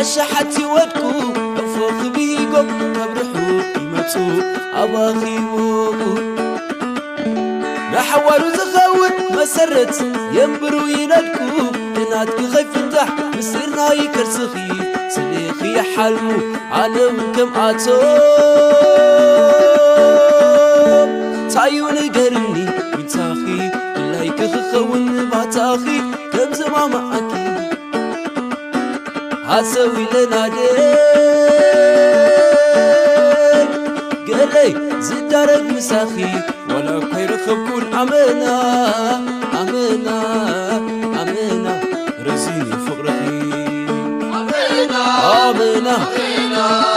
ኣሻሓት ይወድቁ፣ እፎ ክቢጎም ከብርሑ ይመጹ ኣባኺ ወጉ። ንሓዋሩ ዝኸውን መሰረት የንብሩ ይነድቁ፣ ብናትኪ ከይፍታሕ ምስጢር ናይ ከርስኺ፣ ስሌኺ ይሓልሙ ዓለም ከምኣቶም። ታዩ ንገርኒ ዊንታኺ፣ ድላይኪ ክኸውን ባታኺ ከም ዝማማዓኪ። ሃሰው ኢለና ደይ ገለይ ዝዳረግ ምሳኺ፣ ዋላ እኳ ይረኸብኩን ኣመና፣ ኣመና፣ ኣመና፣ ረዚን እዩ ፍቕርኺ። ኣመና፣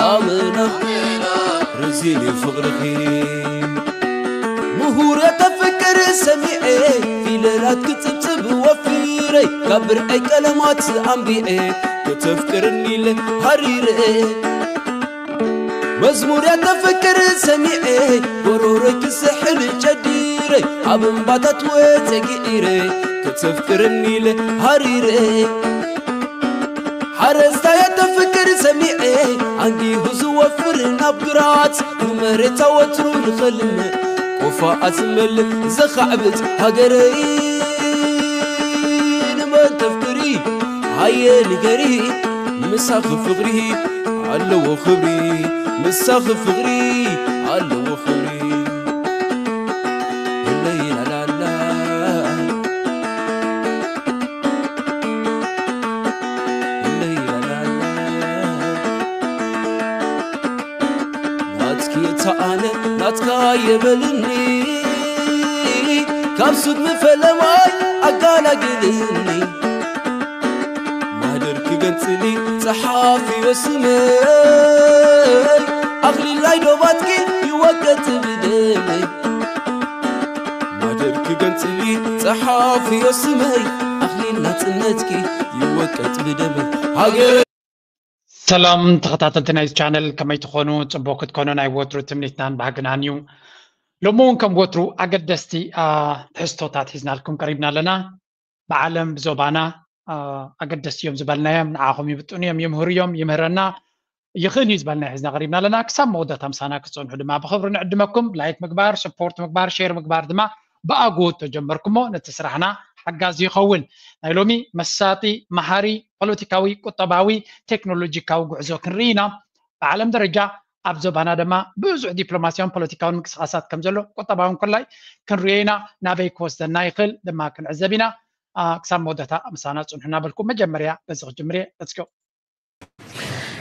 ኣመና፣ ረዚን እዩ ፍቕርኺ። ምሁር የተፍቅር ሰሚዐ፣ ፊደላት ክጽብጽብ ወፊረ፣ ካብ ብርዐይ ቀለማት ኣንቢዐ፣ ከተፍቅርኒ ኢለ ሃሪረ። መዝሙር የተፍቅር ሰሚዐ፣ ጎሮሮይ ክስሕል ጨዲረ፣ ኣብ እምባታት ወጸ ግዒረ፣ ከተፍቅርኒ ኢለ ሃሪረ። ሓረስታይ የተፍቅር ሰሚዐ፣ ኣንጊሁ ዝወፍር ናብ ግራት፣ ንመሬታ ወትሩ ንኸልም፣ ቆፋ ኣዝመል ዘኻዕብት ሃገረይ። ንመን ተፍቅሪ ሃየ ንገሪ፣ ምሳኺ ፍቕሪ ኣለዎ ክብሪ፣ ምሳኺ ፍቕሪ ኣለዎ ክብሪ። ለይላላላ፣ ለይላላላ። ናትኪ እታ ኣነ ናትካ የበልኒ፣ ካብ ሱድ ምፈለማይ ኣጋላግልኒ። ማህደር ክገንጽሊ ጸሓፊዮ ስመይ፣ ኣኽሊል ናይ ዶባትኪ ይወቀጥ ብደመይ። ማህደር ክገንጽሊ ጸሓፊዮ ስመይ፣ ኣኽሊል ናጽነትኪ ይወቀጥ ብደመይ። ሃገር ሰላም ተኸታተልቲ ናይዚ ቻነል፣ ከመይ ትኾኑ? ጽቡቕ ክትኮኑ ናይ ወትሩ ትምኒትናን ባህግናን እዩ። ሎሚ እውን ከም ወትሩ ኣገደስቲ፣ አ፣ ትሕዝቶታት ሒዝናልኩም ቀሪብና ኣለና። ብዓለም ብዞባና፣ አ፣ ኣገደስቲ እዮም ዝበልናዮም ንዓኹም ይብጥኑ እዮም፣ ይምህሩ እዮም፣ ይምህረና ይኽእል እዩ ዝበልና ሒዝና ቀሪብና ኣለና። ክሳብ መወዳእታ ምሳና ክትጸንሑ ድማ ብኽብሪ ንዕድመኩም። ላይክ ምግባር፣ ሰፖርት ምግባር፣ ሼር ምግባር ድማ ብኣጎ ተጀመርኩሞ ነቲ ስራሕና ሓጋዚ ይኸውን። ናይ ሎሚ መሳጢ፣ መሃሪ፣ ፖለቲካዊ፣ ቁጠባዊ፣ ቴክኖሎጂካዊ ጉዕዞ ክንርኢ ኢና። ብዓለም ደረጃ ኣብ ዞባና ድማ ብዙሕ ዲፕሎማሲያውን ፖለቲካውን ምንቅስቃሳት ከም ዘሎ ቁጠባውን ኮላይ ክንርእዮ ኢና። ናበይ ክወስደና ይኽእል ድማ ክንዕዘብ ኢና። አ፣ ክሳብ መወዳእታ ምሳና ጽንሑ እናበልኩ መጀመርያ በዚ ክጅምር እየ። Let's go።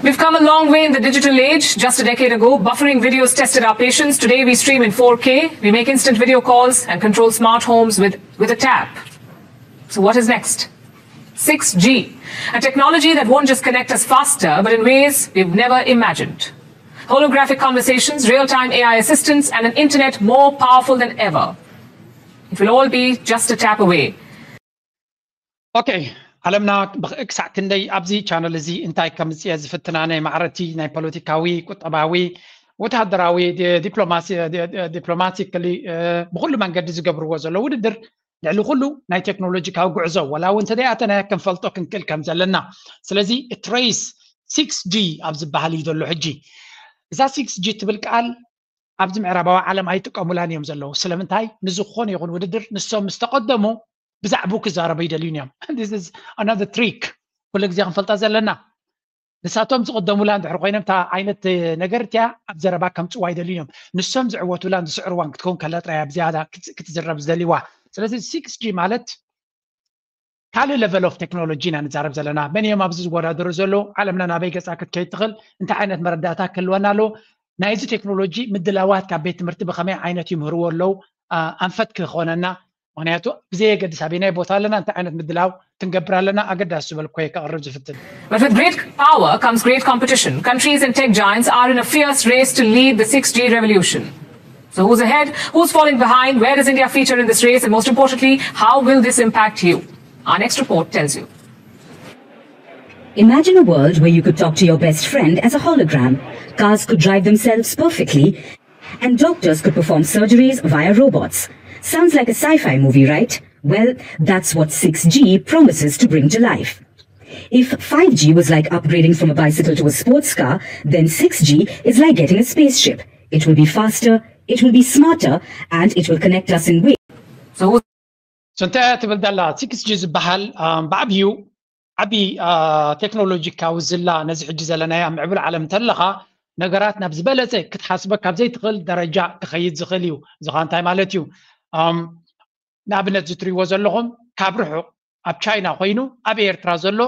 We've come a long way in the digital age. Just a decade ago, buffering videos tested our patience. Today, we stream in four K. We make instant video calls and control smart homes with, with a tap. So, what is next? Six G, a technology that won't just connect us faster, but in ways we've never imagined. Holographic conversations, real time A I assistance, and an internet more powerful than ever. It will all be just a tap away. ኦኬ፣ ዓለምና ብኽ-፣ ክሳዕ ክንደይ ኣብዚ ቻነል እዚ እንታይ ከምጽእ ዝፍትና ናይ ማዕረቲ፣ ናይ ፖለቲካዊ፣ ቁጠባዊ፣ ወተሃደራዊ፣ ዲ-፣ ዲፕሎማሲ-፣ ዲ-፣ ዲ-፣ ዲፕሎማቲካሊ፣ እ፣ ብኹሉ መንገዲ ዝገብርዎ ዘሎ ውድድር ልዕሊ ኩሉ ናይ ቴክኖሎጂካዊ ጉዕዞ፣ ወላ እውን እንተደይኣተናዮ ክንፈልጦ ክንክእል ከም ዘለና። ስለዚ እቲ ሬስ ሲክስ ጂ ኣብ ዝበሃል እዩ ዘሎ ሕጂ። እዛ ሲክስ ጂ ትብል ቃል ኣብዚ ምዕራባዊ ዓለም ኣይጥቀሙላን እዮም ዘለዉ። ስለምንታይ? ንዝኾነ ይኹን ውድድር ንሶም ምስ ተቐደሙ ብዛዕባኡ ክዛረቡ ይደልዩን እዮም። This is another trick። ኩሉ ግዜ ክንፈልጣ ዘለና። ንሳቶም ዝቐደሙላ እንድሕር ኮይኖም፣ እታ ዓይነት ነገር እቲኣ ኣብ ዘረባ ከምጽዋ ይደልዩን እዮም። ንሶም ዝዕወቱላን ዝስዕርዋን ክትከውን ከላ ጥራይ ኣብ ዝያዳ ክት-፣ ክትዝረብ ዝደልይዋ። ስለዚ ሲክስ ጂ ማለት ካልእ ሌቨል ኦፍ ቴክኖሎጂ ኢና ንዛረብ ዘለና። መን እዮም ኣብዚ ዝወዳደሩ ዘለዉ? ዓለምና ናበይ ገጻ ክትከይድ ትኽእል? እንታይ ዓይነት መረዳእታ ክህልወና ኣለዎ? ናይዚ ቴክኖሎጂ ምድላዋት ካብ ቤት ትምህርቲ ብኸመይ ዓይነት ይምህርዎ ኣለዉ? አ፣ ኣንፈት ክኾነና። ምኽንያቱ ብዘየገድስ ኣበየናይ ቦታ ኣለና፣ እንታይ ዓይነት ምድላው ክንገብር ኣለና፣ ኣገዳሲ ዝበልኩ እየ ከቕርብ ዝፍትን። But with great power comes great competition. Countries and tech giants are in a fierce race to lead the six G revolution. So who's ahead? Who's falling behind? Where does India feature in this race? And most importantly, how will this impact you? Our next report tells you. Imagine a world where you could talk to your best friend as a hologram. Cars could drive themselves perfectly, and doctors could perform surgeries via robots. Sounds like a sci fi movie, right? Well, that's what six G promises to bring to life. If five G was like upgrading from a bicycle to a sports car, then six G is like getting a spaceship. It will be faster, it will be smarter, and it will connect us in ways. So እንታይ ትብል ዘላ? ሲክስ ጂ ዝበሃል ብዓብዩ ዓብዪ ቴክኖሎጂ ካብ ዝላ ነዚ ሕጂ ዘለናያ ምዕብል ዓለም እንተለኻ ነገራት ናብ ዝበለፀ ክትሓስበ ካብ ዘይትኽእል ደረጃ ክኸይድ ዝኽእል እዩ። እዚ ኸዓ እንታይ ማለት እዩ? ንኣብነት ዝትሪዎ ዘለኹም ካብ ርሑቕ ኣብ ቻይና ኮይኑ ኣብ ኤርትራ ዘሎ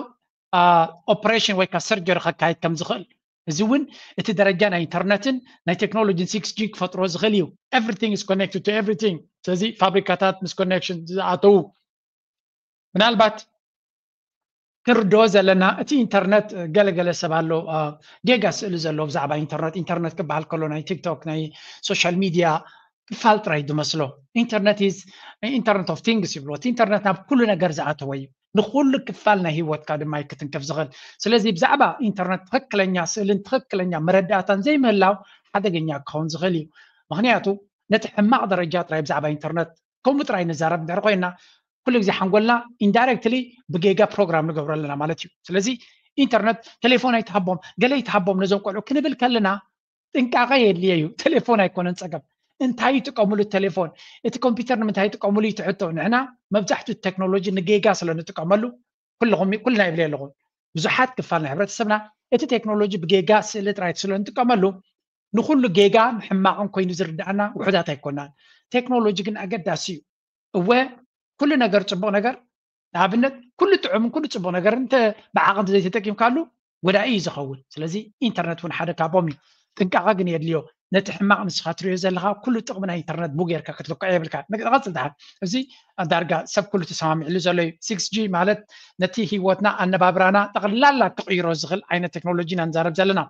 ኦፕሬሽን ወይ ከዓ ሰርጀሪ ከካይድ ከም ዝኽእል፣ እዚ እውን እቲ ደረጃ ናይ ኢንተርነትን ናይ ቴክኖሎጂን ሲክስ ጂ ክፈጥሮ ዝኽእል እዩ። Everything is connected to everything። ስለዚ ፋብሪካታት ምስ ኮኔክሽን ዝኣተዉ ምናልባት ክንርድኦ ዘለና እቲ ኢንተርነት ገለገለ ሰብ ኣሎ ጌጋ ስእሊ ዘለዎ ብዛዕባ ኢንተርነት። ኢንተርነት ክበሃል ከሎ ናይ ቲክቶክ ናይ ሶሻል ሚድያ ክፋል ጥራይ ዝመስሎ። ኢንተርነት ኢዝ ኢንተርነት ኦፍ ቲንግስ ይብሎ። እቲ ኢንተርነት ናብ ኩሉ ነገር ዝኣተወ እዩ። ንኩሉ ክፋል ናይ ህይወትካ ድማ ክትንከፍ ዝኽእል። ስለዚ ብዛዕባ ኢንተርነት ትኽክለኛ ስእልን ትኽክለኛ መረዳእታን ዘይምህላው ሓደገኛ ክኸውን ዝኽእል እዩ። ምክንያቱ ነቲ ሕማቕ ደረጃ ጥራይ ብዛዕባ ኢንተርነት ከምኡ ጥራይ ንዛረብ እንድሕር ኮይና ኩሉ ግዜ ሓንጎልና ኢንዳይረክትሊ ብጌጋ ፕሮግራም ንገብሮ ኣለና ማለት እዩ። ስለዚ ኢንተርነት ቴሌፎን ኣይትሃቦም፣ ገለ ኣይትሃቦም ነዞም ቆልዑ ክንብል ከለና ጥንቃቐ የድልየ እዩ። ቴሌፎን ኣይኮነን ፀገም፣ እንታይ ይጥቀምሉ ቴሌፎን፣ እቲ ኮምፒውተር ንምንታይ ይጥቀምሉ እዩ እቲ ሕቶ። ንሕና መብዛሕትኡ ቴክኖሎጂ ንጌጋ ስለ ንጥቀመሉ ኩልኹም ኩልና ይብለ ኣለኹም። ብዙሓት ክፋል ናይ ሕብረተሰብና እቲ ቴክኖሎጂ ብጌጋ ስእሊ ጥራይ ስለ ንጥቀመሉ ንኩሉ ጌጋ ሕማቕን ኮይኑ ዝርዳእና ውሑዳት ኣይኮናን። ቴክኖሎጂ ግን ኣገዳሲ እዩ። እወ ኩሉ ነገር ፅቡቕ ነገር ንኣብነት ኩሉ ጥዑምን ኩሉ ፅቡቕ ነገር እንተ ብዓቕን ዘይተጠቂምካሉ ጎዳኢ እዩ ዝኸውን። ስለዚ ኢንተርነት እውን ሓደ ካብኦም እዩ። ጥንቃቐ ግን የድልዮ። ነቲ ሕማቕ ንስኻ ትሪኦ ዘለኻ ኩሉ ጥቕሚ ናይ ኢንተርነት ቡ ጌርካ ክትልክዖ የብልካ። ንቐፅል ደሓን እዚ ዳርጋ ሰብ ኩሉ ተሰማሚዕሉ ዘሎ እዩ። ሲክስ ጂ ማለት ነቲ ህይወትና ኣነባብራና ጠቕላላ ክቕይሮ ዝኽእል ዓይነት ቴክኖሎጂ ኢና ንዛረብ ዘለና።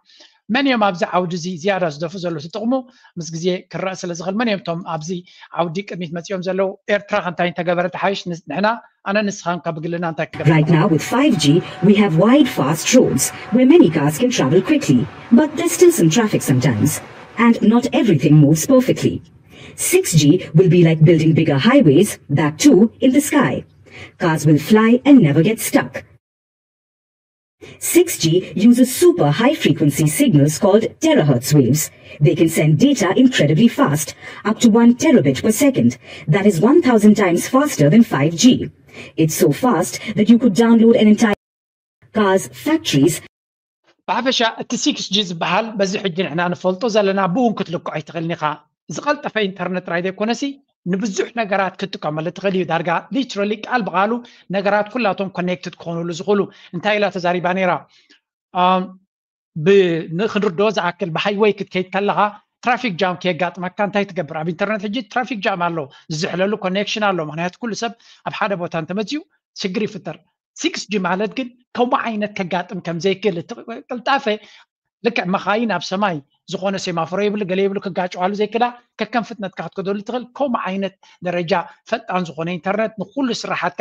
መን እዮም ኣብዚ ዓውዲ እዚ ዝያዳ ዝደፍኡ ዘለዉ? እቲ ጥቕሙ ምስ ግዜ ክረአ ስለ ዝኽእል መን እዮም እቶም ኣብዚ ዓውዲ ቅድሚት መፂኦም ዘለዉ? ኤርትራ ከ እንታይ እንተገበረ ተሓይሽ? ንሕና ኣነ ንስኻን ካብ ግልና እንታይ ክገብር? Right now with five G, we have wide, fast roads where many cars can travel quickly, but there's still some traffic sometimes, and not everything moves perfectly. Six G will be like building bigger highways, that too in the sky. Cars will fly and never get stuck. Six G uses super high frequency signals called terahertz waves. They can send data incredibly fast, up to one terabit per second. That is one thousand times faster than five G. It's so fast that you could download an entire cars, factories, ብሓፈሻ እቲ ሲክስ ጂ ዝበሃል በዚ ሕጂ ንሕና ንፈልጦ ዘለና ብእውን ክትልክዖ ኣይትኽእልን ኢኻ። ዝቐልጠፈ ኢንተርነት ጥራይ ዘይኮነሲ ንብዙሕ ነገራት ክትጥቀመሉ ትኽእል እዩ። ዳርጋ ሊትራሊ ቃል ብቃሉ ነገራት ኩላቶም ኮኔክትድ ክኾኑሉ ዝኽእሉ። እንታይ ኢላ ተዛሪባ ነይራ? ክንርድኦ ዝኣክል ብሃይወይ ክትከይድ ከለኻ ትራፊክ ጃም ከየጋጥመካ እንታይ ትገብር? ኣብ ኢንተርነት ሕጂ ትራፊክ ጃም ኣሎ፣ ዝዝሕለሉ ኮኔክሽን ኣሎ። ምክንያቱ ኩሉ ሰብ ኣብ ሓደ ቦታ እንተመፅኡ ችግር ይፍጠር። ሲክስ ጂ ማለት ግን ከምኡ ዓይነት ከጋጥም ከም ዘይክእል እቲ ቅልጣፈ ልክዕ መኻይን ኣብ ሰማይ ዝኾነ ሴማፎሮ ይብሉ ገለ ይብሉ ክጋጨዋሉ ዘይክዳ ከከም ፍጥነትካ ክትከደሉ ትኽእል። ከምኡ ዓይነት ደረጃ ፈጣን ዝኾነ ኢንተርነት ንኩሉ ስራሓትካ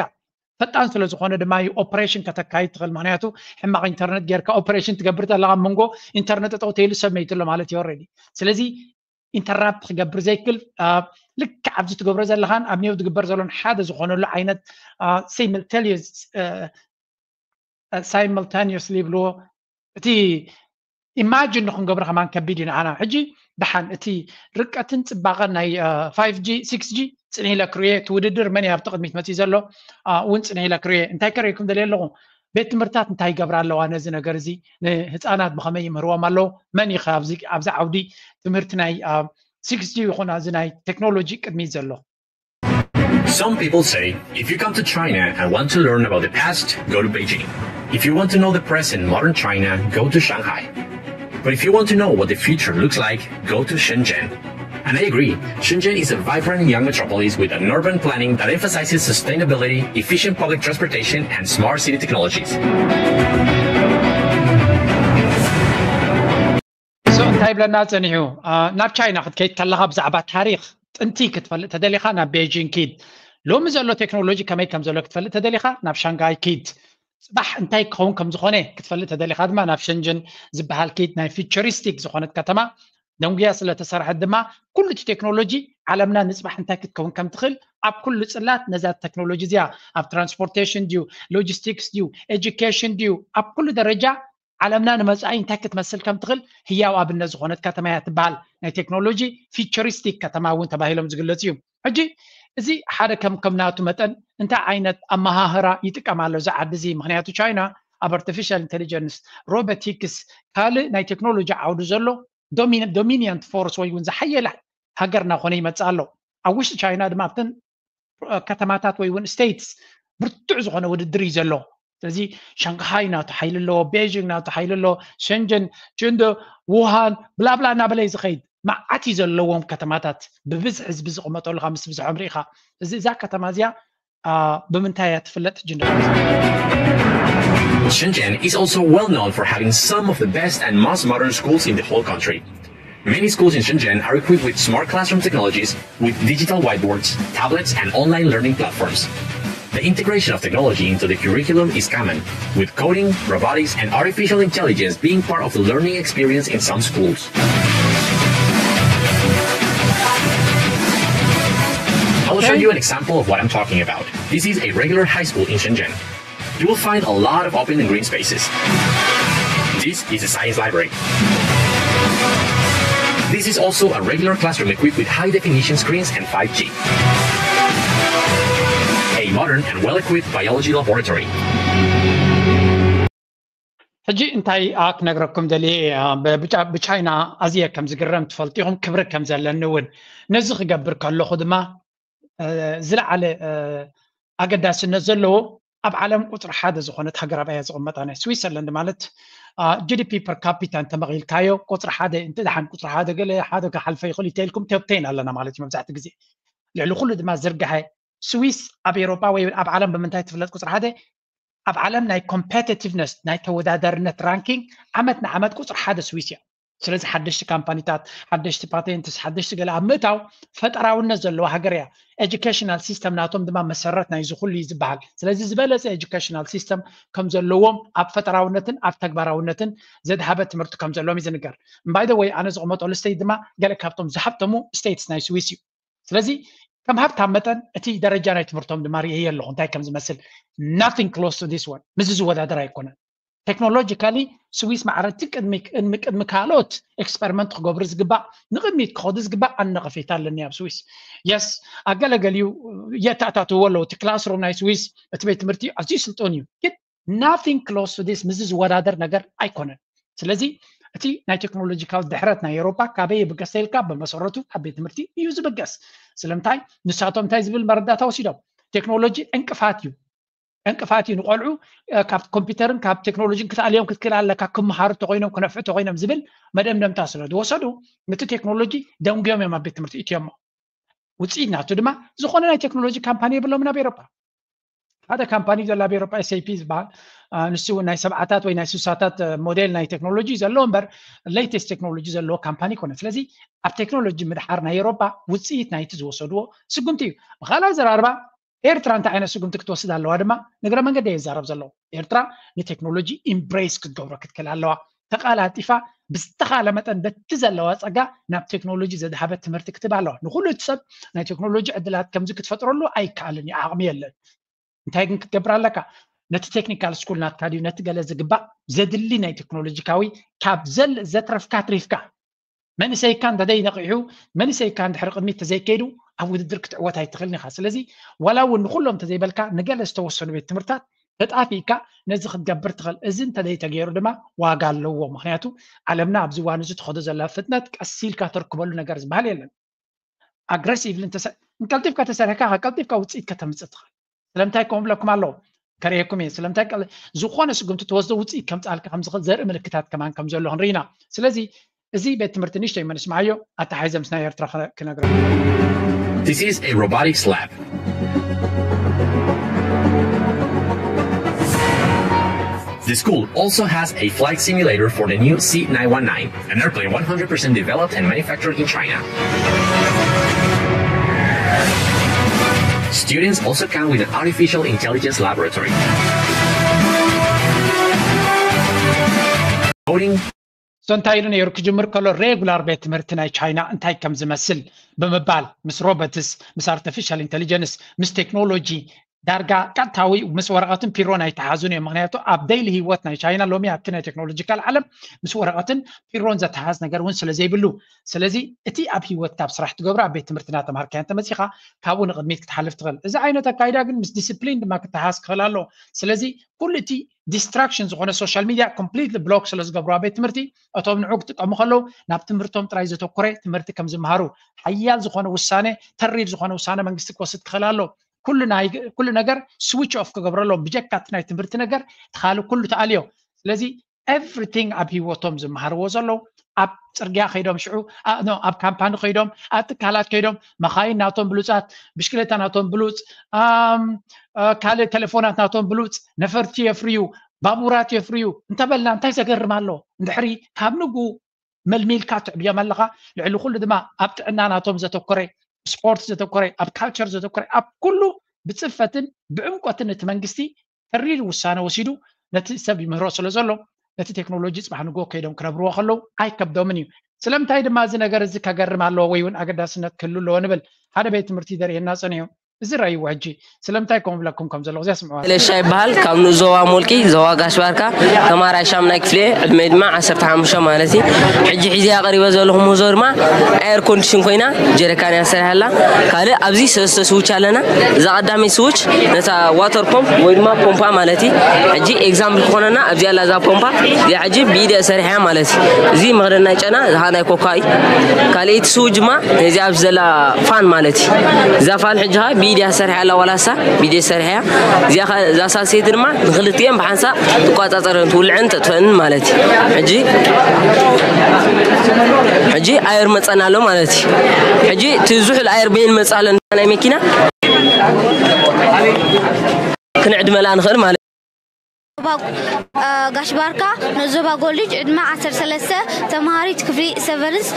ፈጣን ስለ ዝኾነ ድማ እዩ ኦፕሬሽን ከተካይድ ትኽእል። ምክንያቱ ሕማቕ ኢንተርነት ጌርካ ኦፕሬሽን ትገብር ዘለካ ኣብ መንጎ ኢንተርነት ጠጠው ተይሉ ሰብ መይትሎ ማለት እዩ ኦልሬዲ። ስለዚ ኢንተራፕት ክገብር ዘይክል ልክዕ ኣብዚ ትገብሮ ዘለኻን ኣብ ኔው ዝግበር ዘሎን ሓደ ዝኾነሉ ዓይነት ሳይምልቴኒየስ ሳይምልታኒየስሊ ይብልዎ። እቲ ኢማጂን ንክንገብሮ ከማን ከቢድ እዩ ንዓና። ሕጂ ደሓን እቲ ርቀትን ፅባቐን ናይ ፋይቭ ጂ ሲክስ ጂ ፅንሕ ኢለ ክርየ፣ እቲ ውድድር መን እዩ ኣብቲ ቅድሚት መፅኡ ዘሎ እውን ፅንሕ ኢለ ክርየ። እንታይ ከርእየኩም ደልየ ኣለኹ? ቤት ትምህርትታት እንታይ ይገብራ ኣለዋ ነዚ ነገር እዚ? ንህፃናት ብኸመይ ይምህርዎም ኣለዉ? መን እዩ ኣብዚ ዓውዲ ትምህርቲ ናይ ሲክስ ጂ ይኹን ኣብዚ ናይ ቴክኖሎጂ ቅድሚት ዘሎ? Some people say, if you come to China and want to learn about the past, go to Beijing. If you want to know the present modern China, go to Shanghai. But if you want to know what the future looks like, go to Shenzhen. And I agree, Shenzhen is a vibrant young metropolis with an urban planning that emphasizes sustainability, efficient public transportation, and smart city technologies. So እንታይ ብለና ጸኒሑ? ናብ ቻይና ክትከይድ ከለኻ ብዛዕባ ታሪኽ ጥንቲ ክትፈልጥ ተደሊኻ ናብ ቤጂንግ ኪድ። ሎሚ ዘሎ ቴክኖሎጂ ከመይ ከም ዘሎ ክትፈልጥ ተደሊኻ ናብ ሻንጋይ ኪድ። ጽባሕ እንታይ ክኸውን ከም ዝኾነ ክትፈልጥ ተደሊኻ ድማ ናብ ሸንጀን ዝበሃል ኪድ፣ ናይ ፊቸሪስቲክ ዝኾነት ከተማ። ደንጉያ ስለተሰርሐት ድማ ኩሉ እቲ ቴክኖሎጂ ዓለምና ንፅባሕ እንታይ ክትከውን ከም ትኽእል ኣብ ኩሉ ፅላት ነዛ ቴክኖሎጂ እዚኣ ኣብ ትራንስፖርቴሽን ድዩ፣ ሎጂስቲክስ ድዩ፣ ኤጁኬሽን ድዩ፣ ኣብ ኩሉ ደረጃ ዓለምና ንመፃኢ እንታይ ክትመስል ከም ትኽእል ህያው ኣብነት ዝኾነት ከተማ እያ ትበሃል። ናይ ቴክኖሎጂ ፊቸሪስቲክ ከተማ እውን ተባሂሎም ዝግለፁ እዩ። ሕጂ እዚ ሓደ ከም ከም ናቱ መጠን እንታይ ዓይነት ኣመሃህራ ይጥቀም ኣሎ እዚ ዓዲ እዚ? ምክንያቱ ቻይና ኣብ ኣርቲፊሻል ኢንቴሊጀንስ፣ ሮቦቲክስ፣ ካልእ ናይ ቴክኖሎጂ ዓውዱ ዘሎ ዶሚነንት ፎርስ ወይ እውን ዝሓየለ ሃገር እናኾነ ይመፅእ ኣሎ። ኣብ ውሽጢ ቻይና ድማ ኣብተን ከተማታት ወይ እውን ስቴትስ ብርቱዕ ዝኾነ ውድድር እዩ ዘሎ። ስለዚ ሻንግሃይ ናቱ ሓይሊ ኣለዎ፣ ቤጂንግ ናቱ ሓይሊ ኣለዎ፣ ሸንጀን፣ ችንዶ፣ ውሃን ብላብላ እናበለ እዩ ዝኸይድ። መዓት እዩ ዘለዎም ከተማታት ብብዝሒ ህዝቢ ዝቕመጠሉ ካብ ምስ ብዝሖም ርኢኻ። እዚ እዛ ከተማ እዚኣ ብምንታይ እያ ትፍለጥ? ጅንዶ Shenzhen is also well known for having some of the best and most modern schools in the whole country. Many schools in Shenzhen are equipped with smart classroom technologies with digital whiteboards, tablets, and online learning platforms. The integration of technology into the curriculum is common, with coding, robotics, and artificial intelligence being part of the learning experience in some schools. I'll show you an example of what I'm talking about. This is a regular high school in Shenzhen. You will find a lot of open and green spaces. This is a science library. This is also a regular classroom equipped with high definition screens and five G. A modern and well equipped biology laboratory. ሕጂ እንታይ ክነግረኩም ደልየ ብቻይና ኣዝየ ከም ዝግረም ትፈልጡ ኢኹም። ክብሪ ከም ዘለኒ እውን ነዚ ክገብር ከለኹ ድማ ዝለዓለ ኣገዳስነት ዘለዎ ኣብ ዓለም ቁፅሪ ሓደ ዝኾነት ሃገር ኣብያ ዝቕመጣ ናይ ስዊሰርላንድ ማለት ጂዲፒ ፐር ካፒታ እንተመቒልካዮ ቁፅሪ ሓደ እንተ ደሓን ቁፅሪ ሓደ ገለ ሓደ ክሓልፈ ይኽእል ኢተልኩም ቶፕ ቴን ኣለና ማለት እዩ። መብዛሕትኡ ግዜ ልዕሊ ኩሉ ድማ ዝርግሐ ስዊስ ኣብ ኤሮጳ ወይ ኣብ ዓለም ብምንታይ ትፍለጥ? ቁፅሪ ሓደ ኣብ ዓለም ናይ ኮምፔቲቲቭነስ ናይ ተወዳዳርነት ራንኪንግ ዓመት ንዓመት ቁፅሪ ሓደ ስዊስ እያ። ስለዚ ሓደሽቲ ካምፓኒታት፣ ሓደሽቲ ፓቴንትስ፣ ሓደሽቲ ገለ ኣብ ምእታው ፈጠራውነት ዘለዋ ሃገር እያ። ኤጁኬሽናል ሲስተም ናቶም ድማ መሰረት ናይዚ ኩሉ እዩ ዝበሃል። ስለዚ ዝበለፀ ኤጁኬሽናል ሲስተም ከም ዘለዎም ኣብ ፈጠራውነትን ኣብ ተግባራውነትን ዘድሃበ ትምህርቲ ከም ዘለዎም እዩ ዝንገር። ባይ ዘ ወይ ኣነ ዝቕመጠሉ ስቴት ድማ ገለ ካብቶም ዝሃብተሙ ስቴትስ ናይ ስዊስ እዩ። ስለዚ ከም ሃብታም መጠን እቲ ደረጃ ናይ ትምህርቶም ድማ ርእየ ኣለኹ እንታይ ከም ዝመስል። Nothing close to this one። ምስዚ ዝወዳደር ኣይኮነን። ቴክኖሎጂካሊ ስዊስ ማዕረቲ ቅድሚ ቅድሚ ቅድሚ ካልኦት ኤክስፐሪመንት ክገብሩ ዝግባእ ንቅድሚት ክኸዱ ዝግባእ ኣነ ነቐፌታ ኣለኒ ኣብ ስዊስ። የስ ኣገለገሊኡ የተኣታትዎ ኣለዉ። እቲ ክላስሩም ናይ ስዊስ እቲ ቤት ትምህርቲ ኣዝዩ ስልጡን እዩ፣ ግን nothing close to this ምስዚ ዝወዳደር ነገር ኣይኮነን። ስለዚ እቲ ናይ ቴክኖሎጂካል ድሕረት ናይ ኤሮፓ ካበይ ይብገስ ተልካ ብመሰረቱ ካብ ቤት ትምህርቲ እዩ ዝብገስ። ስለምንታይ ንሳቶም እንታይ ዝብል መረዳእታ ወሲዶም ቴክኖሎጂ ዕንቅፋት እዩ ዕንቅፋት እዩ ንቆልዑ ካብ ኮምፒውተርን ካብ ቴክኖሎጂን ክትኣልዮም ክትክእል ኣለካ ክመሃሩ ተኮይኖም ክነፍዑ ተኮይኖም ዝብል መደምደምታ ስለ ዝወሰዱ ነቲ ቴክኖሎጂ ደንጉዮም እዮም ኣብ ቤት ትምህርቲ እትዮሞ። ውፅኢት ናቱ ድማ ዝኾነ ናይ ቴክኖሎጂ ካምፓኒ የብሎምን ኣብ ኤሮፓ። ሓደ ካምፓኒ ዘሎ ኣብ ኤሮፓ ኤስኤፒ ዝበሃል ንሱ እውን ናይ ሰብዓታት ወይ ናይ ስሳታት ሞዴል ናይ ቴክኖሎጂ ዘለዎ እምበር ሌተስት ቴክኖሎጂ ዘለዎ ካምፓኒ ይኮነ። ስለዚ ኣብ ቴክኖሎጂ ምድሓር ናይ ኤሮፓ ውፅኢት ናይቲ ዝወሰድዎ ስጉምቲ እዩ። ብካልእ ኣዘራርባ ኤርትራ እንታይ ዓይነት ስጉምቲ ክትወስድ ኣለዋ ድማ ንግረ መንገዲ እየ ዝዛረብ ዘለኹ። ኤርትራ ንቴክኖሎጂ ኢምብሬስ ክትገብሮ ክትክእል ኣለዋ። ተቃላጢፋ ብዝተኻለ መጠን በቲ ዘለዋ ፀጋ ናብ ቴክኖሎጂ ዘድሃበት ትምህርቲ ክትህብ ኣለዋ። ንኩሉ እቲ ሰብ ናይ ቴክኖሎጂ ዕድላት ከምዚ ክትፈጥረሉ ኣይከኣልን እዩ፣ ዓቕሚ የለን። እንታይ ግን ክትገብር ኣለካ? ነቲ ቴክኒካል ስኩል ናትካ ድዩ ነቲ ገለ ዝግባእ ዘድሊ ናይ ቴክኖሎጂካዊ ካብ ዘል ዘትረፍካ ኣትሪፍካ መንእሰይካ እንተዘይ ነቒሑ መንእሰይካ እንድሕሪ ቅድሚት ተዘይከይዱ ኣብ ውድድር ክትዕወት ኣይትኽእልን ኢኻ። ስለዚ ዋላ እውን ንኩሎም እንተዘይበልካ ንገለ ዝተወሰኑ ቤት ትምህርታት ተጣፊእካ ነዚ ክትገብር ትኽእል። እዚ እንተዘይተገይሩ ድማ ዋጋ ኣለዎ። ምክንያቱ ዓለምና ኣብዚ እዋን እዚ ትኸዶ ዘላ ፍጥነት ቀስ ኢልካ ተርክበሉ ነገር ዝበሃል የለን። ኣግረሲቭሊ ቀልጢፍካ ተሰርሕካ ቀልጢፍካ ውፅኢት ከተምፅእ ትኽእል። ስለምንታይ ከምኡ ብለኩም ኣለዉ ከርእየኩም እየ። ስለምንታይ ዝኾነ ስጉምቲ ተወስዶ ውፅኢት ከምፅኣልካ ከምዝኽእል ዘርኢ ምልክታት ከማን ከም ዘሎ ክንርኢ ኢና። ስለዚ እዚ ቤት ትምህርቲ ንሽተይ መንስምዓዮ ኣተሓይዘ ምስ ናይ ኤርትራ ክነግረ This is a robotics lab. The school also has a flight simulator for the new C nine one nine, an airplane one hundred percent developed and manufactured in China. Students also come with an artificial intelligence laboratory. Coding So እንታይ ኢሉ ነይሩ ክጅምር ከሎ፣ ሬጉላር ቤት ትምህርቲ ናይ ቻይና እንታይ ከም ዝመስል ብምባል፣ ምስ ሮቦትስ፣ ምስ ኣርቲፊሻል ኢንቴሊጀንስ፣ ምስ ቴክኖሎጂ ዳርጋ ቀጥታዊ ምስ ወረቐትን ፒሮን ኣይተሓዙን እዮም። ምክንያቱ ኣብ ዴይሊ ህይወት ናይ ቻይና ሎሚ ኣብቲ ናይ ቴክኖሎጂካል ዓለም ምስ ወረቐትን ፒሮን ዘተሓዝ ነገር እውን ስለ ዘይብሉ፣ ስለዚ እቲ ኣብ ህይወት ካብ ስራሕ ትገብሮ ኣብ ቤት ትምህርቲ እናተምሃርካዮ እንተመፂኻ ካብኡ ንቕድሚት ክትሓልፍ ትኽእል። እዚ ዓይነት ኣካይዳ ግን ምስ ዲስፕሊን ድማ ክተሓዝ ክኽእል ኣለዎ። ስለዚ ኩሉ እቲ ዲስትራክሽን ዝኾነ ሶሻል ሚድያ ኮምፕሊትሊ ብሎክ ስለ ዝገብሩ ኣብ ቤት ትምህርቲ እቶም ንዑ ክጥቀሙ ከለዉ ናብ ትምህርቶም ጥራይ ዘተኮረ ትምህርቲ ከም ዝምሃሩ ሓያል ዝኾነ ውሳነ ተሪር ዝኾነ ውሳነ መንግስቲ ክወስድ ክኽእል ኣሎ። ኩሉ ናይ ኩሉ ነገር ስዊች ኦፍ ክገብረሎም ብጀካ እቲ ናይ ትምህርቲ ነገር ትኻሊ ኩሉ ተኣልዮ። ስለዚ ኤቭሪቲንግ ኣብ ህይወቶም ዝመሃርዎ ዘለዉ ኣብ ፅርግያ ከይዶም ሽዑ ኣብ ካምፓኒ ከይዶም ኣብ ትካላት ከይዶም መኻይን ናቶም ብሉፃት ብሽክሌታ ናቶም ብሉፅ ካልእ ቴሌፎናት ናቶም ብሉፅ ነፈርቲ የፍርዩ ባቡራት የፍርዩ እንተበልና እንታይ ዘገርም ኣሎ? እንድሕሪ ካብ ንጉ መልሚልካ ትዕብዮም ኣለኻ። ልዕሊ ኩሉ ድማ ኣብ ጥዕና ናቶም ዘተኮረ ስፖርት ዘተኮረ ኣብ ካልቸር ዘተኮረ ኣብ ኩሉ ብፅፈትን ብዕምቆትን እቲ መንግስቲ ተሪር ውሳነ ወሲዱ ነቲ ሰብ ይምህሮ ስለ ዘሎ ነቲ ቴክኖሎጂ ፅባሕ ንግሆ ከይዶም ክነብርዎ ከለዉ ኣይከብዶምን እዩ። ስለምንታይ ድማ እዚ ነገር እዚ ከገርም ኣለዎ ወይ እውን ኣገዳስነት ክህሉ ኣለዎ ንብል። ሓደ ቤት ትምህርቲ ደርእየና ፀኒሑ እዚ ረእይዎ ሕጂ ስለምንታይ ከምኡ ብለኩም ከም ዘለኹ እዚኣ ስምዕዋ። ለሻ ይበሃል። ካብ ንኡስ ዞባ ሞልቂ ዞባ ጋሽ ባርካ ተማሃራይ ሻምናይ ክፍሊ ዕድመ ድማ ዓሰርተ ሓሙሽተ ማለት እዩ። ሕጂ ሒዚያ ቀሪበ ዘለኹ ምህዞ ድማ ኤር ኮንዲሽን ኮይና ጀረካን እያ ሰሪሓላ። ካልእ ኣብዚ ሰለስተ ስዊች ኣለና። እዛ ቀዳመይ ስዊች ነታ ዋተር ፖምፕ ወይ ድማ ፖምፓ ማለት እዩ። ሕጂ ኤግዛምፕል ክኾነና ኣብዚ ኣላ እዛ ፖምፓ እዚኣ ሕጂ ብኢደ ሰሪሓ ማለት እዩ። እዚ መኽደን ናይ ጨና ዝኻ ናይ ኮካ እዩ። ካልኣይቲ ስዊች ድማ ነዚ ኣብዚ ዘላ ፋን ማለት እዩ። እዛ ፋን ሕጂ ኸዓ ብኢድያ ሰሪሓ ኣላ ዋላሳ ብኢድያ ሰሪሓ እያ። እዚኣ ኸዓ እዛ ሳልሰይቲ ድማ ንክልቲኤን ብሓንሳእ ትቋጻጸረን ትውልዐን ተጥፈእን ማለት እዩ። ሕጂ ሕጂ ኣየር መጸና ኣሎ ማለት እዩ። ሕጂ እቲ ዝሑል ኣየር በይን መጻ ኣሎ ናይ መኪና ክንዕድመላ ንኽእል ማለት እዩ። ጋሽ ባርካ ንዞባ ኮሌጅ ዕድመ ዓሰርተ ሰለስተ ተምሃሪት ክፍሊ ሰቨንስ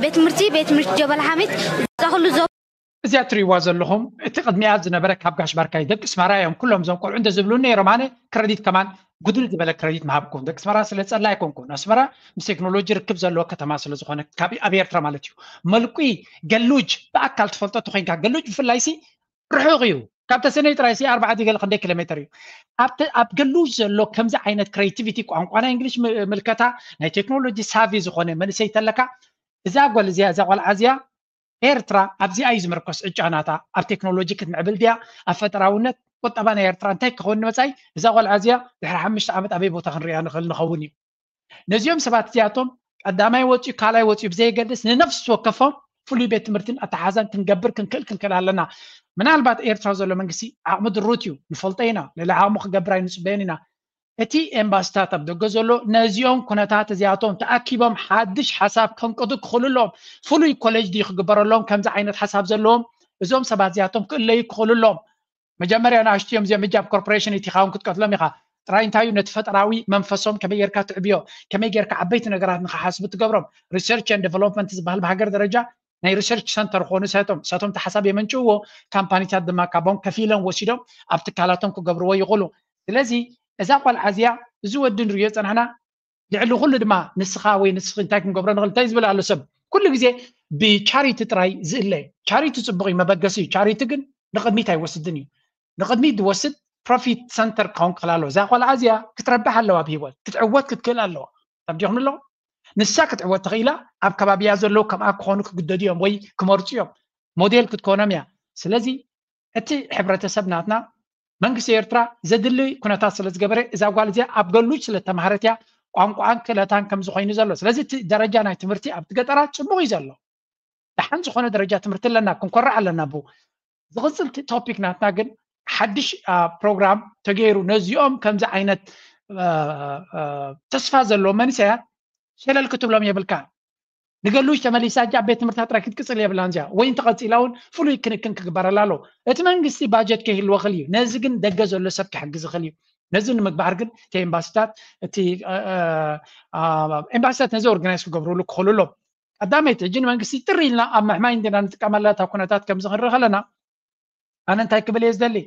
ቤት ትምህርቲ ቤት ትምህርቲ ጀበል ሓሚድ ዛኹሉ ዞባ እዚኣ ትሪእዋ ዘለኹም እቲ ቅድሚኣ ዝነበረ ካብ ጋሽ ባርካ እዩ። ደቂ ኣስመራ እዮም ኩሎም እዞም ቆልዑ እንተ ዝብሉኒ ነይሮም ኣነ ክረዲት ከማን ጉድል ዝበለ ክረዲት ምሃብኩም። ደቂ ኣስመራ ስለ ዝጸላ ኣይኮንኩን። ኣስመራ ምስ ቴክኖሎጂ ርክብ ዘለዎ ከተማ ስለ ዝኾነ ካብ ኣብ ኤርትራ ማለት እዩ። መልቂ ገሉጅ ብኣካል ትፈልጦ ተኾይንካ ገሉጅ ብፍላይ ሲ ርሑቕ እዩ። ካብ ተሰነይ ጥራይ ሲ ኣርባዕተ ገለ ክንደይ ኪሎ ሜትር እዩ። ኣብቲ ኣብ ገሉጅ ዘሎ ከምዚ ዓይነት ክሬቲቪቲ ቋንቋ ናይ እንግሊሽ ም- ምልከታ ናይ ቴክኖሎጂ ሳቪ ዝኾነ መንእሰይ ተለካ እዛ ጓል እዚኣ እዛ ቆልዓ እዚኣ ኤርትራ ኣብዚኣ እዩ ዝምርኮስ ዕጫ ናታ ኣብ ቴክኖሎጂ ክትምዕብል ድያ ኣብ ፈጠራውነት ቁጠባ ናይ ኤርትራ እንታይ ክኸውን ንመጻኢ እዛ ቆልዓ እዚኣ ድሕሪ ሓሙሽተ ዓመት ኣበይ ቦታ ክንሪኣ ንኽእል ንኸውን እዩ ነዚኦም ሰባት እዚኣቶም ቀዳማይ ወፅኡ ካልኣይ ወፅኡ ብዘየገድስ ንነፍሲ ወከፎም ፍሉይ ቤት ትምህርትን ኣተሓዛን ክንገብር ክንክእል ክንክእል ኣለና ምናልባት ኤርትራ ዘሎ መንግስቲ ዓቕሚ ድሩት እዩ ንፈልጦ ኢና ልዕሊ ዓቕሙ ክገብር ኣይንፅበዮን ኢና እቲ ኤምባስታት ኣብ ደገ ዘሎ ነዚኦም ኩነታት እዚኣቶም ተኣኪቦም ሓድሽ ሓሳብ ከንቅዱ ክኽእሉ ኣለዎም። ፍሉይ ኮሌጅ ድዩ ክግበረሎም ከምዚ ዓይነት ሓሳብ ዘለዎም እዞም ሰባት እዚኣቶም ክእለዩ ክኽእሉ ኣለዎም። መጀመርያ ንኣሽትዮም እዚኦም ሕጂ ኣብ ኮርፖሬሽን ኢቲኻ እውን ክትቀትሎም ኢኻ። ጥራይ እንታይ እዩ ነቲ ፈጠራዊ መንፈሶም ከመይ ጌርካ ትዕብዮ፣ ከመይ ጌርካ ዓበይቲ ነገራት ንኽሓስቡ ትገብሮም። ሪሰርች ኤንድ ዴቨሎፕመንት ዝበሃል ብሃገር ደረጃ ናይ ሪሰርች ሰንተር ክኾኑ ሰቶም ሰቶም ተሓሳብ የመንጭውዎ ካምፓኒታት ድማ ካቦም ከፊሎም ወሲዶም ኣብ ትካላቶም ክገብርዎ ይኽእሉ ስለዚ እዛ ቆልዓ እዚኣ እዚ ወዲ ንርእዮ ጸናሕና ልዕሊ ኩሉ ድማ ንስኻ ወይ ንስኺ እንታይ ክንገብሮ ንኽእል እንታይ ዝብል ኣሎ ሰብ ኩሉ ግዜ ብቻሪቲ ጥራይ ዝእለ ቻሪቲ ጽቡቕ እዩ መበገሲ እዩ ቻሪቲ ግን ንቕድሚት ኣይወስድን እዩ ንቕድሚት ዝወስድ ፕሮፊት ሰንተር ክኸውን ክኽእል ኣለዎ እዛ ቆልዓ እዚኣ ክትረብሕ ኣለዋ ኣብ ህይወት ክትዕወት ክትክእል ኣለዋ ተብዲኹም ኣለኹ ንሳ ክትዕወት ተኽኢላ ኣብ ከባቢያ ዘለዉ ከምኣ ክኾኑ ክግደዱ እዮም ወይ ክመርፁ እዮም ሞዴል ክትኮኖም እያ ስለዚ እቲ ሕብረተሰብ ናትና መንግስቲ ኤርትራ ዘድሊ ኩነታት ስለ ዝገበረ እዛ ጓል እዚኣ ኣብ ገሉጅ ስለ ተማሃረት እያ ቋንቋኣን ክእለታን ከም ዝኾይኑ ዘሎ ስለዚ እቲ ደረጃ ናይ ትምህርቲ ኣብቲ ገጠራት ፅቡቕ እዩ ዘሎ ደሓን ዝኾነ ደረጃ ትምህርቲ ኣለና ክንኮርዕ ኣለና ብ ዝቕፅል ቶፒክ ናትና ግን ሓድሽ ፕሮግራም ተገይሩ ነዚኦም ከምዚ ዓይነት ተስፋ ዘለዎ መንሰያት ሸለል ክትብሎም የብልካ ንገሉጅ ተመሊሳ እጃ ቤት ትምህርታ ጥራይ ክትቅፅል የብላን እዚኣ ወይ እንተቐፂላ እውን ፍሉይ ክንክን ክግበረላ ኣለዎ እቲ መንግስቲ ባጀት ከይህልዎ ክእል እዩ ነዚ ግን ደገ ዘሎ ሰብ ክሕግዝ ይኽእል እዩ ነዚ ንምግባር ግን እቲ ኤምባሲታት እቲ ኤምባሲታት ነዚ ኦርጋናይዝ ክገብርሉ ክኽእሉ ኣለዎም ቀዳመይቲ ሕጂ ንመንግስቲ ጥሪ ኢልና ኣብ ምሕማይ እንዲና ንጥቀመላ እታ ኩነታት ከምዚ ክንርኢ ከለና ኣነ እንታይ ክብል እየ ዝደሊ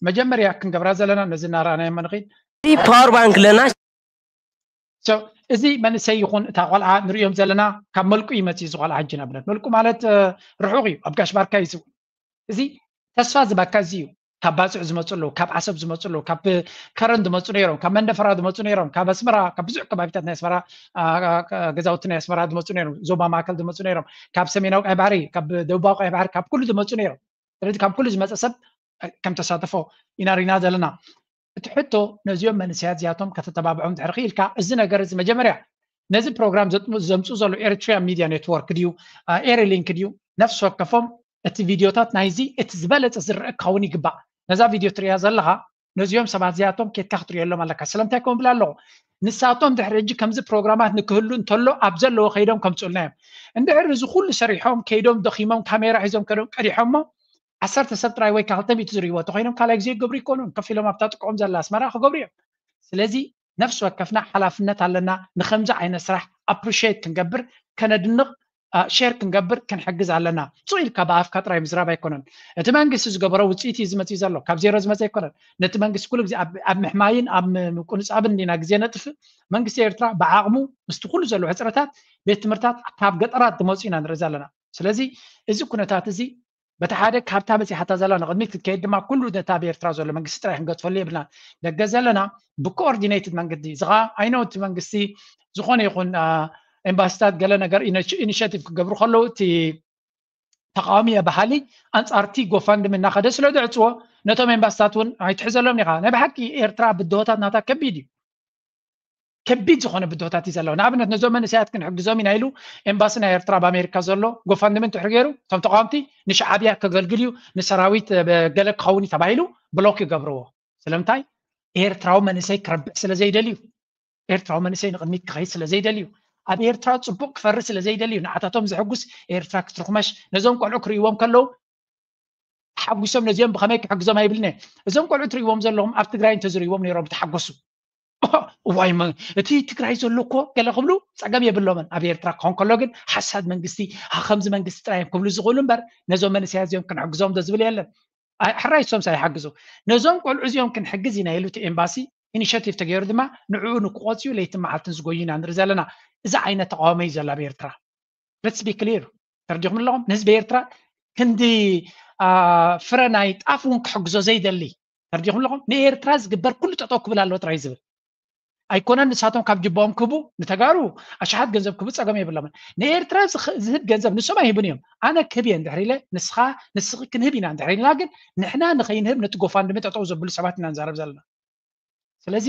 መጀመርያ ክንገብራ ዘለና ነዚ እናረኣናዮ ንኽእል ፓወር ባንክ ኣለና እዚ መንእሰይ ይኹን እታ ቆልዓ ንሪኦም ዘለና ካብ መልቁ ይመፅእ። እዚ ቆልዓ ሕጂ ንኣብነት መልቁ ማለት ርሑቕ እዩ፣ ኣብ ጋሽ ባርካ እዩ ዝውል። እዚ ተስፋ ዝበካ እዚ እዩ። ካብ ባፅዕ ዝመፁ ኣለዉ፣ ካብ ዓሰብ ዝመፁ ኣለዉ፣ ካብ ከረን ዝመፁ ነይሮም፣ ካብ መንደፈራ ዝመፁ ነይሮም፣ ካብ ኣስመራ፣ ካብ ብዙሕ ከባቢታት ናይ ኣስመራ ገዛውቲ ናይ ኣስመራ ዝመፁ ነይሮም፣ ዞባ ማእከል ዝመፁ ነይሮም፣ ካብ ሰሜናዊ ቀይ ባሕሪ፣ ካብ ደቡባዊ ቀይ ባሕሪ፣ ካብ ኩሉ ዝመፁ ነይሮም። ስለዚ ካብ ኩሉ ዝመፀ ሰብ ከም ተሳተፎ ኢና ሪና ዘለና። እቲ ሕቶ ነዚኦም መንእሰያት እዚኣቶም ከተተባብዖም ድሕሪ ክኢልካ፣ እዚ ነገር እዚ መጀመርያ ነዚ ፕሮግራም ዘምፅኡ ዘሎ ኤሪትሪያ ሚድያ ኔትወርክ ድዩ ኤሪሊንክ ድዩ፣ ነፍሲ ወከፎም እቲ ቪድዮታት ናይዚ እቲ ዝበለፀ ዝረአ ክኸውን ይግባእ። ነዛ ቪድዮ ትሪያ ዘለኻ ነዚኦም ሰባት እዚኣቶም ኬድካ ክትሪኦሎም ኣለካ። ስለምንታይ ከምኡ ብላ ኣለኹ? ንሳቶም ድሕሪ ሕጂ ከምዚ ፕሮግራማት ንክህሉ እንተሎ ኣብ ዘለዎ ከይዶም ከምፅኡልና እዮም። እንድሕር እዚ ኩሉ ሰሪሖም ከይዶም ደኺሞም ካሜራ ሒዞም ከዶም ቀዲሖሞ ዓሰርተ ሰብ ጥራይ ወይ ክልተ ሚእቲ ዝርእይዎ እንተኮይኖም ካልኣይ ግዜ ክገብሩ ይኮኑን። ከፊሎም ኣብታ ጥቅኦም ዘላ ኣስመራ ክገብሩ እዮም። ስለዚ ነፍሲ ወከፍና ሓላፍነት ኣለና። ንከምዚ ዓይነት ስራሕ ኣፕሪሽት ክንገብር፣ ከነድንቕ፣ ሼር ክንገብር ክንሕግዝ ኣለና። ሱቕ ኢልካ ብኣፍካ ጥራይ ምዝራብ ኣይኮነን። እቲ መንግስቲ ዝገበሮ ውፅኢት እዩ ዝመፅእ ዘሎ፣ ካብ ዜሮ ዝመፀ ኣይኮነን። ነቲ መንግስቲ ኩሉ ግዜ ኣብ ምሕማይን ኣብ ምቁንፃብን እንዲና ግዜ ነጥፍእ። መንግስቲ ኤርትራ ብዓቕሙ ምስቲ ኩሉ ዘሎ ሕፅረታት ቤት ትምህርታት ካብ ገጠራት ዝመፁ ኢና ንርኢ ዘለና። ስለዚ እዚ ኩነታት እዚ በቲ ሓደ ካብታ በፂሓታ ዘላ ንቕድሚት ክትከይድ ድማ ኩሉ ነታ ኣብ ኤርትራ ዘሎ መንግስቲ ጥራይ ክንገድፈሉ የብልና። ደገ ዘለና ብኮኦርዲኔትድ መንገዲ እዚ ከዓ ኣይነው እቲ መንግስቲ ዝኾነ ይኹን ኤምባሲታት ገለ ነገር ኢኒሽቲቭ ክገብሩ ከለዉ እቲ ተቃዋሚ እየ በሃሊ ኣንፃርቲ ጎፋንድሚ እናኸደ ስለ ዘዕፅዎ ነቶም ኤምባሲታት እውን ኣይትሕዘሎም ኢኻ። ናይ ብሓቂ ኤርትራ ብድሆታት ናታ ከቢድ እዩ። ከቢድ ዝኾነ ብድሆታት እዩ ዘለዎ። ንኣብነት ነዞም መንእሰያት ክንሕግዞም ኢና ኢሉ ኤምባሲ ናይ ኤርትራ ኣብ ኣሜሪካ ዘሎ ጎፋንድሚ እንድሕር ገይሩ እቶም ተቃወምቲ ንሻዓብያ ከገልግል እዩ ንሰራዊት ገለ ክኸውን እዩ ተባሂሉ ብሎክ ይገብርዎ። ስለምንታይ? ኤርትራዊ መንእሰይ ክረብሕ ስለ ዘይደልዩ፣ ኤርትራዊ መንእሰይ ንቕድሚት ክኸይድ ስለ ዘይደልዩ፣ ኣብ ኤርትራ ፅቡቅ ክፈሪ ስለ ዘይደልዩ፣ ንዓታቶም ዘሕጉስ ኤርትራ ክትርኩመሽ ነዞም ቆልዑ ክርእይዎም ከለዉ ተሓጒሶም ነዚኦም ብኸመይ ክሕግዞም ኣይብልን እየ። እዞም ቆልዑ ትርእይዎም ዘለኹም ኣብ ትግራይ እንተዝርእይዎም ነይሮም ተሓጎሱ። እዋይ እቲ ትግራይ ዘሎ እኮ ገለ ክብሉ ፀገም የብሎምን። ኣብ ኤርትራ ክኾን ከሎ ግን ሓሳድ መንግስቲ ከምዚ መንግስቲ ጥራይ እዮም ክብሉ ዝኽእሉ እምበር ነዞም መንእሰያት እዚኦም ክንሕግዞም ዶ ዝብል የለን። ሕራይ ሶምስ ኣይሓግዙ። ነዞም ቆልዑ እዚኦም ክንሕግዝ ኢና ኢሉ እቲ ኤምባሲ ኢኒሽቲቭ ተገይሩ ድማ ንዕኡ ንክቆፅዩ ለይትን መዓልትን ዝጎዩ ኢና ንርኢ ዘለና። እዚ ዓይነት ተቃውሞ እዩ ዘሎ ኣብ ኤርትራ። Let's be clear። ተረዲኹም ኣለኹም? ንህዝቢ ኤርትራ ክንዲ ፍረ ናይ ጣፍ እውን ክሕግዞ ዘይደሊ ተረዲኹም ኣለኹም? ንኤርትራ ዝግበር ኩሉ ጠጠው ክብል ኣለዎ ጥራይ ዝብል ኣይኮነን። ንሳቶም ካብ ጅባኦም ክህቡ ንተጋሩ ኣሽሓት ገንዘብ ክህቡ ፀገም የብሎምን። ንኤርትራ ዝህብ ገንዘብ ንሶም ኣይህቡን እዮም። ኣነ ክህብ እየ እንድሕር ኢለ ንስኻ ንስኺ ክንህብ ኢና እንድሕር ኢልና ግን ንሕና ንኸይንህብ ነቲ ጎፋንድሚ ጠጠው ዘብሉ ሰባት ኢና ንዛረብ ዘለና። ስለዚ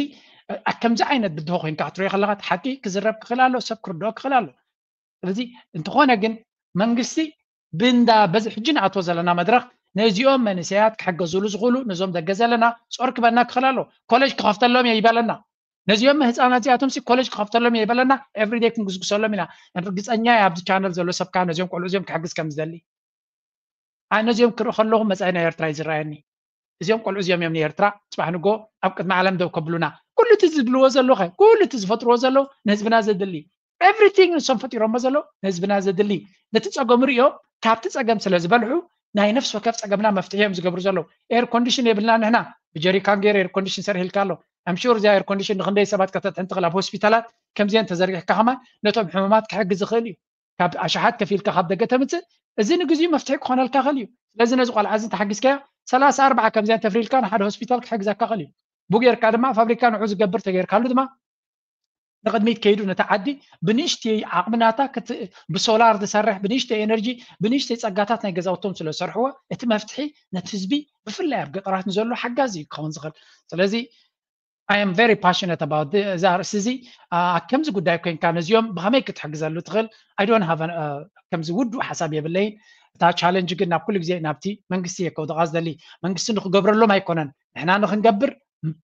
ከምዚ ዓይነት ብድሆ ኮይንካ ክትሪኦ ከለካ እቲ ሓቂ ክዝረብ ክኽእል ኣሎ፣ ሰብ ክርድኦ ክኽእል ኣሎ። ስለዚ እንተኾነ ግን መንግስቲ ብእንዳ በዚ ሕጂ ንኣትዎ ዘለና መድረክ ነዚኦም መንእሰያት ክሕገዝሉ ዝኽእሉ ነዞም ደገ ዘለና ፆር ክበና ክኽእል ኣሎ። ኮሌጅ ክኸፍተሎም እየ ይበለና። ነዚኦም ህፃናት እዚኣቶም ሲ ኮሌጅ ክኸፍተሎም እየ ይበለና። ኤቭሪዴይ ክንጉስጉሰሎም ኢና። ርግፀኛ እየ ኣብዚ ቻነል ዘሎ ሰብ ከዓ ነዚኦም ቆልዑ እዚኦም ክሕግዝ ከም ዝደሊ። ኣነ ነዚኦም ክርኢ ከለኹ መፃኢ ናይ ኤርትራ እዩ ዝረኣየኒ። እዚኦም ቆልዑ እዚኦም እዮም ንኤርትራ ፅባሕ ንጎ ኣብ ቅድሚ ዓለም ደው ከብሉና። ኩሉ እቲ ዝብልዎ ዘለዉ ከ ኩሉ እቲ ዝፈጥርዎ ዘለዉ ንህዝብና ዘድሊ ኤቭሪቲንግ ንሶም ፈጢሮሞ ዘለዉ ንህዝብና ዘድሊ ነቲ ፀገሙ ሪኦ ካብቲ ፀገም ስለ ዝበልሑ ናይ ነፍሲ ወከፍ ፀገምና መፍትሒ እዮም ዝገብሩ ዘለዉ። ኤር ኮንዲሽን የብልና ንሕና ብጀሪካን ገይረ ኤር ኮንዲሽን ሰርሒልካ ኣሎ። ኣምሹር እዚኣ ኤር ኮንዲሽን ንክንደይ ሰባት ከተድሕን ትኽእል ኣብ ሆስፒታላት ከምዚአን ተዘርጊሕካ ከማን ነቶም ሕሙማት ክሕግዝ ይኽእል እዩ። ካብ ኣሽሓት ከፊልካ ካብ ደገ ተምፅእ እዚ ንግዚኡ መፍትሒ ክኾነልካ ይኽእል እዩ። ስለዚ ነዚ ቆልዓ እዚ እንተሓጊዝካዮ ሰላሳ ኣርባዓ ከምዚኣን ተፍሪልካ ንሓደ ሆስፒታል ክሕግዘካ ይኽእል እዩ። ብጌርካ ድማ ፋብሪካ ንዑ ዝገብር ተገይርካሉ ድማ ንቕድሚት ከይዱ ነታ ዓዲ ብንእሽተይ ዓቕሚ ናታ ብሶላር ዝሰርሕ ብንእሽተይ ኤነርጂ ብንእሽተይ ፀጋታት ናይ ገዛውቶም ስለ ዝሰርሕዎ እቲ መፍትሒ ነቲ ህዝቢ ብፍላይ ኣብ ገጠራት ንዘሎ ሓጋዚ እዩ ክኸውን ዝኽእል። ስለዚ I am very passionate about እዛ ርእሲ እዚ ከምዚ ጉዳይ ኮይንካ ነዚኦም ብኸመይ ክትሕግዘሉ ትኽእል I don't have ከምዚ ውዱእ ሓሳብ የብለይን። እታ ቻለንጅ ግን ናብ ኩሉ ግዜ ናብቲ መንግስቲ እየ ከውድቓ ዝደሊ። መንግስቲ ንክገብረሎም ኣይኮነን ንሕና ንክንገብር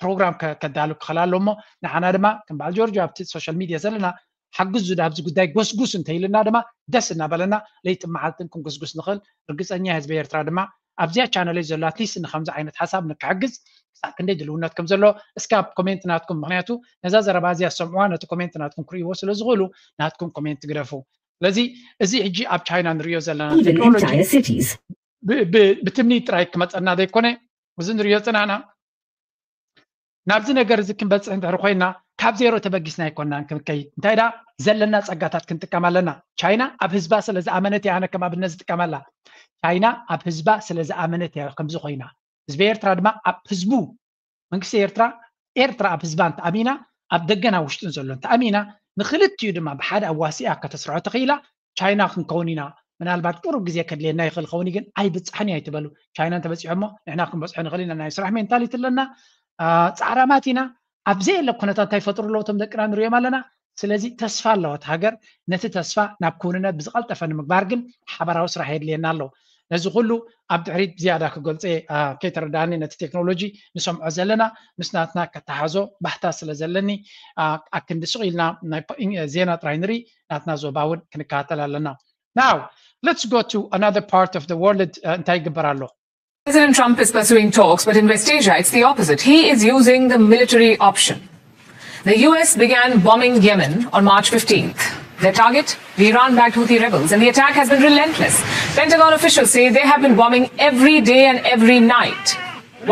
ፕሮግራም ከዳሉ ክኽእል ኣሎ እሞ ንዓና ድማ ከም በዓል ጆርጆ ኣብቲ ሶሻል ሚድያ ዘለና ሓግዙ ኣብዚ ጉዳይ ጎስጉስ እንተኢልና ድማ ደስ እናበለና ለይትን መዓልትን ክንጉስጉስ ንኽእል። ርግፀኛ ህዝቢ ኤርትራ ድማ ኣብዚኣ ቻነለይ ዘሎ ኣትሊስት ንከምዚ ዓይነት ሓሳብ ንክሕግዝ ክሳብ ክንደይ ድልውነት ከም ዘሎ እስካብ ኮሜንት ናትኩም ምክንያቱ ነዛ ዘረባ እዚኣ ዝሰምዕዋ ነቲ ኮሜንት ናትኩም ክርእይዎ ስለ ዝኽእሉ ናትኩም ኮሜንት ግደፉ። ስለዚ እዚ ሕጂ ኣብ ቻይና ንሪኦ ዘለና ቴክኖሎጂ ብትምኒት ጥራይ ክመፀና ዘይኮነ እዚ ንሪኦ ፅናና ናብዚ ነገር እዚ ክንበፅሕ እንድሕር ኮይና ካብ ዜሮ ተበጊስና ኣይኮናን ክንከይድ። እንታይ ደኣ ዘለና ጸጋታት ክንጥቀም ኣለና። ቻይና ኣብ ህዝባ ስለ ዝኣመነት እያ ኣነ ከም ኣብነት ዝጥቀመላ። ቻይና ኣብ ህዝባ ስለ ዝኣመነት እያ ከምዚ ኮይና። ህዝቢ ኤርትራ ድማ ኣብ ህዝቡ መንግስቲ ኤርትራ ኤርትራ ኣብ ህዝባ እንተኣሚና ኣብ ደገና ውሽጥን ዘሎ እንተኣሚና ንክልቲኡ ድማ ብሓደ ኣዋሲኣ ከተስርዖ ተኽኢላ ቻይና ክንከውን ኢና። ምናልባት ቁሩብ ግዜ ከድልየና ይኽእል ኸውን ግን ኣይብጻሕን እዩ ኣይትበሉ። ቻይና እንተበጺሖሞ ንሕና ክንበጽሖ ንኽእል ኢና። ናይ ስራሕ ሜንታሊቲ ኣለና፣ ጻዕራማት ኢና። ኣብ ዘየለ ኩነታት እንታይ ይፈጥሩ ኣለዉ እቶም ደቅና ንሪኦም ኣለና። ስለዚ ተስፋ ኣለዋ እቲ ሃገር። ነቲ ተስፋ ናብ ክውንነት ብዝቐልጠፈ ንምግባር ግን ሓበራዊ ስራሕ የድልየና ኣሎ። ነዚ ኩሉ ኣብ ድሕሪት ብዝያዳ ክገልጸ ከይተረዳኒ ነቲ ቴክኖሎጂ ንሰምዖ ዘለና ምስ ናትና ከተሓዞ ባህታ ስለ ዘለኒ ኣክንዲ ስቕ ኢልና ናይ ዜና ጥራይ ንርኢ ናትና ዞባ እውን ክንከታተል ኣለና። Now let's go to another part of the world. እንታይ ይግበር ኣሎ? President Trump is pursuing talks, but in West Asia, it's the opposite. He is using the military option. The U S began bombing Yemen on March fifteenth. Their target, the Iran-backed Houthi rebels, and the attack has been relentless. Pentagon officials say they have been bombing every day and every night.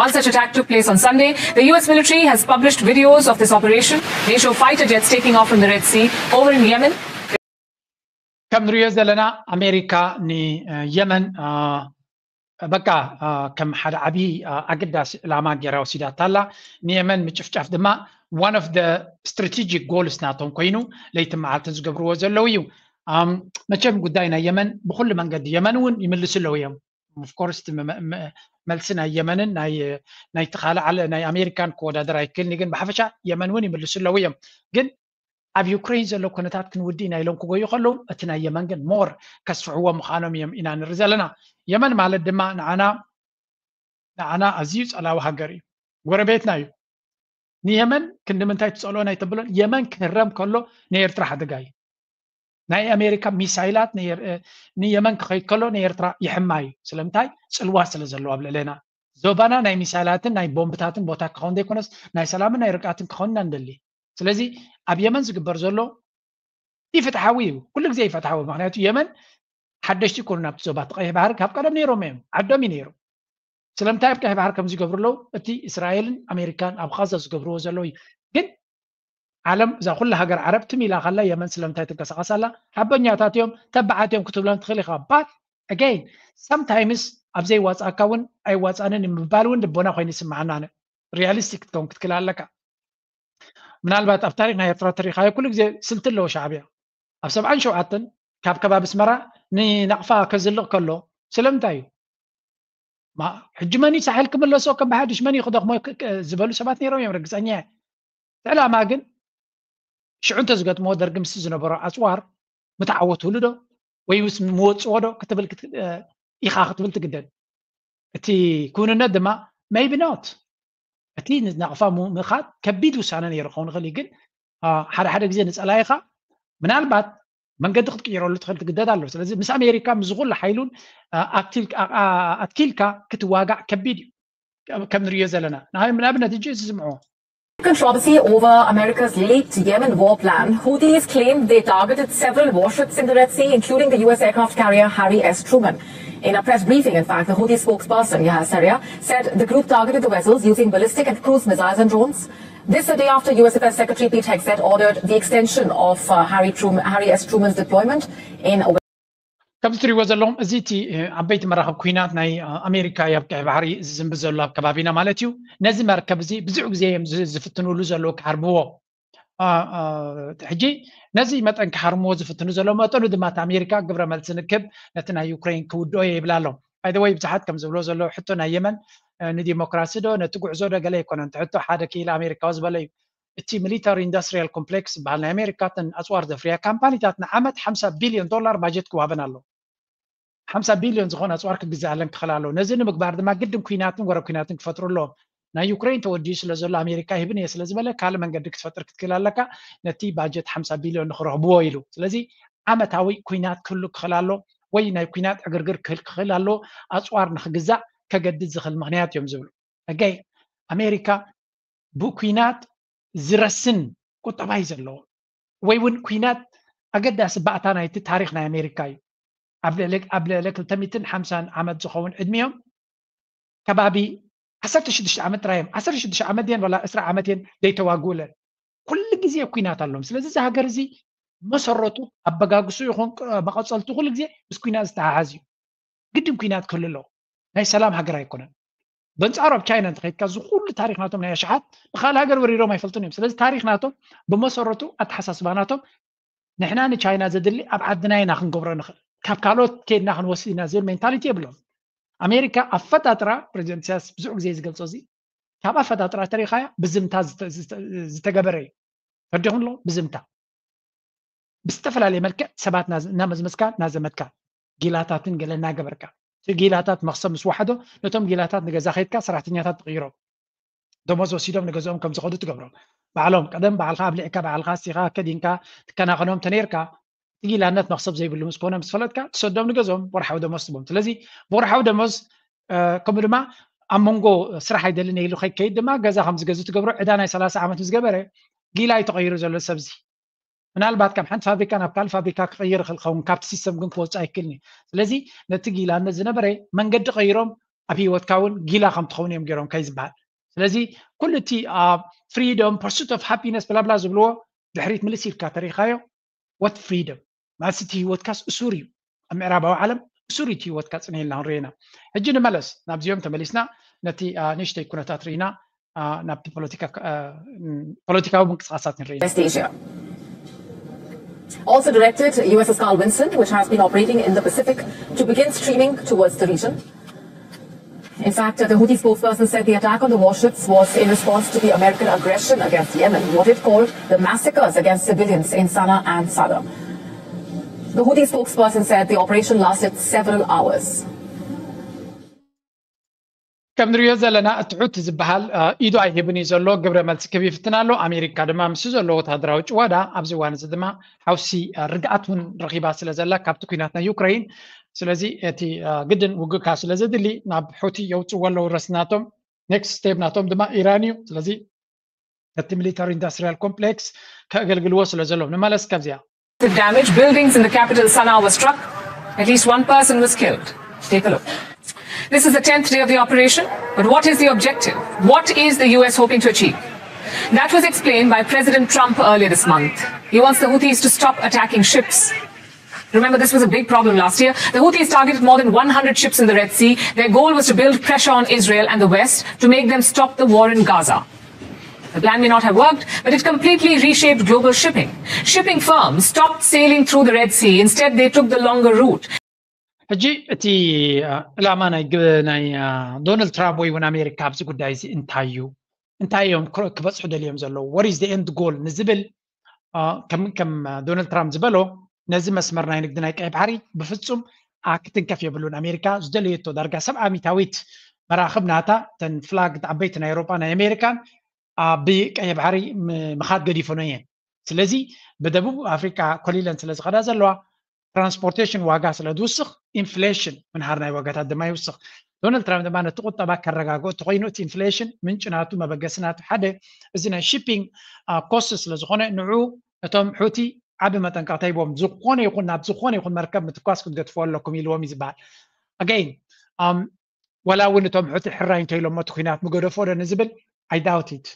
One such attack took place on Sunday. The U S military has published videos of this operation. They show fighter jets taking off from the Red Sea over in Yemen. ከም ንሪኦ ዘለና ኣሜሪካ ንየመን በቃ ከም ሓደ ዓብዪ ኣገዳሲ ዕላማ ገይራ ወሲዳታ ኣላ። ንየመን ምጭፍጫፍ ድማ one of the strategic goals ናቶም ኮይኑ ለይትን መዓልትን ዝገብርዎ ዘለዉ እዩ። መቸም ጉዳይ ናይ የመን ብኩሉ መንገዲ የመን እውን ይምልሱ ኣለዉ እዮም። Of course መልሲ ናይ የመንን ናይቲ ካልእ ናይ ኣሜሪካን ክወዳደር ኣይክእልን ግን ብሓፈሻ የመን እውን ይምልሱ ኣለዉ እዮም። ግን ኣብ ዩክሬን ዘሎ ኩነታት ክንውዲ ኢና ኢሎም ክጎዩ ከለዉ እቲ ናይ የመን ግን more ከስፍሕዎ ምዃኖም እዮም ኢና ንርኢ ዘለና። የመን ማለት ድማ ንዓና ንዓና ኣዝዩ ጸላዊ ሃገር እዩ። ጎረቤትና እዩ። ንየመን ክንዲ ምንታይ ትጸልኦ ናይ ተብሎን የመን ክህረም ከሎ ንኤርትራ ሓደጋ እዩ። ናይ ኣሜሪካ ሚሳይላት ንየመን ክኸይድ ከሎ ንኤርትራ ይሕማ እዩ። ስለምንታይ? ጽልዋ ስለ ዘለዎ ኣብ ልዕሌና። ዞባና ናይ ሚሳይላትን ናይ ቦምብታትን ቦታ ክኸውን ዘይኮነስ ናይ ሰላምን ናይ ርግኣትን ክኸውን ኢና ንደሊ። ስለዚ ኣብ የመን ዝግበር ዘሎ ኢፍትሓዊ እዩ። ኩሉ ግዜ ኢፍትሓዊ። ምክንያቱ የመን ሓደሽቲ ይኮኑ ናብቲ ዞባ እቲ ቀይሕ ባሕሪ ካብ ቀደም ነይሮም እዮም። ዓዶም እዩ ነይሩ። ስለምንታይ ኣብ ቀይሕ ባሕሪ ከም ዝገብሩ ኣለዉ? እቲ እስራኤልን ኣሜሪካን ኣብ ቃዛ ዝገብርዎ ዘለዉ እዩ። ግን ዓለም እዛ ኩላ ሃገር ዓረብ ትም ኢላ ካላ የመን ስለምንታይ ትንቀሳቐስ ኣላ? ሓበኛታት እዮም፣ ተባዓት እዮም ክትብሎም ትኽእል ኢኻ። But again sometimes ኣብ ዘይዋፃእካ እውን ኣይዋፃንን ምባል እውን ልቦና ኮይኑ ይስምዓና። ኣነ realistic ክትከውን ክትክእል ኣለካ። ምናልባት ኣብ ታሪክ ናይ ኤርትራ ተሪኻዮ ኩሉ ግዜ ስልቲ ኣለዎ ሻዕብያ። ኣብ ሰብዓን ሸውዓተን ካብ ከባቢ ኣስመራ ንናቕፋ ከዝልቕ ከሎ ስለምንታይ እዩ? ሕጂ መን እዩ ሳሕል ክምለሶ ከም ብሓድሽ መን እዩ ክደኽሞ ዝበሉ ሰባት ነይሮም እዮም ርግፀኛ እየ። እቲ ዕላማ ግን ሽዑ እንተዝገጥምዎ ደርጊ ምስ ዝነበሮ ኣፅዋር ምተዓወትሉ ዶ ወይ ምስ ምወፅዎ ዶ ክትብል ኢኻ ክትብል ትግደድ። እቲ ክውንነት ድማ maybe not እቲ ናቕፋ ምኻድ ከቢድ ውሳነ ነይሩ ክኸውን ይኽእል እዩ። ግን ሓደ ሓደ ግዜ ንፀላኢኻ ምናልባት መንገዲ ክትቅይረሉ ትኽእል ትግደድ ኣሎ። ስለዚ ምስ ኣሜሪካ ምስ ዝኹሉ ሓይሉን ኣትኪልካ ክትዋጋዕ ከቢድ እዩ። ከም ንሪኦ ዘለና ንኣብነት እጂ እዚ ዝምዕዎ Controversy over America's leaked Yemen war plan. Houthis claim they targeted several warships in the Red Sea, including the U S aircraft carrier Harry S. Truman. In a press briefing, in fact, the Houthi spokesperson Yahya Saree said the group targeted the vessels using ballistic and cruise missiles and drones. This a day after U S Defense Secretary Pete Hegseth ordered the extension of uh, Harry, Truman, Harry S. Truman's deployment in a ከምዚ ትሪእዎ ዘለኹም እዚ እቲ ዓበይቲ መራኸብ ኩናት ናይ ኣሜሪካ ኣብ ቀይ ባሕሪ ዝዝንቢ ዘሎ ኣብ ከባቢና ማለት እዩ። ነዚ መርከብ እዚ ብዙሕ ግዜ እዮም ዝፍትንሉ ዘለዉ ክሃርምዎ። ሕጂ ነዚ መጠን ክሃርምዎ ዝፍትኑ ዘለዉ መጠኑ ድማ እቲ ኣሜሪካ ግብረ መልሲ ንክብ ነቲ ናይ ዩክሬን ክውድኦ እየ ይብል ኣሎ። By the way ብዙሓት ከም ዝብሎ ዘለዉ ሕቶ ናይ የመን ንዲሞክራሲ ዶ ነቲ ጉዕዞ ዶ ገለ ኣይኮነን። እቲ ሕቶ ሓደ ክኢላ ኣሜሪካዊ ዝበለ እዩ። እቲ ሚሊታሪ ኢንዱስትሪያል ኮምፕሌክስ ዝበሃል ናይ ኣሜሪካ እተን ኣፅዋር ዘፍርያ ካምፓኒታት ንዓመት ሓምሳ ቢልዮን ዶላር ባጀት ክዋበን ኣሎ። ሓምሳ ቢልዮን ዝኾነ ኣፅዋር ክግዛኣለን ክኽእል ኣለዎ። ነዚ ንምግባር ድማ ግድን ኩናትን ወረ ኩናትን ክፈጥሩ ኣለዎም። ናይ ዩክሬን ተወዲኡ ስለ ዘሎ ኣሜሪካ ሂብን እየ ስለ ዝበለ ካልእ መንገዲ ክትፈጥር ክትክእል ኣለካ ነቲ ባጀት ሓምሳ ቢልዮን ንክረኽብዎ ኢሉ። ስለዚ ዓመታዊ ኩናት ክህሉ ክኽእል ኣሎ ወይ ናይ ኩናት ዕግርግር ክህል ክኽእል ኣሎ። ኣፅዋር ንክግዛእ ከገድድ ዝኽእል ምክንያት እዮም ዝብሉ። ሕገይ ኣሜሪካ ብኩናት ዝረስን ቁጠባ እዩ ዘለዎ ወይ እውን ኩናት ኣገዳሲ ባእታ ናይቲ ታሪክ ናይ ኣሜሪካ እዩ። ኣብ ልዕሊ ክልተ ሚእትን ሓምሳን ዓመት ዝኸውን ዕድሚኦም ከባቢ ዓሰርተ ሽዱሽተ ዓመት ጥራይ እዮም። ዓሰርተ ሽዱሽተ ዓመት ድየን ዋላ ዕስራ ዓመት እየን ዘይተዋግኡለን። ኩሉ ግዜ ኩናት ኣለዎም። ስለዚ እዚ ሃገር እዚ መሰረቱ ኣበጋግሱ ይኹን መቐፀልቱ ኩሉ ግዜ ምስ ኩናት ዝተሓሓዝ እዩ። ግድን ኩናት ክህሉ ኣለዎ። ናይ ሰላም ሃገር ኣይኮነን። በንፃሩ ኣብ ቻይና እንተኸይድካ እዚ ኩሉ ታሪክ ናቶም ናይ ኣሽሓት ንካልእ ሃገር ወሪሮም ኣይፈልጡን እዮም። ስለዚ ታሪክ ናቶም ብመሰረቱ ኣተሓሳስባ ናቶም ንሕና ንቻይና ዘድሊ ኣብ ዓድና ኢና ክንገብሮ ንኽእል፣ ካብ ካልኦት ከይድና ክንወስድ ኢና ዝብል ሜንታሊቲ የብሎም። ኣሜሪካ ኣፈጣጥራ ፕሬዚደንት ኢሳያስ ብዙሕ ግዜ ዝገልፆ እዚ ካብ ኣፈጣጥራ ተሪኻያ ብዝምታ ዝተገበረ እዩ። ፈዲኹም ኣሎ ብዝምታ ብዝተፈላለየ መልክዕ ሰባት እናመዝመዝካ እናዘመትካ ጊላታትን ገለ እናገበርካ እቲ ጊላታት መክሰብ ምስ ዋሕዶ ነቶም ጊላታት ንገዛ ከይድካ ሰራሕተኛታት ትቕይሮም ደሞዝ ወሲዶም ንገዝኦም ከም ዝኸዱ ትገብሮም። ባዕሎም ቀደም ባዕልካ ኣብሊዕካ ባዕልካ ኣስቲኻ ከዲንካ ትከናኸኖም ተነይርካ እቲ ጊላነት መክሰብ ዘይብሉ ምስ ኮነ ምስ ፈለጥካ ትሰዶም ንገዝኦም ወርሓዊ ደሞዝ ትቦም። ስለዚ ብወርሓዊ ደሞዝ ከምኡ ድማ ኣብ መንጎ ስራሕ ኣይደልን ኢሉ ከይከይድ ድማ ገዛ ከም ዝገዝ ትገብሮ ዕዳ ናይ ሰላሳ ዓመት ምስ ገበረ ጊላ እዩ ተቐይሩ ዘሎ ሰብዚ። ምናልባት ካብ ሓንቲ ፋብሪካ ናብ ካልእ ፋብሪካ ክቐይር ይኽእል ኸውን፣ ካብቲ ሲስተም ግን ክወፅእ ኣይክእልን እዩ። ስለዚ ነቲ ጊላነት ዝነበረ መንገዲ ቀይሮም ኣብ ሂወትካ እውን ጊላ ከም ትኸውን እዮም ገይሮም ከይ ዝበሃል። ስለዚ ኩሉ እቲ ኣብ ፍሪደም ፐርሱት ኦፍ ሃፒነስ ብላብላ ዝብልዎ ድሕሪት ምልስ ኢልካ ተሪኻዮ ወት ፍሪደም ማለት እቲ ሂወትካስ እሱር እዩ። ኣብ ምዕራባዊ ዓለም እሱር እዩ እቲ ሂወትካ ጽንሄልና ክንሪኦ ኢና። ሕጂ ንመለስ ናብዚኦም ተመሊስና ነቲ ንእሽተይ ኩነታት ርኢና ናብቲ ፖለቲካዊ ምንቅስቃሳት ንርኢ። West Asia. Also directed U S's Carl Vinson, which has been operating in the Pacific, to begin streaming towards the region. In fact, the Houthi spokesperson said the attack on the warships was in response to the American aggression against Yemen, what it called the massacres against civilians in Sana'a and Sadr. The Houthi spokesperson said the operation lasted several hours. ከም ንሪኦ ዘለና እቲ ሑቲ ዝበሃል ኢዱ ኣይህብን እዩ ዘሎ፣ ግብረ መልሲ ክህብ ይፍትን ኣሎ። ኣሜሪካ ድማ ምስ ዘሎ ወታደራዊ ጭወዳ ኣብዚ እዋን እዚ ድማ ሓውሲ ርግኣት እውን ረኺባ ስለ ዘላ ካብቲ ኩናት ናይ ዩክረይን። ስለዚ እቲ ግድን ውግእካ ስለ ዘድሊ ናብ ሑቲ የውፅዎ ኣለዉ ረስናቶም። ኔክስት ስቴፕ ናቶም ድማ ኢራን እዩ። ስለዚ ነቲ ሚሊታሪ ኢንዱስትሪያል ኮምፕሌክስ ከገልግልዎ ስለ ዘለዎም ንመለስ ካብዚኣ Damage. Buildings in the capital Sana'a were struck. At least one person was killed. Take a look. This is the tenth day of the operation, but what is the objective? What is the U S hoping to achieve? That was explained by President Trump earlier this month. He wants the Houthis to stop attacking ships. Remember, this was a big problem last year. The Houthis targeted more than one hundred ships in the Red Sea. Their goal was to build pressure on Israel and the West to make them stop the war in Gaza. The plan may not have worked, but it completely reshaped global shipping. Shipping firms stopped sailing through the Red Sea. Instead, they took the longer route. ሕጂ እቲ ዕላማ ናይ ናይ ዶናልድ ትራምፕ ወይ እውን ኣሜሪካ ኣብዚ ጉዳይ እዚ እንታይ እዩ? እንታይ እዮም ክበፅሑ ደልዮም ዘለዉ? What is the end goal ንዝብል ከም ከም ዶናልድ ትራምፕ ዝበሎ ነዚ መስመር ናይ ንግዲ ናይ ቀይ ባሕሪ ብፍፁም ክትንከፍ የብሉን። ኣሜሪካ ዝደለየቶ ዳርጋ ሰብዓ ሚታዊት መራኽብ ናታ ተን ፍላግ ዓበይቲ ናይ ኤሮጳ ናይ ኣሜሪካን ብቀይ ባሕሪ ምኻድ ገዲፈኖ እየን። ስለዚ ብደቡብ ኣፍሪካ ኮሊለን ስለ ዝኸዳ ዘለዋ ትራንስፖርቴሽን ዋጋ ስለ ዝውስኽ ኢንፍሌሽን ምንሃር ናይ ዋጋታት ድማ ይውስኽ። ዶናልድ ትራምፕ ድማ ነቲ ቁጠባ ከረጋግኦ ተኮይኑ እቲ ኢንፍሌሽን ምንጭ ናቱ መበገሲ ናቱ ሓደ እዚ ናይ ሺፒንግ ኮስት ስለ ዝኾነ ንዑ እቶም ሑቲ ዓቢ መጠንቀቕታ ሂቦም ዝኾነ ይኹን ናብ ዝኾነ ይኹን መርከብ ምትኳስ ክትገድፍዎ ኣለኩም ኢልዎም እዩ ዝበሃል። ኣገይን ወላ እውን እቶም ሑቲ ሕራይ እንተኢሎሞ እቲ ኩናት ምገደፎ ዶ ንዝብል I doubt it።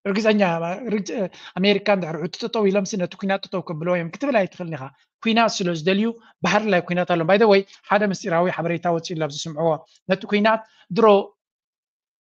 ርግፀኛ ኣሜሪካ እንድሕር ሑቲ ጠጠው ኢሎምሲ ነቲ ኩናት ጠጠው ከብልዎ እዮም ክትብል ኣይትኽእልን ኢኻ። ኩናት ስለ ዝደልዩ ባህሪ ላይ ኩናት ኣሎም። By the way ሓደ ምስጢራዊ ሓበሬታ ወፂኡ ኣብዚ ስምዕዎ ነቲ ኩናት ድሮ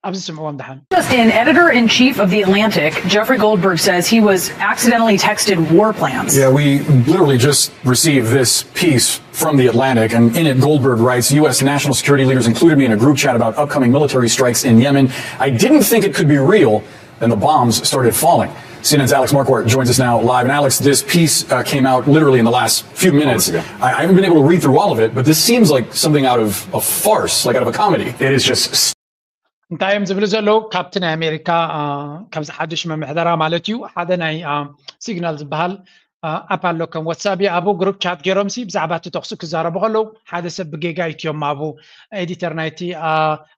ኣብዚ ስምዕዎም ደሓን። An editor in chief of The Atlantic, Jeffrey Goldberg, says he was accidentally texted war plans. Yeah, we literally just received this piece from The Atlantic, and in it, Goldberg writes, U S national security leaders included me in a group chat about upcoming military strikes in Yemen. I didn't think it could be real, then the bombs started falling. C N N's Alex Marquardt joins us now live. And Alex, this piece uh, came out literally in the last few minutes. I, I haven't been able to read through all of it, but this seems like something out of a farce, like out of a comedy. It is just እንታይ እዮም ዝብሉ ዘለዉ ካብቲ ናይ ኣሜሪካ ካብዚ ሓድሽ ምምሕዳራ ማለት እዩ ሓደ ናይ ሲግናል ዝበሃል ኣፕ ኣሎ ከም ዋትሳፕ እዩ ኣብኡ ግሩፕ ቻት ገይሮም ሲ ብዛዕባ እቲ ተኩሲ ክዛረቡ ከለዉ ሓደ ሰብ ብጌጋ ይትዮም ኣብኡ ኤዲተር ናይቲ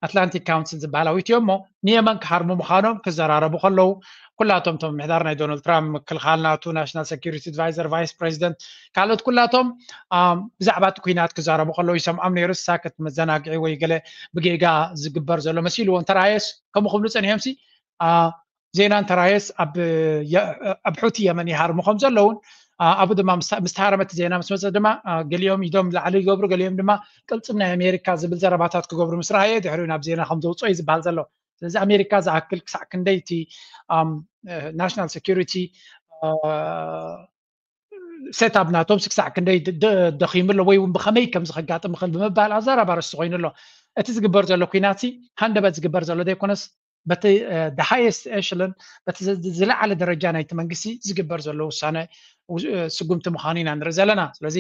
ኣትላንቲክ ካውንስል ዝበሃል ኣዊትዮ እሞ ንየመን ክሃርሙ ምዃኖም ክዘራረቡ ከለዉ ኩላቶም ቶም ምሕዳር ናይ ዶናልድ ትራምፕ ምክልኻል ናቱ ናሽናል ሴኪሪቲ ኣድቫይዘር ቫይስ ፕሬዚደንት ካልኦት ኩላቶም ብዛዕባ እቲ ኩናት ክዛረቡ ከለዉ ይሰምዖም ነይሩ ሳክት መዘናግዒ ወይ ገለ ብጌጋ ዝግበር ዘሎ መሲልዎ እንተረኣየስ ከምኡ ክብሉ ፀኒሖም ሲ ዜና እንተራየስ ኣብ የ- ኣብ ሑቲ የመን ይሃርሙ ከም ዘለውን፣ ኣ፣ ኣብኡ ድማ ምስ ምስ ተሃረመ እቲ ዜና ምስ መፀ ድማ፣ ኣ፣ ገሊኦም ኢዶም ላዕሊ ይገብሩ፣ ገሊኦም ድማ ቅልፅም ናይ ኣሜሪካ ዝብል ዘረባታት ክገብሩ ምስ ረኣየ ድሕሪኡ ናብ ዜና ከም ዘውፅኦ እዩ ዝበሃል ዘሎ። ስለዚ ኣሜሪካ ዝኣክል ክሳዕ ክንደይ እቲ ናሽናል ሴኪሪቲ ሴታፕ ናቶም ክሳዕ ክንደይ ደ- ደ- ደኺሙ ኣሎ ወይ እውን ብኸመይ ከም ዝኸጋጥም ይኽእል ብምባል ኣዛራቢ ኣርእስቲ ኮይኑ ኣሎ። እቲ ዝግበር ዘሎ ኩናት ሃንደበት ዝግበር ዘሎ ዘይኮነስ በቲ ሃየስት ኤሽለን በቲ ዝ- ዝለዓለ ደረጃ ናይቲ መንግስቲ ዝግበር ዘሎ ውሳነ ው- ስጉምቲ ምዃኑ ኢና ንርኢ ዘለና። ስለዚ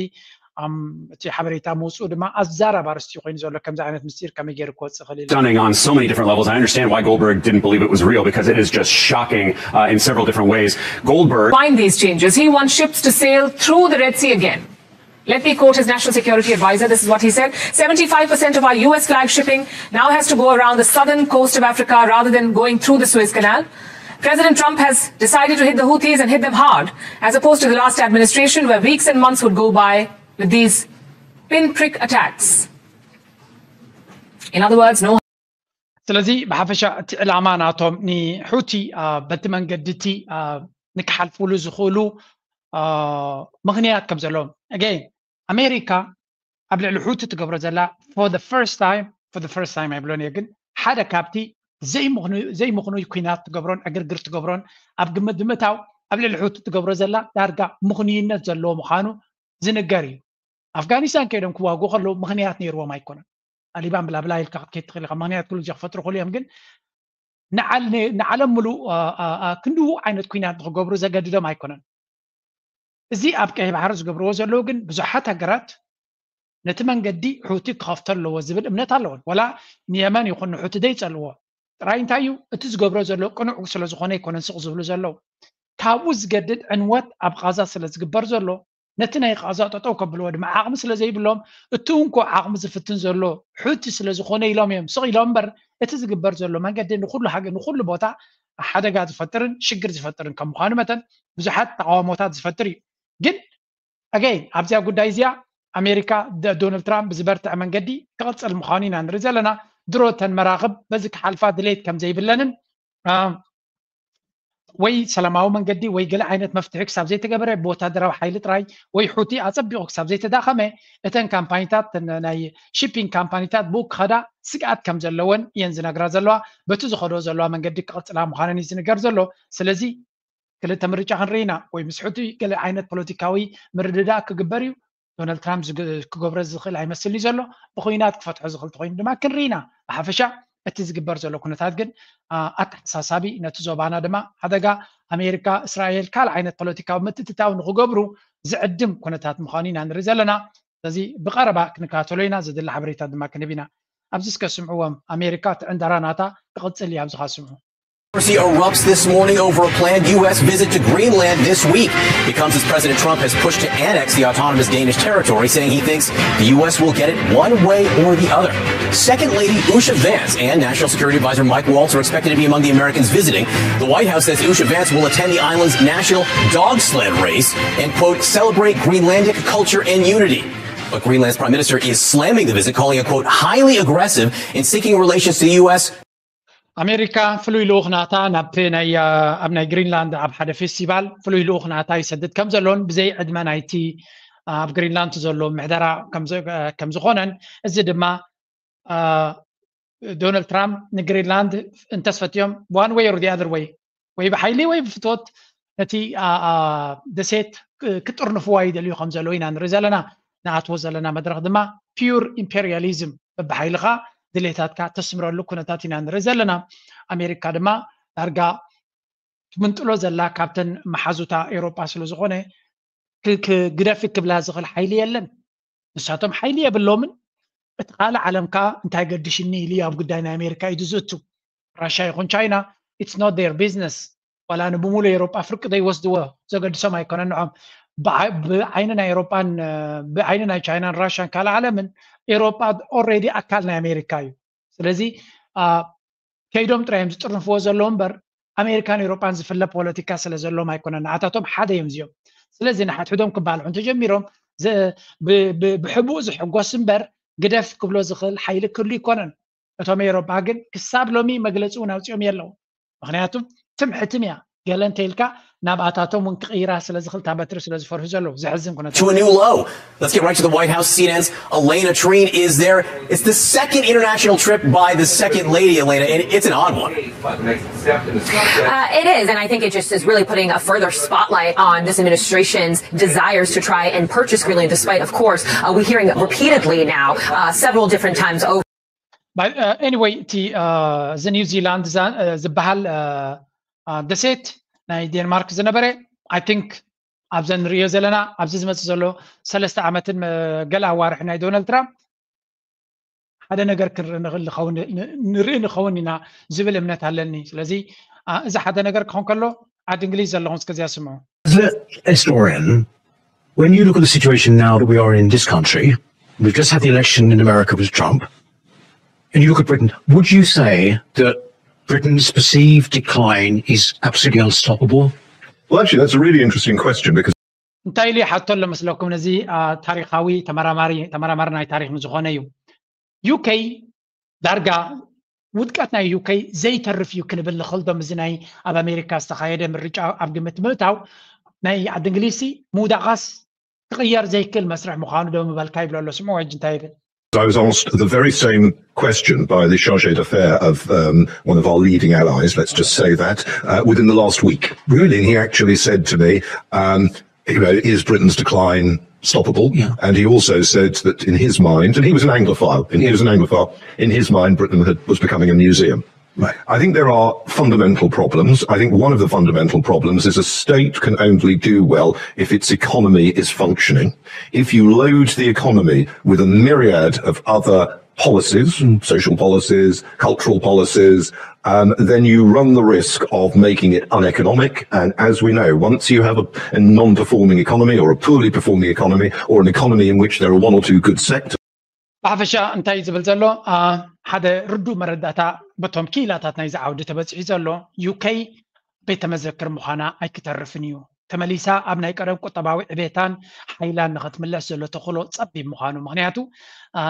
ኣም፣ እቲ ሓበሬታ ምውፅኡ ድማ ኣዛራቢ ኣርእስቲ ኮይኑ ዘሎ ከምዚ ዓይነት ምስጢር ከመይ ገይሩ ክወፅእ ይኽእል ኢሉ። Stunning on so many different levels. I understand why Goldberg didn't believe it was real because it is just shocking uh, in several different ways. Goldberg Find these changes. He wants ships to sail through the Red Sea again. Let me quote his national security advisor. This is what he said: seventy-five percent of our U S flag shipping now has to go around the southern coast of Africa rather than going through the Suez Canal. President Trump has decided to hit the Houthis and hit them hard, as opposed to the last administration where weeks and months would go by with these pinprick attacks. In other words, no ስለዚ ብሓፈሻ እቲ ዕላማ ናቶም ንሑቲ ኣ፣ በቲ መንገዲ እቲ ኣ፣ ንክሓልፉሉ ዝኽእሉ ኣ፣ ምኽንያት ከም ዘለዎም ኣገይን ኣሜሪካ ኣብ ልዕሊ ሑቲ ትገብሮ ዘላ for the first time for the first time ኣይብሎን እየ ግን ሓደ ካብቲ ዘይምኽኑ ዘይምኽኑይ ኩናት ትገብሮን ዕግርግር ትገብሮን ኣብ ግምት ብምእታው ኣብ ልዕሊ ሑቲ ትገብሮ ዘላ ዳርጋ ምኽኑይነት ዘለዎ ምዃኑ ዝንገር እዩ። ኣፍጋኒስታን ከይዶም ክዋግኡ ከለዉ ምኽንያት ነይርዎም ኣይኮነን። ጣሊባን ብላብላ ኢልካ ክትከይድ ትኽእል ኢኻ። ምኽንያት ኩሉ ግዜ ክፈጥሩ ክኽእሉ እዮም፣ ግን ንዓል- ንዓለም ምሉእ ኣ- ኣ- ኣ- ክንድኡ ዓይነት ኩናት ንክገብሩ ዘገድዶም ኣይኮነን። እዚ ኣብ ቀይሕ ባሕሪ ዝገብርዎ ዘለዉ ግን ብዙሓት ሃገራት ነቲ መንገዲ ሑቲ ክኸፍቶ ኣለዎ ዝብል እምነት ኣለዎን። ወላ ንየመን ይኹን ንሑቲ ዘይጸልዎ ጥራይ እንታይ እዩ እቲ ዝገብሮ ዘሎ ቅኑዕ ስለ ዝኾነ ኣይኮነን ስቕ ዝብሉ ዘለዉ። ካብኡ ዝገድድ ዕንወት ኣብ ቓዛ ስለ ዝግበር ዘሎ ነቲ ናይ ቓዛ ጠጠው ከብልዎ ድማ ዓቕሚ ስለ ዘይብሎም እቲ እንኮ ዓቕሚ ዝፍትን ዘሎ ሑቲ ስለ ዝኾነ ኢሎም እዮም ስቕ ኢሎም እምበር እቲ ዝግበር ዘሎ መንገዲ ንኹሉ ሃገር ንኹሉ ቦታ ሓደጋ ዝፈጥርን ሽግር ዝፈጥርን ከም ምዃኑ መጠን ብዙሓት ተቃውሞታት ዝፈጥር እዩ። ግን ኣገይን ኣብዚኣ ጉዳይ እዚኣ ኣሜሪካ ደ- ዶናልድ ትራምፕ ብዝበርትዐ መንገዲ ክቕፅል ምዃኑ ኢና ንርኢ ዘለና። ድሮ እተን መራኽብ በዚ ክሓልፋ ድሌት ከም ዘይብለንን ኣ፣ ወይ ሰላማዊ መንገዲ ወይ ገለ ዓይነት መፍትሒ ክሳብ ዘይተገበረ ብወታደራዊ ሓይሊ ጥራይ ወይ ሑቲ ኣጸቢቑ ክሳብ ዘይተዳኸመ እተን ካምፓኒታት እተን ናይ ሺፒንግ ካምፓኒታት ብኡ ክኸዳ ስግኣት ከም ዘለወን እየን ዝነግራ ዘለዋ። በቲ ዝኸዶ ዘለዋ መንገዲ ክቕጽላ ምዃነን እዩ ዝንገር ዘሎ። ስለዚ ክልተ ምርጫ ክንርኢ ኢና፣ ወይ ምስ ሑቲ ገለ ዓይነት ፖለቲካዊ ምርድዳእ ክግበር እዩ። ዶናልድ ትራምፕ ዝግ- ክገብሮ ዝኽእል ኣይመስልን እዩ ዘሎ። ብኹናት ክፈትሖ ዝኽእል ተኮይኑ ድማ ክንርኢ ኢና። ብሓፈሻ እቲ ዝግበር ዘሎ ኩነታት ግን ኣ፣ ኣተሓሳሳቢ ነቲ ዞባና ድማ ሓደጋ ኣሜሪካ እስራኤል ካልእ ዓይነት ፖለቲካዊ ምትእትታው ንክገብሩ ዝዕድም ኩነታት ምዃኑ ኢና ንርኢ ዘለና። ስለዚ ብቐረባ ክንከታተሎ ኢና። ዘድሊ ሓበሬታ ድማ ክንህብ ኢና። ኣብዚ እስከ ስምዕዎም። ኣሜሪካ እቲ ዕንደራ ናታ ክቕጽል እዩ። ኣብዚ ኸ ስምዑ። Controversy erupts this morning over a planned U S visit to Greenland this week. It comes as President Trump has pushed to annex the autonomous Danish territory, saying he thinks the U S will get it one way or the other. Second Lady Usha Vance and National Security Advisor Mike Waltz are expected to be among the Americans visiting. The White House says Usha Vance will attend the island's national dog sled race and, quote, celebrate Greenlandic culture and unity. But Greenland's prime minister is slamming the visit, calling it, quote, highly aggressive in seeking relations to the U S. ኣሜሪካ ፍሉይ ልኡኽ ናታ ናብቲ ናይ ኣብ ናይ ግሪንላንድ ኣብ ሓደ ፌስቲቫል ፍሉይ ልኡኽ ናታ ይሰድድ ከም ዘሎን ብዘይ ዕድመ ናይቲ ኣብ ግሪንላንድ ዘሎ ምሕደራ ከም ዝኾነን እዚ ድማ ዶናልድ ትራምፕ ንግሪንላንድ እንተስፈትዮም one way or the other way ወይ ብሓይሊ ወይ ብፍትወት ነቲ ደሴት ክጥርንፍዋ ይደልዩ ከም ዘለዉ ኢና ንርኢ ዘለና። ንኣትዎ ዘለና መድረኽ ድማ pure imperialism በብሓይልኻ ድሌታትካ ተስምረሉ ኩነታት ኢና ንርኢ ዘለና። ኣሜሪካ ድማ ዳርጋ ትምንጥሎ ዘላ ካብተን መሓዙታ ኤውሮጳ ስለ ዝኾነ ክግደፍ ክብላ ዝኽእል ሓይሊ የለን። ንሳቶም ሓይሊ የብሎምን። እቲ ካልእ ዓለም ከኣ እንታይ ገድሽኒ ኢሉ ኣብ ጉዳይ ናይ ኣሜሪካ ኢዱ ዝእቱ። ራሻ ይኹን ቻይና it's not their business። ዋላ ንብሙሉ ኤውሮጳ ፍርቂ ዘይወስድዎ ዘገድሶም ኣይኮነን ንዖም። ብዓይኒ ናይ ኤውሮጳን ብዓይኒ ናይ ቻይናን ራሻን ካልእ ዓለምን ኤውሮጳ already ኣካል ናይ ኣሜሪካ እዩ። ስለዚ ከይዶም ጥራይ እዮም ዝጥርንፍዎ ዘለዉ እምበር ኣሜሪካን ኤውሮጳን ዝፍለ ፖለቲካ ስለ ዘለዎም ኣይኮነን። ንዓታቶም ሓደ እዮም እዚኦም። ስለዚ ንሓድሕዶም ክባልዑ እንተጀሚሮም ብሕቡእ ዝሕጎስ እምበር ግደፍ ክብሎ ዝኽእል ሓይሊ ክህሉ ይኮነን። እቶም ኤውሮጳ ግን ክሳብ ሎሚ መግለጺ እውን ኣውጺኦም የለዉ። ምክንያቱ ትም ሕትም እያ። ገለ እንተ ኢልካ ናብኣታቶም እውን ክቕይራ ስለ ዝኽእል፣ እታ በትሪ ስለ ዝፈርሁ ዘለዉ። ዘሕዝን ኩነታት። To a new low. Let's get right to the White House። C N N's Elena Trian is there. It's the second international trip by the second lady, Elena, and it's an odd one. Uh, it is, and I think it just is really putting a further spotlight on this administration's desires to try and purchase Greenland, despite, of course, uh, we're hearing repeatedly now, uh, several different times over. But uh, anyway, እቲ uh, እዚ ኒው ዚላንድ ዛ- uh, ዝበሃል uh, uh, ደሴት ናይ ዴንማርክ ዝነበረ፣ I think፣ ኣብዘ ንሪኦ ዘለና ኣብዚ ዝመፅእ ዘሎ ሰለስተ ዓመትን uh, ገለ ኣዋርሒ ናይ ዶናልድ ትራምፕ ሓደ ነገር ክንርኢ ንኽእል ንኸውን ን- ንርኢ ንኸውን ኢና ዝብል እምነት ኣለኒ። ስለዚ uh, እዚ ሓደ ነገር ክኸውን ከሎ ዓዲ እንግሊዝ ዘለኹም እስከዚኣ ስምዑ። As a historian, when you look at the situation now that we are in this country, we've just had the election in America with Trump, and you look at Britain, would you say that Britain's perceived decline is absolutely unstoppable? Well, actually, that's a really interesting question because እንታይ ኢሉ ይሓቶ ኣሎ መስለኩም? ነዚ uh, ታሪኻዊ ተመራማሪ ተመራማሪ ናይ ታሪኽ ንዝኾነ እዩ። ዩኬ ዳርጋ ውድቀት ናይ ዩኬ ዘይተርፍ እዩ ክንብል ንኽእል ዶ? እዚ ናይ ኣብ ኣሜሪካ ዝተኻየደ ምርጫ ኣብ ግምት ምእታው ናይ ዓዲ እንግሊዝሲ ምውዳቓስ ክቕየር ዘይክእል መስርሕ ምዃኑ ዶ ምበልካ ይብሎ ኣሎ። ስምዑ ሕጂ እንታይ ይብል። I was asked the very same question by the chargé d'affaires of um, one of our leading allies, let's just say that, uh, within the last week. Really, and he actually said to me, um, you know, is Britain's decline stoppable? Yeah. And he also said that in his mind, and he was an Anglophile, and he was an Anglophile, in his mind, Britain had, was becoming a museum. Right. I think there are fundamental problems. I think one of the fundamental problems is a state can only do well if its economy is functioning. If you load the economy with a myriad of other policies, social policies, cultural policies, um, then you run the risk of making it uneconomic. And as we know, once you have a, a non performing economy or a poorly performing economy or an economy in which there are one or two good sectors, ብሓፈሻ እንታይ እዩ ዝብል ዘሎ? ሓደ ርዱእ መረዳእታ በቶም ክኢላታት ናይዚ ዓውዲ ተበፂሑ ዘሎ፣ ዩኬ ቤተ መዘክር ምዃና ኣይክተርፍን እዩ። ተመሊሳ ኣብ ናይ ቀደም ቁጠባዊ ዕቤታን ሓይላን ንኽትምለስ ዘሎ ተኽእሎ ጸቢብ ምዃኑ። ምኽንያቱ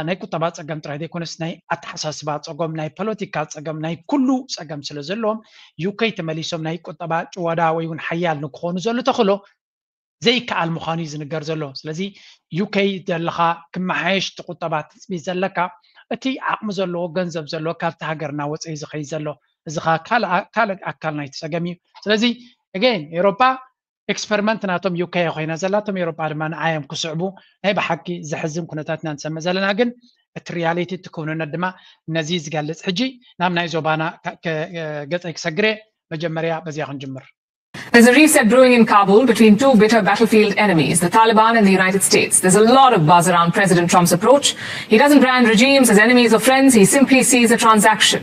ናይ ቁጠባ ጸገም ጥራይ ዘይኮነስ ናይ ኣተሓሳስባ ጸገም፣ ናይ ፖለቲካ ጸገም፣ ናይ ኩሉ ጸገም ስለ ዘለዎም፣ ዩኬ ተመሊሶም ናይ ቁጠባ ጭወዳ ወይ እውን ሓያል ንክኾኑ ዘሎ ተኽእሎ ዘይከኣል ምዃኑ እዩ ዝንገር ዘሎ። ስለዚ ዩኬ ዘለኻ ክመሓየሽ እቲ ቁጠባ ትፅቢት ዘለካ፣ እቲ ዓቕሚ ዘለዎ ገንዘብ ዘለዎ ካብቲ ሃገር እናወፀ እዩ ዝኸይድ ዘሎ። እዚ ኸዓ ካልእ ካልእ ኣካል ናይቲ ፀገም እዩ። ስለዚ again ኤሮፓ ኤክስፐሪመንት ናቶም ዩኬ ኮይና ዘላ፣ እቶም ኤሮፓ ድማ ንዓዮም ክስዕቡ። ናይ ብሓቂ ዘሕዝን ኩነታት ኢና ንሰምዕ ዘለና፣ ግን እቲ ሪያሊቲ እቲ ክውንነት ድማ ነዚ ዝገልፅ። ሕጂ ናብ ናይ ዞባና ገፀይ ክሰግር እየ። መጀመርያ በዚኣ ክንጅምር። There's a reset brewing in Kabul between two bitter battlefield enemies, the Taliban and the United States. There's a lot of buzz around President Trump's approach. He doesn't brand regimes as enemies or friends, he simply sees a transaction.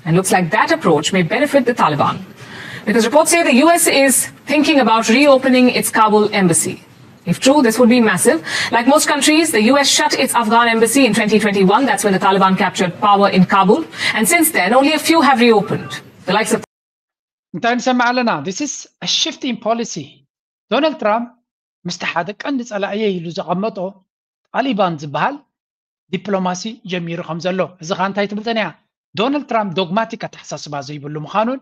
And looks like that approach may benefit the Taliban. Because reports say the U S is thinking about reopening its Kabul embassy. If true, this would be massive. Like most countries, the U S shut its Afghan embassy in twenty twenty-one. That's when the Taliban captured power in Kabul. And since then, only a few have reopened. The likes of እንታይ ንሰምዕ ኣለና? This is a shift in policy. ዶናልድ ትራምፕ ምስቲ ሓደ ቀንዲ ጸላእየ ኢሉ ዘቐመጦ ጣሊባን ዝበሃል ዲፕሎማሲ ጀሚሩ ከም ዘሎ። እዚ ኸዓ እንታይ ትብል ጸኒሓ? ዶናልድ ትራምፕ ዶግማቲክ ኣተሓሳስባ ዘይብሉ ምዃኑን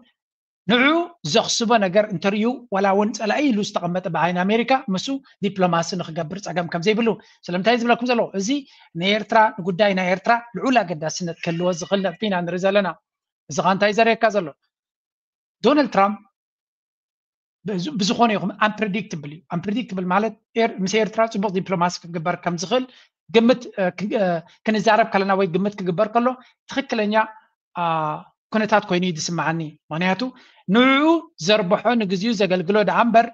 ንዑ ዘኽስቦ ነገር እንተርእዩ፣ ዋላ እውን ጸላኢ ኢሉ ዝተቐመጠ ብዓይኒ ኣሜሪካ፣ ምስኡ ዲፕሎማሲ ንክገብር ጸገም ከም ዘይብሉ። ስለምንታይ ዝብለኩም ዘለኹ? እዚ ንኤርትራ፣ ንጉዳይ ናይ ኤርትራ ልዑል ኣገዳስነት ክህልዎ ዝኽእል ነጥቢ ኢና ንርኢ ዘለና። እዚ ኸዓ እንታይ ዘርእየካ ዘሎ? ዶናልድ ትራምፕ ብዝኾነ ይኹን ኣምፕሬዲክትብል እዩ። ኣምፕሬዲክትብል ማለት ምስ ኤርትራ ፅቡቕ ዲፕሎማሲ ክግበር ከም ዝኽእል ግምት ክንዛረብ ከለና ወይ ግምት ክግበር ከሎ ትኽክለኛ ኩነታት ኮይኑ እዩ ዝስምዓኒ። ምኽንያቱ ንዕኡ ዘርብሖ ንግዚኡ ዘገልግሎ ደኣ እምበር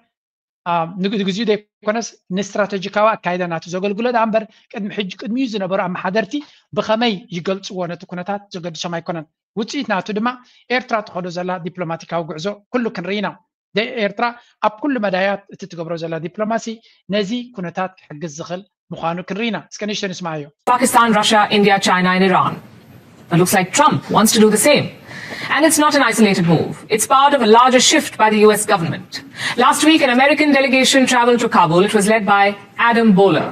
ንግዚኡ ዘይኮነስ ንስትራተጂካዊ ኣካይዳ ናቱ ዘገልግሎ ደኣ እምበር ቅድሚ ሕጂ ቅድሚኡ ዝነበሩ ኣመሓደርቲ ብኸመይ ይገልፅዎ ነቲ ኩነታት ዘገድሶም ኣይኮነን። ውፅኢት ናቱ ድማ ኤርትራ ትኸዶ ዘላ ዲፕሎማቲካዊ ጉዕዞ ኩሉ ክንርኢ ኢና። ኤርትራ ኣብ ኩሉ መዳያት እቲ ትገብሮ ዘላ ዲፕሎማሲ ነዚ ኩነታት ክሕግዝ ዝኽእል ምዃኑ ክንርኢ ኢና። እስከ ንእሽቶ ንስማዓዮ። Pakistan, Russia, India, China, and Iran. It looks like Trump wants to do the same. And it's not an isolated move. It's part of a larger shift by the U S government. Last week, an American delegation traveled to Kabul. It was led by Adam Boehler.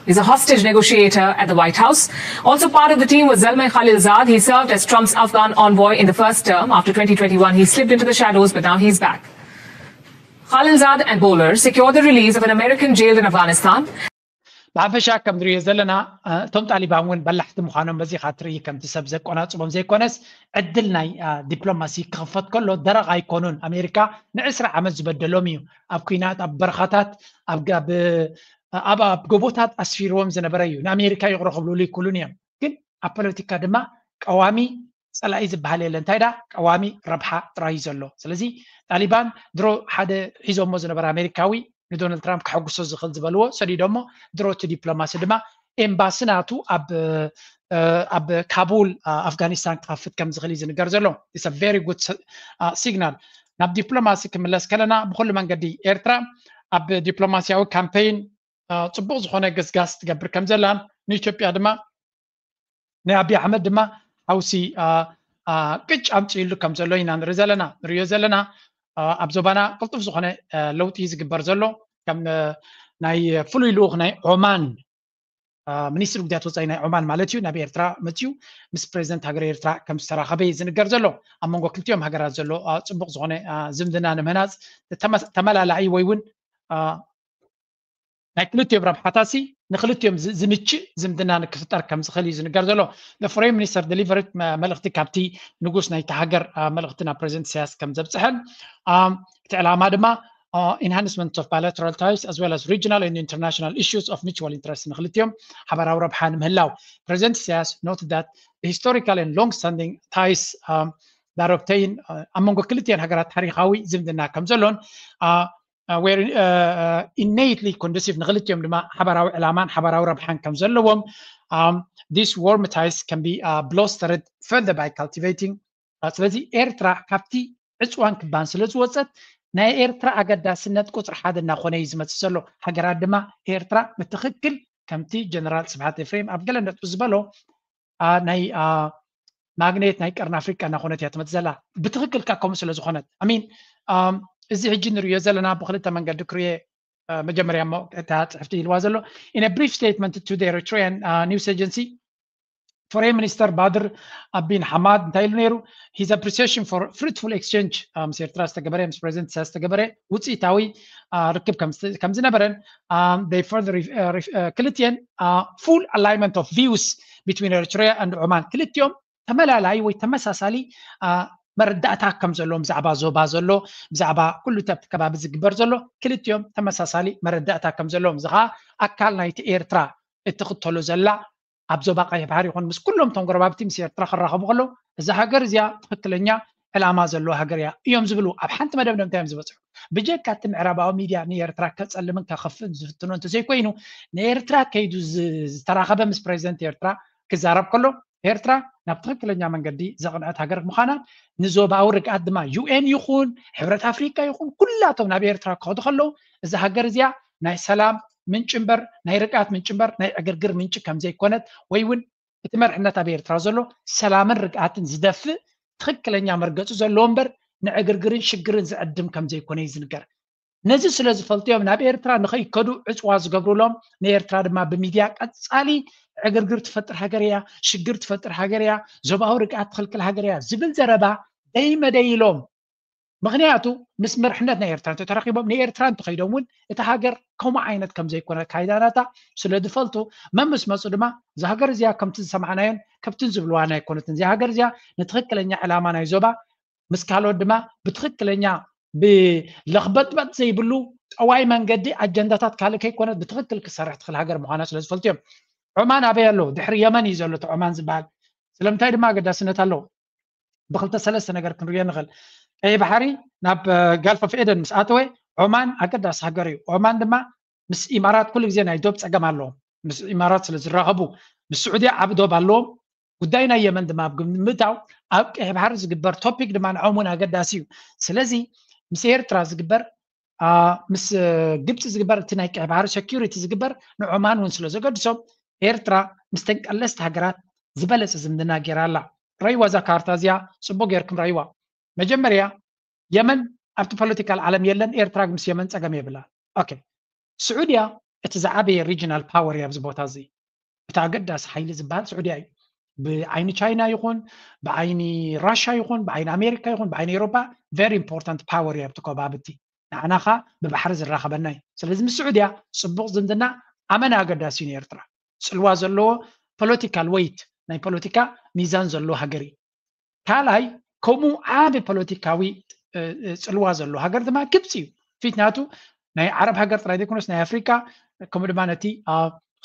He's a hostage negotiator at the White House. Also part of the team was Zalmay Khalilzad. He served as Trump's Afghan envoy in the first term. After twenty twenty-one, he slipped into the shadows, but now he's back. Khalilzad and Bowler secured the release of an American jailed in Afghanistan. ብሓፈሻ ከም ንሪኦ ዘለና እቶም ጣሊባን እውን በላሕቲ ምዃኖም በዚ ካ ትርኢ ከምቲ ሰብ ዘቆናጽቦም ዘይኮነስ ዕድል ናይ ዲፕሎማሲ ክኽፈት ከሎ ደረቕ ኣይኮኑን። ኣሜሪካ ንዕስራ ዓመት ዝበደሎም እዩ ኣብ ኩናት ኣብ በረኻታት ኣብ ኣብ ጎቦታት ኣስፊርዎም ዝነበረ እዩ። ንኣሜሪካ ይቕሮ ክብልሉ ይክሉን እዮም። ግን ኣብ ፖለቲካ ድማ ቀዋሚ ጸላኢ ዝበሃል የለ እንታይ ዳ ቀዋሚ ረብሓ ጥራይ እዩ ዘሎ። ስለዚ ጣሊባን ድሮ ሓደ ሒዞሞ ዝነበረ ኣሜሪካዊ ንዶናልድ ትራምፕ ከሐጉሶ ዝኽእል ዝበልዎ ሰዲዶሞ ድሮ እቲ ዲፕሎማሲ ድማ ኤምባሲ ናቱ ኣብ ኣብ ካቡል ኣፍጋኒስታን ክኸፍት ከም ዝኽእል እዩ ዝንገር ዘሎ። It's a very good signal። ናብ ዲፕሎማሲ ክምለስ ከለና ብኩሉ መንገዲ ኤርትራ ኣብ ዲፕሎማሲያዊ ካምፔይን ጽቡቕ ዝኾነ ገስጋስ ትገብር ከም ዘላን ንኢትዮጵያ ድማ ናይ ኣብይ ኣሕመድ ድማ ሓውሲ ቅጭ ኣምፅእሉ ከም ዘሎ ኢና ንርኢ ዘለና ንሪዮ ዘለና ኣብ ዞባና ቅልጡፍ ዝኾነ ለውጢ ዝግበር ዘሎ ከም ናይ ፍሉይ ልኡኽ ናይ ዖማን ሚኒስትሪ ጉዳያት ወፃኢ ናይ ዖማን ማለት እዩ ናብ ኤርትራ መፅዩ ምስ ፕሬዚደንት ሃገር ኤርትራ ከም ዝተራኸበ ዝንገር ዘሎ ኣብ መንጎ ክልቲኦም ሃገራት ዘሎ ፅቡቕ ዝኾነ ዝምድና ንምህናፅ ተመላላኢ ወይ እውን ናይ ክልቲኦም ረብሓታሲ ንክልቲኦም ዝምችእ ዝምድና ንክፍጠር ከም ዝኽእል እዩ ዝንገር ዘሎ። The foreign minister delivered መልእኽቲ ካብቲ ንጉስ ናይቲ ሃገር መልእኽቲ ናብ ፕሬዚደንት ኢሳያስ ከም ዘብፅሐን እቲ ዕላማ ድማ enhancement of bilateral ties as well as regional and international issues of mutual interest ንክልቲኦም ሓበራዊ ረብሓ ንምህላው። ፕሬዚደንት ኢሳያስ noted that the historical and long-standing ties that obtain ኣብ መንጎ ክልቲኦን ሃገራት ታሪኻዊ ዝምድና ከም ዘሎን were innately conducive ንክልቲኦም ድማ ሓበራዊ ዕላማን ሓበራዊ ረብሓን ከም ዘለዎም these warm ties can be bolstered further by cultivating ስለዚ ኤርትራ ካብቲ ዕፅዋን ክባን ስለ ዝወፀት ናይ ኤርትራ ኣገዳስነት ቁፅሪ ሓደ እናኾነ እዩ ዝመፅእ ዘሎ። ሃገራት ድማ ኤርትራ ብትኽክል ከምቲ ጀነራል ስብሓት ኤፍሬም ኣብ ገለ ነጥቢ ዝበሎ ናይ ማግኔት ናይ ቀርኒ ኣፍሪቃ እናኾነት እያ ትመፅእ ዘላ። ብትኽክል ከ ከምኡ ስለ ዝኾነት ኣሚን እዚ ሕጂ ንሪኦ ዘለና ብክልተ መንገዲ ክርየ መጀመርያ እሞ እታ ፅሕፍቲ ኢልዋ ዘሎ in a brief statement to the Eritrean news agency foreign minister ባድር ኣቢን ሓማድ እንታይ ኢሉ ነይሩ his appreciation for fruitful exchange ምስ ኤርትራ ዝተገበረ ምስ ፕሬዚደንት ኢሳያስ ዝተገበረ ውፅኢታዊ ርክብ ከም ዝነበረን they further ክልቲኤን full alignment of views between Eritrea and Oman ክልቲኦም ተመላላይ ወይ ተመሳሳሊ መረዳእታ ከም ዘለዎም ብዛዕባ ዞባ ዘሎ ብዛዕባ ኩሉ ተብቲ ከባቢ ዝግበር ዘሎ ክልቲኦም ተመሳሳሊ መረዳእታ ከም ዘለዎም እዚ ከዓ ኣካል ናይቲ ኤርትራ እትኽተሎ ዘላ ኣብ ዞባ ቀይሕ ባሕሪ ይኹን ምስ ኩሎም እቶም ጎረባብቲ ምስ ኤርትራ ክራኸቡ ከለዉ እዛ ሃገር እዚኣ ትኽክለኛ ዕላማ ዘለዎ ሃገር እያ እዮም ዝብሉ ኣብ ሓንቲ መደብ ንምንታይ እዮም ዝበፅሑ ብጀካ እቲ ምዕራባዊ ሚድያ ንኤርትራ ከፀልምን ከኸፍእን ዝፍትኖ እንተዘይኮይኑ ንኤርትራ ከይዱ ዝተራኸበ ምስ ፕሬዚደንት ኤርትራ ክዛረብ ከሎ ኤርትራ ናብ ትኽክለኛ መንገዲ ዘቕንዐት ሃገር ምዃናን ንዞባዊ ርግኣት ድማ ዩኤን ይኹን ሕብረት ኣፍሪካ ይኹን ኩላቶም ናብ ኤርትራ ክኸዱ ከለዉ እዛ ሃገር እዚኣ ናይ ሰላም ምንጭ እምበር ናይ ርግኣት ምንጭ እምበር ናይ ዕግርግር ምንጭ ከም ዘይኮነት ወይ እውን እቲ መርሕነት ኣብ ኤርትራ ዘሎ ሰላምን ርግኣትን ዝደፍእ ትኽክለኛ መርገፂ ዘለዎ እምበር ንዕግርግርን ሽግርን ዝዕድም ከም ዘይኮነ እዩ ዝንገር። ነዚ ስለ ዝፈልጡ እዮም ናብ ኤርትራ ንኸይከዱ ዕፅዋ ዝገብሩሎም ንኤርትራ ድማ ብሚድያ ቀፃሊ ዕግርግር ትፈጥር ሃገር እያ፣ ሽግር ትፈጥር ሃገር እያ፣ ዞባዊ ርግኣት ትኽልክል ሃገር እያ ዝብል ዘረባ ደይመደይ ኢሎም ምኽንያቱ ምስ መርሕነት ናይ ኤርትራ እንተተረኺቦም ንኤርትራ እንተኸይዶም እውን እቲ ሃገር ከምኡ ዓይነት ከም ዘይኮነ ካይዳናታ ስለ ዝፈልጡ መምስ መፁ ድማ እዛ ሃገር እዚኣ ከምቲ ዝሰማዕናዮን ከምትን ዝብልዋ ናይ ኮነትን እዚኣ ሃገር እዚኣ ንትኽክለኛ ዕላማ ናይ ዞባ ምስ ካልኦት ድማ ብትኽክለኛ ብለኽበጥበጥ ዘይብሉ ጠዋይ መንገዲ ኣጀንዳታት ካልእ ከይኮነት ብትኽክል ክሰርሕ ትኽእል ሃገር ምዃና ስለ ዝፈልጡ እዮም። ዖማን ኣበይ ኣሎ? ድሕሪ የመን እዩ ዘሎ እቲ ዖማን ዝበሃል። ስለምንታይ ድማ ኣገዳስነት ኣለዎ? ብክልተ ሰለስተ ነገር ክንሪኦ ንኽእል። ቀይ ባሕሪ ናብ ጋልፍ ኦፍ ኤደን ምስ ኣተወ ዖማን ኣገዳሲ ሃገር እዩ። ዖማን ድማ ምስ ኢማራት ኩሉ ግዜ ናይ ዶብ ፀገም ኣለዎም። ምስ ኢማራት ስለ ዝራኸቡ ምስ ስዑድያ ዓብ ዶብ ኣለዎም። ጉዳይ ናይ የመን ድማ ኣብ ግምት ምእታው ኣብ ቀይ ባሕሪ ዝግበር ቶፒክ ድማ ንዖም እውን ኣገዳሲ እዩ። ስለዚ ምስ ኤርትራ ዝግበር ምስ ግብፂ ዝግበር እቲ ናይ ቀይ ባሕሪ ሴኪሪቲ ዝግበር ንዖማን እውን ስለ ዘገድሶም ኤርትራ ምስተን ቀለስቲ ሃገራት ዝበለፀ ዝምድና ገይራ ኣላ። ረይዋ እዛ ካርታ እዚኣ ፅቡቅ ገይርኩም ረይዋ። መጀመርያ የመን ኣብቲ ፖለቲካል ዓለም የለን። ኤርትራ ምስ የመን ፀገም የብላ። ኦኬ ስዑድያ እቲ ዝዓበየ regional power እዩ ኣብዚ ቦታ እዚ። እቲ ኣገዳሲ ሓይሊ ዝበሃል ስዑድያ እዩ። ብዓይኒ ቻይና ይኹን ብዓይኒ ራሻ ይኹን ብዓይኒ ኣሜሪካ ይኹን ብዓይኒ ኤሮፓ very important power እዩ ኣብቲ ከባቢ እቲ። ንዓና ኸኣ ብባሕሪ ዝራኸበና እዩ። ስለዚ ምስ ስዑድያ ጽቡቕ ዝምድና ኣመና ኣገዳሲ እዩ ንኤርትራ። ጽልዋ ዘለዎ political weight፣ ናይ ፖለቲካ ሚዛን ዘለዎ ሃገር እዩ። ካልኣይ ከምኡ ዓቢ ፖለቲካዊ ጽልዋ ዘለዎ ሃገር ድማ ግብፂ እዩ። ፊት ናቱ ናይ ዓረብ ሃገር ጥራይ ዘይኮነስ ናይ ኣፍሪካ፣ ከምኡ ድማ ነቲ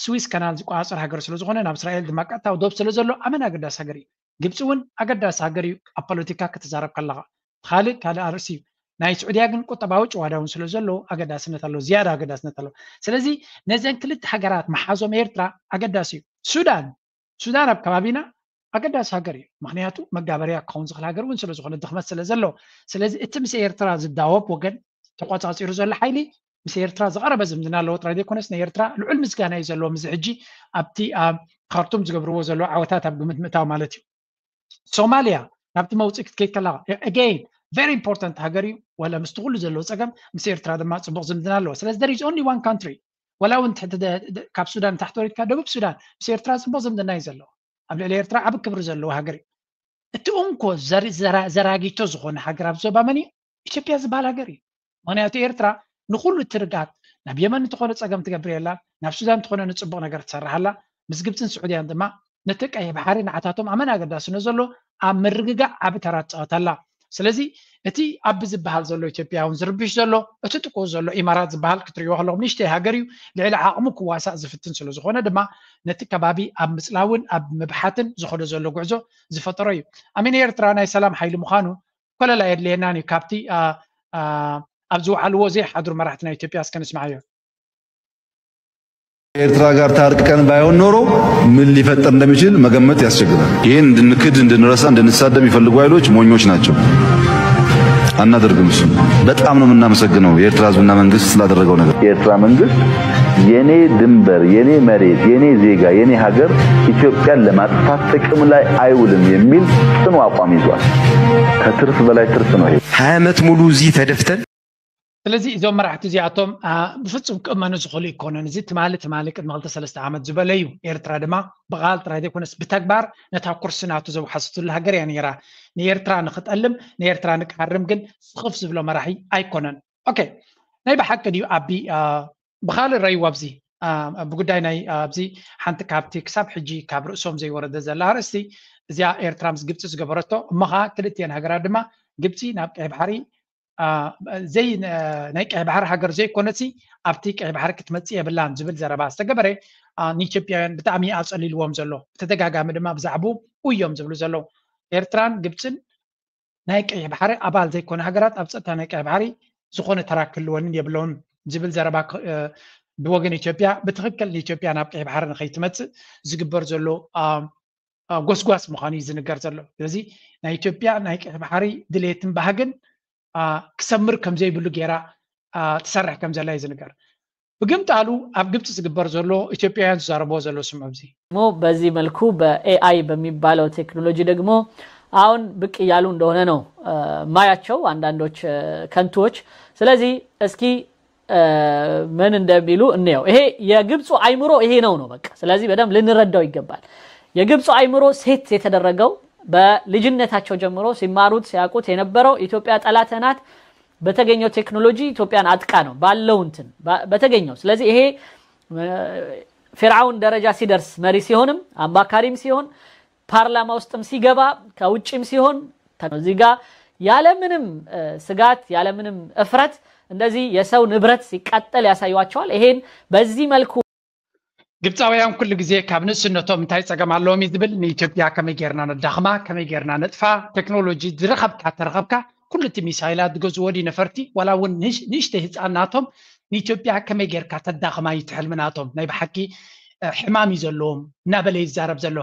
ስዊስ ካናል ዝቆፃፀር ሃገር ስለዝኾነ ናብ እስራኤል ድማ ቀጥታዊ ዶብ ስለዘሎ ኣመን ኣገዳሲ ሃገር እዩ። ግብፂ እውን ኣገዳሲ ሃገር እዩ ኣብ ፖለቲካ ክትዛረብ ከለኻ። ካልእ ካልእ ኣርእሲ እዩ። ናይ ስዑድያ ግን ቁጠባዊ ጭዋዳ እውን ስለዘሎ ኣገዳስነት ኣሎ፣ ዝያዳ ኣገዳስነት ኣሎ። ስለዚ ነዘን ክልተ ሃገራት መሓዞም ኤርትራ ኣገዳሲ እዩ። ሱዳን ሱዳን ኣብ ከባቢና ኣገዳሲ ሃገር እዩ። ምክንያቱ መጋበርያ ክኸውን ዝኽእል ሃገር እውን ስለዝኾነ ድኽመት ስለ ዘሎ። ስለዚ እቲ ምስ ኤርትራ ዝዳወብ ወገን ተቆፃፂሩ ዘሎ ሓይሊ ምስ ኤርትራ ዝቐረበ ዝምድና ኣለዎ ጥራይ ዘይኮነስ ንኤርትራ ልዑል ምስጋና እዩ ዘለዎ። ምዚ ሕጂ ኣብቲ ኣብ ካርቱም ዝገብርዎ ዘለዉ ዓወታት ኣብ ግምት ምእታው ማለት እዩ። ሶማልያ ናብቲ መውፅኢ ክትከይድ ከለካ again very important ሃገር እዩ። ወላ ምስቲ ኩሉ ዘለዎ ፀገም ምስ ኤርትራ ድማ ፅቡቅ ዝምድና ኣለዎ። ስለዚ there is only one country ወላ እውን ካብ ሱዳን ታሕቲ ወሪድካ ደቡብ ሱዳን ምስ ኤርትራ ፅቡቅ ዝምድና እዩ ዘለዎ። ኣብ ልዕሊ ኤርትራ ዓብ ክብሪ ዘለዎ ሃገር እዩ። እቲ እንኮ ዘራጊቶ ዝኾነ ሃገር ኣብ ዞባ መን እዩ? ኢትዮጵያ ዝበሃል ሃገር እዩ። ምክንያቱ ኤርትራ ንኩሉ እቲ ርግኣት ናብ የመን እንተኾነ ፀገም ትገብር የላ፣ ናብ ሱዳን እንተኾነ ንፅቡቅ ነገር ትሰርሕ ኣላ። ምስ ግብፅን ስዑድያን ድማ ነቲ ቀይሕ ባሕሪ ንዓታቶም ኣመን ኣገዳስነት ዘሎ ኣብ ምርግጋእ ዓብ ተራ ትፃወት ኣላ። ስለዚ እቲ ኣብ ዝበሃል ዘሎ ኢትዮጵያ እውን ዝርብሽ ዘሎ እቲ ጥቁ ዘሎ ኢማራት ዝበሃል ክትሪእዎ ከለኹም ንእሽተይ ሃገር እዩ። ልዕሊ ዓቕሙ ክዋሳእ ዝፍትን ስለዝኾነ ድማ ነቲ ከባቢ ኣብ ምፅላውን ኣብ ምብሓትን ዝኸዶ ዘሎ ጉዕዞ ዝፈጠሮ እዩ። ኣሜን ኤርትራ ናይ ሰላም ሓይሊ ምዃኑ ኮለል ኣየድልየናን እዩ። ካብቲ ኣብ ዝወዓልዎ ዘይሓድሩ መራሕቲ ናይ ኢትዮጵያ እስከ ንስምዓዮ። ኤርትራ ጋር ታርቀን ባይሆን ኖሮ ምን ሊፈጠር እንደሚችል መገመት ያስቸግራል። ይህን እንድንክድ፣ እንድንረሳ፣ እንድንሳደብ የሚፈልጉ ኃይሎች ሞኞች ናቸው። አናደርግም። እሱ በጣም ነው የምናመሰግነው የኤርትራ ህዝብና መንግስት ስላደረገው ነገር። የኤርትራ መንግስት የኔ ድንበር፣ የኔ መሬት፣ የኔ ዜጋ፣ የኔ ሀገር ኢትዮጵያን ለማጥፋት ጥቅም ላይ አይውልም የሚል ጽኑ አቋም ይዟል። ከትርፍ በላይ ትርፍ ነው ይሄ። ሀያ ዓመት ሙሉ እዚህ ተደፍተን ስለዚ እዞም መራሕቲ እዚኣቶም ብፍጹም ክእመኑ ዝኽእሉ ኣይኮነን። እዚ ትማሊ ትማሊ ቅድሚ ክልተ ሰለስተ ዓመት ዝበለ እዩ። ኤርትራ ድማ ብቓል ጥራይ ዘይኮነስ ብተግባር ነታ ኩርሲ ናቱ ዘውሓሰትሉ ሃገር እያ ነይራ። ንኤርትራ ንኽጠልም ንኤርትራ ንክሃርም ግን ስኽፍ ዝብሎ መራሒ ኣይኮነን። ኦኬ ናይ ብሓቂ ድዩ ኣቢ ብኻልእ ረይዎ ኣብዚ ብጉዳይ ናይ ኣብዚ ሓንቲ ካብቲ ክሳብ ሕጂ ካብ ርእሶም ዘይወረደ ዘላ ኣርእስቲ እዚኣ ኤርትራ ምስ ግብፂ ዝገበረቶ እሞ ኸዓ ክልቲኤን ሃገራት ድማ ግብፂ ናብ ቀይ ባሕሪ ዘይ ናይ ቀይ ባሕሪ ሃገር ዘይኮነሲ ኣብቲ ቀይ ባሕሪ ክትመፅእ የብላን ዝብል ዘረባ ዝተገበረ ንኢትዮጵያውያን ብጣዕሚ ኣፀሊልዎም ዘሎ ብተደጋጋሚ ድማ ብዛዕቡ እዮም ዝብሉ ዘለዉ ኤርትራን ግብፅን ናይ ቀይሕ ባሕሪ ኣባል ዘይኮነ ሃገራት ኣብ ፀጥታ ናይ ቀይሕ ባሕሪ ዝኾነ ተራ ክህልወንን የብለውን ዝብል ዘረባ ብወገን ኢትዮጵያ ብትኽክል ንኢትዮጵያ ናብ ቀይሕ ባሕሪ ንኸይትመፅእ ዝግበር ዘሎ ጎስጓስ ምዃኑ እዩ ዝንገር ዘሎ። ስለዚ ናይ ኢትዮጵያ ናይ ቀይሕ ባሕሪ ድሌትን ባህግን ክሰምር ከምዘይብሉ ገይራ ትሰርሕ ከም ዘላ እዩ ዝንገር። ብግምጣሉ ኣብ ግብፂ ዝግበር ዘሎ ኢትዮጵያውያን ዝዛረብዎ ዘሎ ስም ኣብዚ ሞ በዚህ መልኩ በ ኤአይ በሚባለው ቴክኖሎጂ ደግሞ አሁን ብቅ እያሉ እንደሆነ ነው ማያቸው አንዳንዶች ከንቱዎች። ስለዚህ እስኪ ምን እንደሚሉ እንየው። ይሄ የግብፁ አይምሮ ይሄ ነው ነው በቃ። ስለዚህ በደንብ ልንረዳው ይገባል። የግብፁ አይምሮ ሴት የተደረገው በልጅነታቸው ጀምሮ ሲማሩት ሲያውቁት የነበረው ኢትዮጵያ ጠላተ ናት በተገኘው ቴክኖሎጂ ኢትዮጵያን አጥቃ ነው ባለው እንትን በተገኘው። ስለዚህ ይሄ ፊርዓውን ደረጃ ሲደርስ መሪ ሲሆንም አማካሪም ሲሆን ፓርላማ ውስጥም ሲገባ ከውጭም ሲሆን እዚህ ጋር ያለምንም ስጋት ያለምንም እፍረት እንደዚህ የሰው ንብረት ሲቃጠል ያሳዩዋቸዋል። ይሄን በዚህ መልኩ ግብፃውያን ኩሉ ግዜ ካብ ንእስነቶም እንታይ ፀገም ኣለዎም እዩ ዝብል ንኢትዮጵያ ከመይ ጌርና ነዳኽማ ከመይ ጌርና ነጥፋ ቴክኖሎጂ ዝረኸብካ ተረኸብካ ኩሉ እቲ ሚሳይላት ዝገዝዎ ድዩ ነፈርቲ ዋላ እውን ንእሽተይ ህፃን ናቶም ንኢትዮጵያ ከመይ ጌርካ ተዳኽማ እዩ ትሕልሚ ናቶም ናይ ብሓቂ ሕማም እዩ ዘለዎም እናበለ ይዛረብ ዘሎ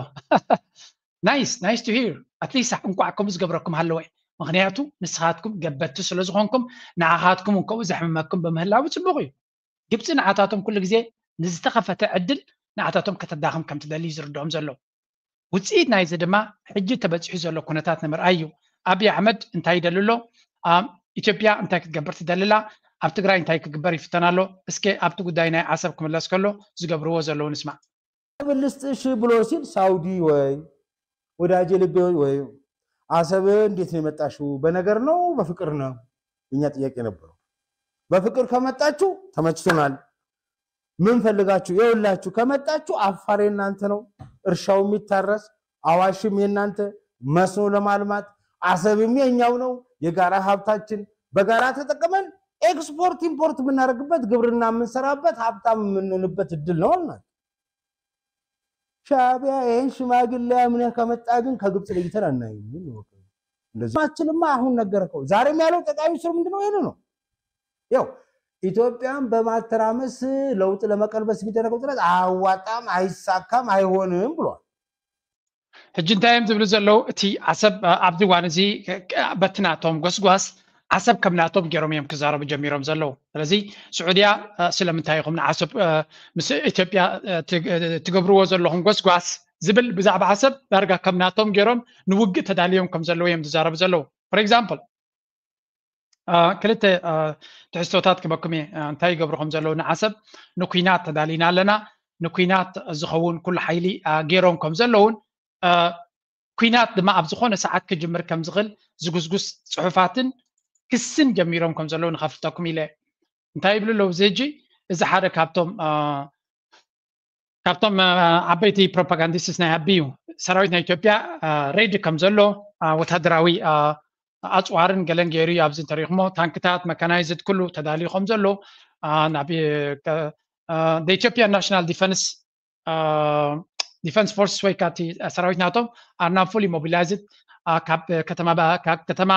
nice nice to hear at least እንቋዕ ከምኡ ዝገብረኩም ሃለወ ምክንያቱ ንስኻትኩም ገበትቲ ስለዝኾንኩም ንዓኻትኩም እንከኡ ዘሕምመኩም ብምህላው ፅቡቕ እዩ ግብፂ ንዓታቶም ኩሉ ግዜ ንዝተኸፈተ ዕድል ንዓታቶም ከተዳኽም ከም ትደሊ ዝርድኦም ዘሎ ውፅኢት ናይዚ ድማ ሕጂ ተበፂሑ ዘሎ ኩነታት ንምርኣይ እዩ ኣብይ ኣሕመድ እንታይ ይደሊ ኣሎ ኢትዮጵያ እንታይ ክትገብር ትደልላ ኣብ ትግራይ እንታይ ክግበር ይፍተን ኣሎ? እስከ ኣብቲ ጉዳይ ናይ ዓሰብ ክምለስ ከሎ ዝገብርዎ ዘለዉ ንስማዕ። ልስጥሽ ብሎ ሲል ሳውዲ ወይ ወዳጄ ልቤ ወይ አሰብ እንዴት ነው የመጣሽው? በነገር ነው በፍቅር ነው? እኛ ጥያቄ ነበረው። በፍቅር ከመጣችሁ ተመችቶናል። ምን ፈልጋችሁ? የውላችሁ ከመጣችሁ አፋር የእናንተ ነው፣ እርሻው የሚታረስ አዋሽም የእናንተ፣ መስኖ ለማልማት አሰብም የኛው ነው። የጋራ ሀብታችን በጋራ ተጠቅመን ኤክስፖርት ኢምፖርት የምናደርግበት፣ ግብርና የምንሰራበት፣ ሀብታም የምንሆንበት እድል ነው አልናት። ሻዕቢያ ይህን ሽማግሌ አምነህ ከመጣ ግን ከግብፅ ለይተን አናይም። እንደዚህማ አሁን ነገርከው። ዛሬም ያለው ጠቅላይ ሚኒስትሩ ምንድነው? ይሄን ነው ያው ኢትዮጵያን በማተራመስ ለውጥ ለመቀልበስ የሚደረገው ጥረት አያዋጣም፣ አይሳካም፣ አይሆንም ብሏል። ሕጂ እንታይ እዮም ዝብሉ ዘለዉ? እቲ ዓሰብ ኣብዚ እዋን እዚ በቲ ናቶም ጎስጓስ ዓሰብ ከም ናቶም ገይሮም እዮም ክዛረቡ ጀሚሮም ዘለዉ። ስለዚ ስዑድያ ስለምንታይ ኢኹም ንዓሰብ ምስ ኢትዮጵያ ትገብርዎ ዘለኹም ጎስጓስ ዝብል ብዛዕባ ዓሰብ ዳርጋ ከም ናቶም ገይሮም ንውግእ ተዳልዮም ከም ዘለዉ እዮም ዝዛረቡ ዘለዉ። For example ክልተ ትሕዝቶታት ክበኩም እየ። እንታይ ይገብሩ ከም ዘለዉ ንዓሰብ ንኩናት ተዳሊና ኣለና፣ ንኩናት ዝኸውን ኩሉ ሓይሊ ገይሮም ከም ዘለውን ኩናት ድማ ኣብ ዝኾነ ሰዓት ክጅምር ከም ዝኽእል ዝጉስጉስ ፅሑፋትን ክስን ጀሚሮም ከም ዘለዉ ንኸፍልጠኩም ኢለ። እንታይ ይብሉ ኣለዉ? እዚ ሕጂ እዚ ሓደ ካብቶም ካብቶም ዓበይቲ ፕሮፓጋንዲስትስ ናይ ኣቢ እዩ። ሰራዊት ናይ ኢትዮጵያ ሬዲ ከም ዘሎ ወታደራዊ ኣፅዋርን ገለን ገይሩ እዩ ኣብዚ እንተሪኢኹሞ ታንክታት መካናይዝድ ኩሉ ተዳልዩ ከም ዘሎ ናብ ኢትዮጵያ ናሽናል ዲፈንስ ዲፈንስ ፎርስ ወይ ካብቲ ሰራዊት ናቶም are now fully mobilized ካብ ከተማ ከተማ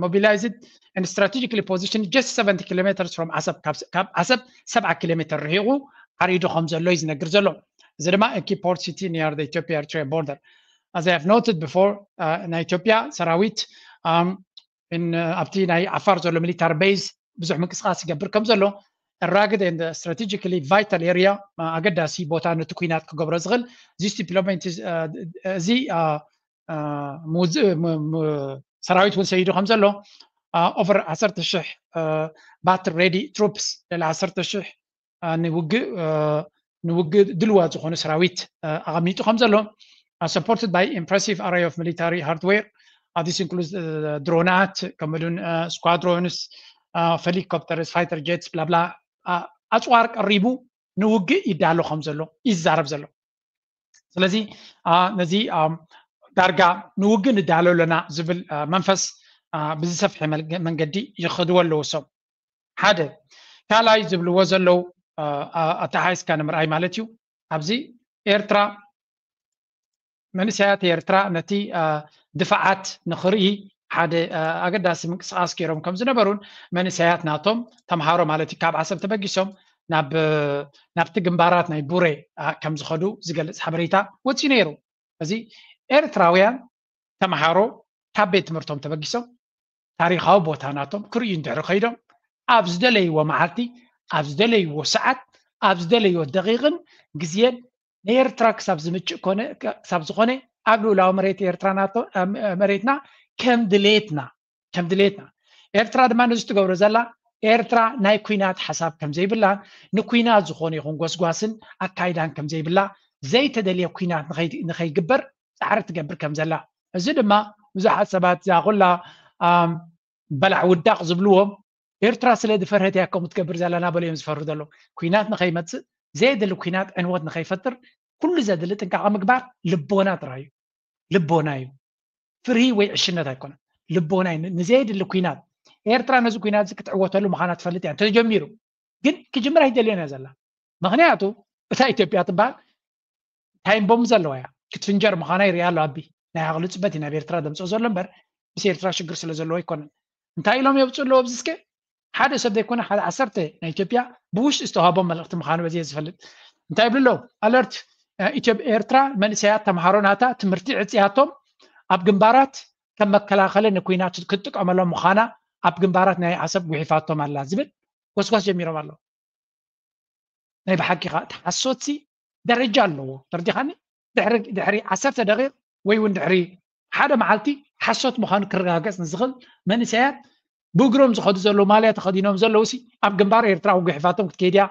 mobilized and strategically positioned just seventy kilometers from ዓሰብ ካብ ዓሰብ ሰብዓ ኪሎ ሜትር ርሒቑ ዓሪዱ ከም ዘሎ እዩ ዝነግር ዘሎ። እዚ ድማ a key port city near the Ethiopia Eritrea border as I have noted before ናይ ኢትዮጵያ ሰራዊት ኣብቲ ናይ ዓፋር ዘሎ ሚሊታሪ ቤዝ ብዙሕ ምንቅስቃስ ይገብር ከም ዘሎ rugged and strategically vital area ኣገዳሲ ቦታ ነቲ ኩናት ክገብሮ ዝኽእል this deployment እዚ ሰራዊት እውን ሰይዱ ከም ዘሎ over ዓሰርተ ሽሕ battle ready troops ልዕሊ ዓሰርተ ሽሕ ንውግእ ንውግእ ድልዋ ዝኾነ ሰራዊት ኣቐሚጡ ከም ዘሎ supported by impressive array of military hardware this includes ድሮናት ከምኡውን squadrons helicopters fighter jets blah blah ኣፅዋር ቀሪቡ ንውግእ ይዳሎ ከም ዘሎ ይዛረብ ዘሎ። ስለዚ ነዚ ዳርጋ ንውግእ ንዳሎ ኣለና ዝብል መንፈስ ብዝሰፍሐ መንገዲ ይኸድዎ ኣለዉ ሰብ ሓደ ካልኣይ ዝብልዎ ዘለዉ ኣተሓይስካ ንምርኣይ ማለት እዩ። ኣብዚ ኤርትራ መንእሰያት ኤርትራ ነቲ ድፋዓት ንኽርኢ ሓደ ኣገዳሲ ምንቅስቃስ ገይሮም ከም ዝነበሩን መንእሰያት ናቶም ተምሃሮ ማለት እዩ ካብ ዓሰብ ተበጊሶም ናብቲ ግንባራት ናይ ቡሬ ከም ዝኸዱ ዝገልፅ ሓበሬታ ወፂኡ ነይሩ። እዚ ኤርትራውያን ተምሃሮ ካብ ቤት ትምህርቶም ተበጊሶም ታሪኻዊ ቦታ ናቶም ክርእዩ እንድሕሪ ከይዶም ኣብ ዝደለይዎ መዓልቲ ኣብ ዝደለይዎ ሰዓት ኣብ ዝደለይዎ ደቂቕን ግዜን ንኤርትራ ክሳብ ዝምችእ ኮነ ክሳብ ዝኾነ ኣብ ልኡላዊ መሬት ኤርትራ መሬትና ከም ድሌትና ከም ድሌትና ኤርትራ ድማ ነዚ ትገብሮ ዘላ ኤርትራ ናይ ኩናት ሓሳብ ከም ዘይብላን ንኩናት ዝኾነ ይኹን ጎስጓስን ኣካይዳን ከም ዘይብላ ዘይተደልየ ኩናት ንኸይግበር ፃዕሪ ትገብር ከም ዘላ እዚ ድማ ብዙሓት ሰባት እዛ ኩላ በላዕ ውዳቕ ዝብልዎም ኤርትራ ስለ ዝፈርሀት እያ ከምኡ ትገብር ዘላ እናበሉ እዮም ዝፈርሁ ዘለዉ። ኩናት ንኸይመፅእ ዘየድሊ ኩናት ዕንወት ንኸይፈጥር ኩሉ ዘድሊ ጥንቃቐ ምግባር ልቦና ጥራይ እዩ። ልቦና እዩ። ፍርሂ ወይ ዕሽነት ኣይኮነን። ልቦና እዩ። ንዘየድሊ ኩናት ኤርትራ ነዚ ኩናት እዚ ክትዕወተሉ ምዃና ትፈልጥ እያ። እንተተጀሚሩ ግን ክጅምር ኣይደልዮን እያ ዘላ። ምኽንያቱ እታ ኢትዮጵያ ትበሃል ታይም ቦምብ ዘለዋ እያ ክትፍንጀር ምዃና ይርኣ ኣሎ ኣቢ ናይ ዓቕሊ ፅበት እዩ ናብ ኤርትራ ደምፅኦ ዘሎ እምበር ምስ ኤርትራ ሽግር ስለ ዘለዎ ኣይኮነን እንታይ ኢሎም የውፅኡ ኣለዎ ኣብዚ እስከ ሓደ ሰብ ዘይኮነ ሓደ ዓሰርተ ናይ ኢትዮጵያ ብውሽጢ ዝተዋሃቦም መልእኽቲ ምዃኑ በዚ እየ ዝፈልጥ እንታይ ይብሉ ኣለዉ ኣለርት ኤርትራ መንእሰያት ተምሃሮ ናታ ትምህርቲ ዕፅያቶም ኣብ ግንባራት ከም መከላኸሊ ንኩናት ክትጥቀመሎም ምዃና ኣብ ግንባራት ናይ ዓሰብ ጉሒፋቶም ኣላ ዝብል ጎስጓስ ጀሚሮም ኣለዉ ናይ ብሓቂ ከዓ እቲ ሓሶት ሲ ደረጃ ኣለዎ ተረዲኻኒ ድሕሪ ድሕሪ ዓሰርተ ደቂቕ ወይ እውን ድሕሪ ሓደ መዓልቲ ሓሶት ምዃኑ ክረጋገጽ ንዝኽእል መንእሰያት ብእግሮም ዝኸዱ ዘለዉ፣ ማልያ ተኸዲኖም ዘለዉ ሲ ኣብ ግንባር ኤርትራ ውግእ ሒፋቶም ክትከይድ እያ።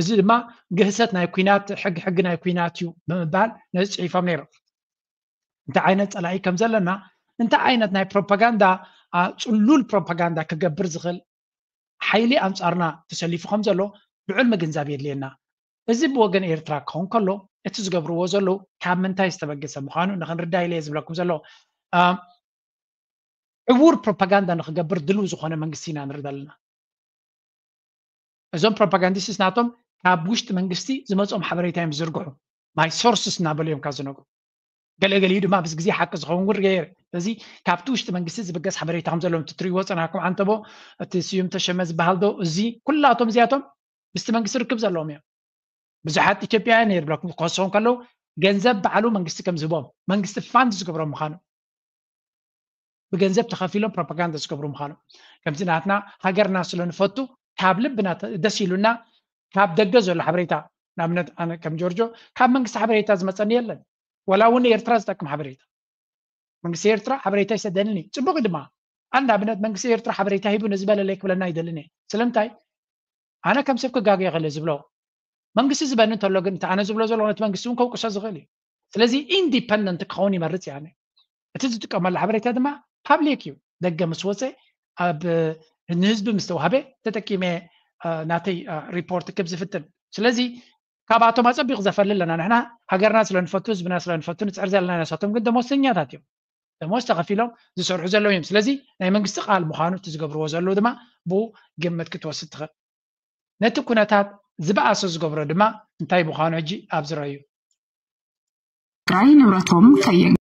እዚ ድማ ግህሰት ናይ ኲናት፣ ሕጊ ሕጊ ናይ ኲናት እዩ ብምባል ነዚ ጽሒፎም ነይሮም። እንታይ ዓይነት ጸላኢ ከም ዘለና፣ እንታይ ዓይነት ናይ ፕሮፓጋንዳ፣ ጽሉል ፕሮፓጋንዳ ክገብር ዝኽእል ሓይሊ ኣንጻርና ተሰሊፉ ከም ዘሎ ልዑል ምግንዛብ የድልየና። እዚ ብወገን ኤርትራ ክኸውን ከሎ፣ እቲ ዝገብርዎ ዘለዉ ካብ ምንታይ ዝተበገሰ ምዃኑ ንኽንርዳእ ኢለ እየ ዝብለኩም ዘሎ። ዕዉር ፕሮፓጋንዳ ንኽገብር ድልው ዝኾነ መንግስቲ ኢና ንርኢ ዘለና። እዞም ፕሮፓጋንዲስትስ ናቶም ካብ ውሽጢ መንግስቲ ዝመፅኦም ሓበሬታ እዮም ዝዝርግሑ። My sources እናበሉ እዮም ካብ ዝነግሩ። ገለገሊኡ ድማ ኣብዚ ግዜ ሓቂ ዝኸውን እውን ርገየር። እዚ ካብቲ ውሽጢ መንግስቲ ዝብገስ ሓበሬታ ከም ዘለዎም ትትሪእዎ ፀናሕኩም ዓንተቦ፣ እቲ ስዩም ተሸመ ዝበሃል ዶ፣ እዚ ኩላቶም እዚኣቶም ምስቲ መንግስቲ ርክብ ዘለዎም እዮም። ብዙሓት ኢትዮጵያውያን ነይሩ ብለኩም ክኸስዎም ከለዉ ገንዘብ ባዕሉ መንግስቲ ከም ዝህቦም፣ መንግስቲ ፋንድ ዝገብሮም ምዃኑ፣ ብገንዘብ ተኸፊሎም ፕሮፓጋንዳ ዝገብሩ ምዃኑ፣ ከምዚ ናትና ሃገርና ስለ ንፈቱ ካብ ልብና ተ- ደስ ኢሉና ካብ ደገ ዘሎ ሓበሬታ፣ ንኣብነት ኣነ ከም ጆርጆ ካብ መንግስቲ ሓበሬታ ዝመፀኒ የለን። ወላ እውን ኤርትራ ዝጠቅም ሓበሬታ መንግስቲ ኤርትራ ሓበሬታ ይሰደልኒ፣ ፅቡቅ ድማ። ኣን ንኣብነት መንግስቲ ኤርትራ ሓበሬታ ሂቡ ነዚ በለለይ ክብለና ይደልን እየ። ስለምንታይ? ኣነ ከም ሰብ ክጋገ ይኽእል ዝብሎ መንግስቲ ዝበኒ እንተሎ ግን እቲ ኣነ ዝብሎ ዘሎ ነቲ መንግስቲ እውን ከውቅሶ ዝኽእል እዩ። ስለዚ ኢንዲፐንደንት ክኸውን ይመርፅ እየ ኣነ። እቲ ዝጥቀመሉ ሓበሬታ ድማ ፓብሊክ እዩ። ደገ ምስ ወፀ ኣብ ንህዝቢ ምስ ተዋህበ ተጠቂመ ናተይ ሪፖርት ክብ ዝፍትን። ስለዚ ካብኣቶም ኣፀቢቕ ዘፈሊ ኣለና። ንሕና ሃገርና ስለ ንፈቱ፣ ህዝብና ስለ ንፈቱ ንፅዕር ዘለና። ንሳቶም ግን ደሞዝተኛታት እዮም። ደሞዝ ተኸፊሎም ዝሰርሑ ዘለዉ እዮም። ስለዚ ናይ መንግስቲ ቃል ምዃኑ እቲ ዝገብርዎ ዘለዉ ድማ ብኡ ግምት ክትወስድ ትኽእል። ነቲ ኩነታት ዝበኣሰ ዝገብሮ ድማ እንታይ ምዃኑ ሕጂ ኣብዚ ረኣዩ። ትግራይ ንብረቶም ከየን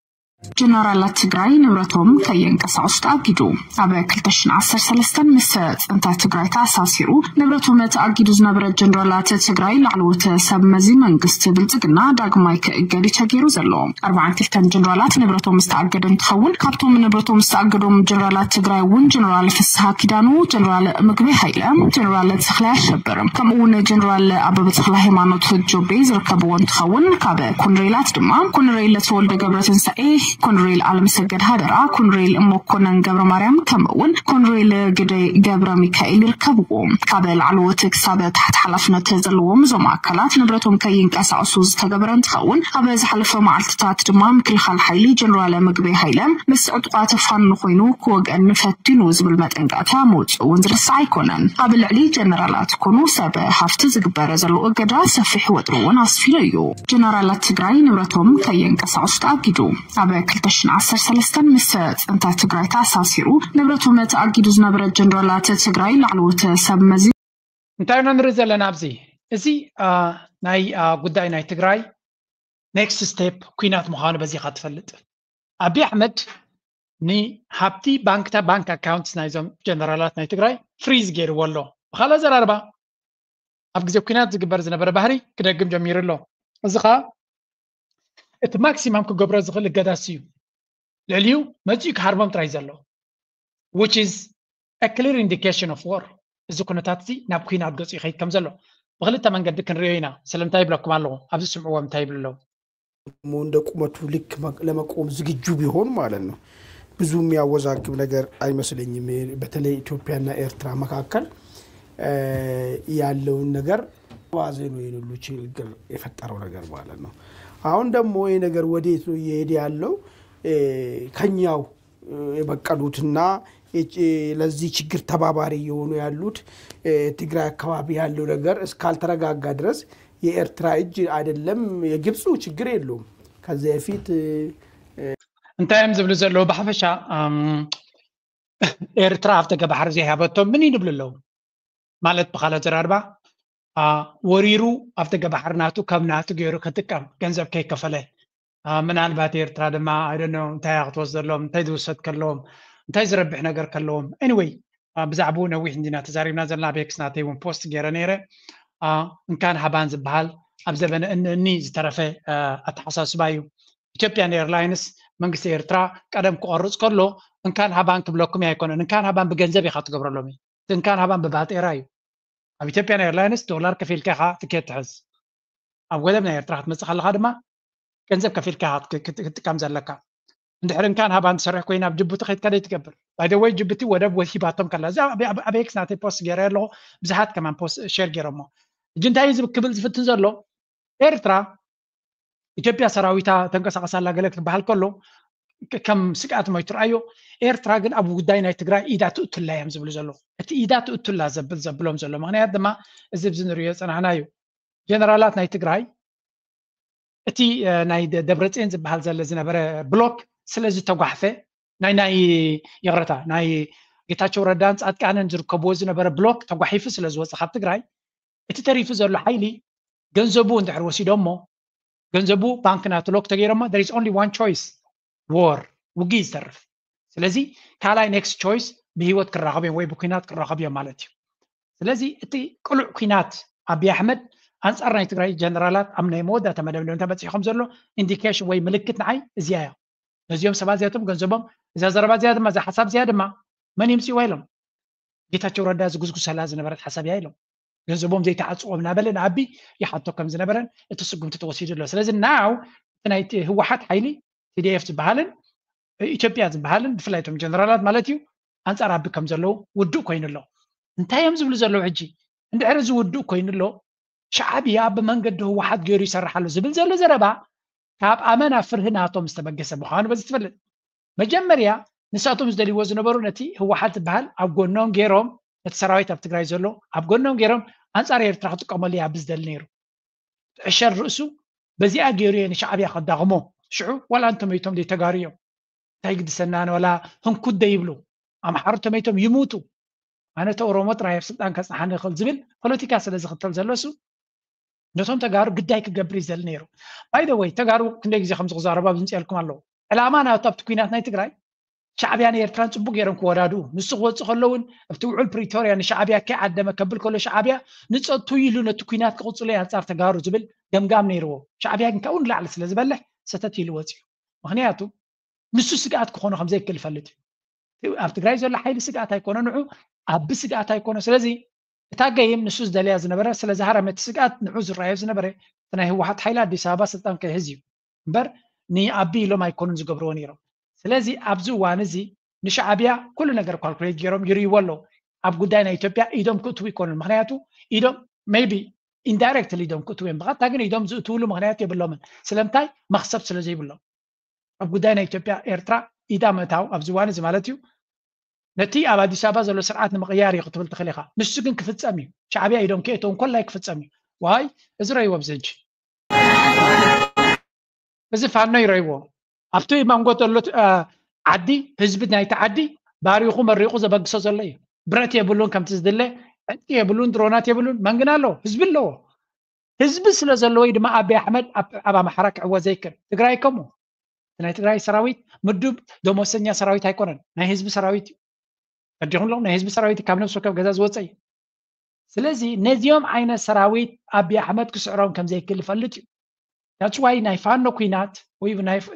ጀነራላት ትግራይ ንብረቶም ከየንቀሳቐሱ ተኣጊዱ። ኣብ ክልተ ሽሕን ዓሰርተ ሰለስተን ምስ ፅንተት ትግራይ ተኣሳሲሩ ንብረቶም ተኣጊዱ ዝነበረ ጀነራላት ትግራይ ላዕለዎት ሰብ መዚ መንግስቲ ብልፅግና ዳግማይ ክእገድ እዩ ተገይሩ ዘሎ። ኣርባዓን ክልተን ጀነራላት ንብረቶም ዝተኣገደ እንትኸውን ካብቶም ንብረቶም ዝተኣገዶም ጀነራላት ትግራይ እውን ጀነራል ፍስሃ ኪዳኑ፣ ጀነራል ምግበይ ሃይለ፣ ጀነራል ተኽላይ ኣሸብር ከምኡ እውን ጀነራል ኣበበ ተኽለ ሃይማኖት ጆቤ ዝርከብዎ እንትኸውን ካብ ኮንሬላት ድማ ኮንሬል ተወልደ ገብረ ትንሳኤ፣ ኮንሬል ኣለምሰገድ ሃደራ፣ ኮንሬል መኮነን ገብረ ማርያም ከምኡ እውን ኮንሬል ግደይ ገብረ ሚካኤል ይርከብዎ። ካብ ላዕለዎት ክሳብ ታሕቲ ሓላፍነት ዘለዎም እዞም ኣካላት ንብረቶም ከይንቀሳቀሱ ዝተገበረ እንትኸውን ኣብ ዝሓለፈ መዓልትታት ድማ ምክልኻል ሓይሊ ጀነራል ምግበይ ሃይለ ምስ ዕጡቃት ፋኖ ኮይኑ ክወግአኒ ፈቲኑ ዝብል መጠንቀቅታ ምውፅኡ እውን ዝርሳዕ ኣይኮነን። ኣብ ልዕሊ ጀነራላት ኮኑ ሰብ ሃፍቲ ዝግበር ዘሎ እገዳ ሰፊሕ ወጥሪ እውን ኣስፊኑ እዩ። ጀነራላት ትግራይ ንብረቶም ከየንቀሳቀሱ ተኣጊዱ። ኣብ ክልተ ሽሕን ዓሰርተ ሰለስተን ምስ ፅንተት ትግራይ ተኣሳሲሩ ንብረቶም ተኣጊዱ ዝነበረ ጀነራላት ትግራይ ላዕለዎት ሰብ መዚ እንታይ ኢና ንርኢ ዘለና ኣብዚ? እዚ ናይ ጉዳይ ናይ ትግራይ ኔክስት ስቴፕ ኲናት ምዃኑ በዚኻ ትፈልጥ። ኣብይ ኣሕመድ ንሃብቲ ባንክታ ባንክ ኣካውንትስ ናይዞም ጀነራላት ናይ ትግራይ ፍሪዝ ገይርዎ ኣሎ። ብኻልእ ኣዘራርባ ኣብ ግዜ ኲናት ዝግበር ዝነበረ ባህሪ ክደግም ጀሚሩ ኣሎ። እዚ ኸዓ እቲ ማክሲማም ክገብሮ ዝኽእል እገዳስ እዩ። ልዕሊኡ መፂኡ ክሃርሞም ጥራይ ዘሎ which is a clear indication of war። እዚ ኩነታት እዚ ናብ ኲናት ገፁ ይኸይድ ከም ዘሎ ብክልተ መንገዲ ክንሪኦ ኢና። ስለምንታይ ይብለኩም ኣለኹ? ኣብዚ ስምዕዎም እንታይ ይብሉ ኣለዉ? እንደ ቁመቱ ልክ ለመቆም ዝግጁ ቢሆን ማለት ነው። ብዙ የሚያወዛግብ ነገር አይመስለኝም። በተለይ ኢትዮጵያና ኤርትራ መካከል ያለውን ነገር ዋዜ ነው ይህን ሁሉ ችግር የፈጠረው ነገር ማለት ነው። አሁን ደግሞ ይህ ነገር ወዴት ነው እየሄደ ያለው? ከኛው የበቀሉትና ለዚህ ችግር ተባባሪ እየሆኑ ያሉት ትግራይ አካባቢ ያለው ነገር እስካልተረጋጋ ድረስ የኤርትራ እጅ አይደለም የግብፁ ችግር የለውም። ከዚህ በፊት እንታይ እዮም ዝብሉ ዘለዉ? ብሓፈሻ ኤርትራ ኣብ ደገ ባሕሪ ዘይሃበቶ ምን ይንብሉ ኣለዉ? ማለት ብኻልእ ኣዘራርባ ወሪሩ ኣብ ደገ ባሕሪ ናቱ ከም ናቱ ገይሩ ክጥቀም ገንዘብ ከይከፈለ ምናልባት ኤርትራ ድማ ኣይደኖ እንታይ ክትወስደሎም እንታይ ዝውሰድ ከለዎም እንታይ ዝረብሕ ነገር ከለዎም anyway ብዛዕባኡ ነዊሕ እንዲና ተዛሪብና ዘለና ቤክስ ናተይ እውን ፖስት ገይረ ነይረ። እንካን ሃባን ዝበሃል ኣብ ዘበነ እኒ እኒ ዝተረፈ ኣተሓሳስባ እዩ። ኢትዮጵያን ኤርላይንስ መንግስቲ ኤርትራ ቀደም ክቆርፅ ከሎ እንካን ሃባን ክብለኩም ኣይኮነን። እንካን ሃባን ብገንዘብ ኢኻ ትገብረሎም እዩ። እንካን ሃባን ብባጤራ እዩ። ኣብ ኢትዮጵያን ኤርላይንስ ዶላር ከፊልካ ኢኻ ትኬት ትሕዝ። ኣብ ወደብ ናይ ኤርትራ ክትመፅእ ከለኻ ድማ ገንዘብ ከፊልካ ክትጥቀም ዘለካ። እንድሕር እንካን ሃባን ትሰርሕ ኮይና ኣብ ጅቡቲ ከይትካ ደይ ትገብር? ባይ ወይ ጅቡቲ ወደብ ወሂባቶም ከላ፣ እዚ ኣብ ኤክስ ናተይ ፖስት ገይረ ኣለኹ። ብዙሓት ከማን ፖስት ሼር ገይሮሞ። ሕጂ እንታይ እዩ ክብል ዝፍትን ዘሎ? ኤርትራ ኢትዮጵያ ሰራዊታ ተንቀሳቀሳላ ገለ ክበሃል ከሎ ከም ስግኣት ሞ ትርኣዮ። ኤርትራ ግን ኣብ ጉዳይ ናይ ትግራይ ኢዳ ትእቱላ እዮም ዝብሉ ዘለዉ። እቲ ኢዳ ትእቱላ ዘብል ዘብሎም ዘሎ ምክንያት ድማ እዚ ብዚ ንሪኦ ዝፀናሕና እዩ። ጀነራላት ናይ ትግራይ እቲ ናይ ደብረፅዮን ዝበሃል ዘለ ዝነበረ ብሎክ ስለ ዝተጓሕፈ ናይ ናይ ይቕረታ ናይ ጌታቸው ረዳን ፃድቃንን ዝርከብዎ ዝነበረ ብሎክ ተጓሒፉ ስለ ዝወፀ ካብ ትግራይ እቲ ተሪፉ ዘሎ ሓይሊ ገንዘቡ እንድሕር ወሲዶሞ ገንዘቡ ባንክ ናቱ ሎክ ተገይሮሞ there is only one choice war ውግእ ዝተርፍ። ስለዚ ካልኣይ next choice ብህይወት ክራኸብ እዮም ወይ ብኩናት ክራኸብ እዮም ማለት እዩ። ስለዚ እቲ ቅሉዕ ኩናት ኣብይ ኣሕመድ ኣንፃር ናይ ትግራይ ጀነራላት ኣብ ናይ መወዳእታ መደምደምታ በፂሑ ከም ዘሎ ኢንዲኬሽን ወይ ምልክት ንዓይ እዚያ እያ። ነዚኦም ሰባት እዚኣቶም ገንዘቦም እዛ ዘረባ እዚኣ ድማ እዛ ሓሳብ እዚኣ ድማ መን ይምፅዋ ኢሎም ጌታቸው ረዳ ዝጉዝጉሰላ ዝነበረት ሓሳብ እያ ኢሎም ገንዘቦም ዘይተዓፅዎም እናበለ ንኣቢ ይሓቶ ከም ዝነበረን እቲ ስጉምቲ ተወሲዱ ኣሎ። ስለዚ ናው እቲ ናይ ህወሓት ሓይሊ ቲዲኤፍ ዝበሃልን ኢትዮጵያ ዝበሃልን ብፍላይ እቶም ጀነራላት ማለት እዩ ኣንፃር ኣቢ ከም ዘለዉ ውዱእ ኮይኑ ኣሎ። እንታይ እዮም ዝብሉ ዘለዉ ሕጂ? እንድሕር እዚ ውዱእ ኮይኑ ኣሎ ሻዕብያ ብመንገዲ ህወሓት ገይሩ ይሰርሕ ኣሎ ዝብል ዘሎ ዘረባ ካብ ኣመና ፍርሂ ናቶም ዝተበገሰ ምዃኑ በዚ ትፈልጥ። መጀመርያ ንሳቶም ዝደልይዎ ዝነበሩ ነቲ ህወሓት ዝበሃል ኣብ ጎኖም ገይሮም ነቲ ሰራዊት ኣብ ትግራይ ዘሎ ኣብ ጎኖም ገይሮም ኣንፃር ኤርትራ ክጥቀመሉ እያ ብዝደሊ ነይሩ። ዕሸል ርእሱ በዚኣ ገይሩ እየ ንሻዕብያ ከዳኽሞ። ሽዑ ዋላ እንተመይቶም ዘይተጋሩ እዮም እንታይ ግድሰና ንወላ ህንኩት ደይብሉ ኣምሓሩ ተመይቶም ይሙቱ። ኣነ ተኦሮሞ ጥራይ ኣብ ስልጣን ከፅናሓኒ ይኽእል ዝብል ፖለቲካ ስለ ዝኽተል ዘሎ እሱ ነቶም ተጋሩ ግዳይ ክገብር ይዘል ነይሩ። ባይደወይ ተጋሩ ክንደይ ግዜ ከምዚ ክዛረቡ ኣብ ዝምፅአልኩም ኣለዉ። ዕላማ ናቱ ኣብቲ ኩናት ናይ ትግራይ ሻዕብያን ኤርትራን ፅቡቅ ገይሮም ክወዳድኡ ንሱ ክወፅእ ከሎ እውን ኣብቲ ውዑል ፕሪቶርያ ንሻዕብያ ከይዓደመ ከብል ከሎ ሻዕብያ ንፀቱ ኢሉ ነቲ ኩናት ክቕፅሎ ኣንፃር ተጋሩ ዝብል ገምጋም ነይርዎ። ሻዕብያ ግን ካብኡ ንላዕሊ ስለ ዝበልሕ ሰተት ኢሉ ወፅዩ። ምክንያቱ ንሱ ስግኣት ክኾኑ ከምዘይክእል ይፈልጥ እዩ። ኣብ ትግራይ ዘሎ ሓይሊ ስግኣት ኣይኮነ ንዑ ኣቢ ስግኣት ኣይኮነ። ስለዚ እታ ገይም ንሱ ዝደልያ ዝነበረ ስለ ዝሃረመ እቲ ስግኣት ንዑ ዝረኣዮ ዝነበረ እቲ ናይ ህወሓት ሓይሊ ኣዲስ ኣበባ ስልጣን ከይሕዝ እዩ እምበር ንኣቢ ኢሎም ኣይኮኑን ዝገብርዎ ነይሮም። ስለዚ ኣብዚ እዋን እዚ ንሻዕብያ ኩሉ ነገር ካልኩሌት ገይሮም ይርእይዎ ኣለዉ። ኣብ ጉዳይ ናይ ኢትዮጵያ ኢዶም ክእትዉ ይኮኑን ምክንያቱ ኢዶም maybe ኢንዳይሬክትሊ ኢዶም ክእትዉ እዮም ብቐጥታ ግን ኢዶም ዝእትውሉ ምክንያት የብሎምን። ስለምንታይ? መክሰብ ስለ ዘይብሎም ኣብ ጉዳይ ናይ ኢትዮጵያ ኤርትራ ኢዳ ምእታው ኣብዚ እዋን እዚ ማለት እዩ ነቲ ኣብ ኣዲስ ኣበባ ዘሎ ስርዓት ንምቕያር እዩ ክትብል ትኽእል ኢኻ። ንሱ ግን ክፍፀም እዩ። ሻዕብያ ኢዶም ከእተው እንኮላይ ክፍፀም እዩ። ዋይ እዚ ረይዎ ኣብዚ ሕጂ እዚ ፋኖ ይረይዎ ኣብቲ መንጎ ዘሎ ዓዲ ህዝቢ ናይቲ ዓዲ ባሪኹ መሪቑ ዘበግሶ ዘሎ እዩ። ብረት የብሉን ከምቲ ዝድለ ዕጥቂ የብሉን ድሮናት የብሉን መንግን ኣለዎ ህዝቢ ኣለዎ ህዝቢ ስለ ዘለወይ ድማ ኣቢ ኣሕመድ ኣብ ኣምሓራ ክዕወት ዘይክእል ትግራይ ከምኡ ናይ ትግራይ ሰራዊት ምዱብ ደሞሰኛ ሰራዊት ኣይኮነን ናይ ህዝቢ ሰራዊት እዩ። ፈዲኹም ኣለኹም ናይ ህዝቢ ሰራዊት ካብ ነብሲ ወከፍ ገዛ ዝወፀ እዩ። ስለዚ ነዚኦም ዓይነት ሰራዊት ኣቢ ኣሕመድ ክስዕሮም ከም ዘይክእል ይፈልጥ እዩ። That's why ናይ ፋኖ ኩናት ወይ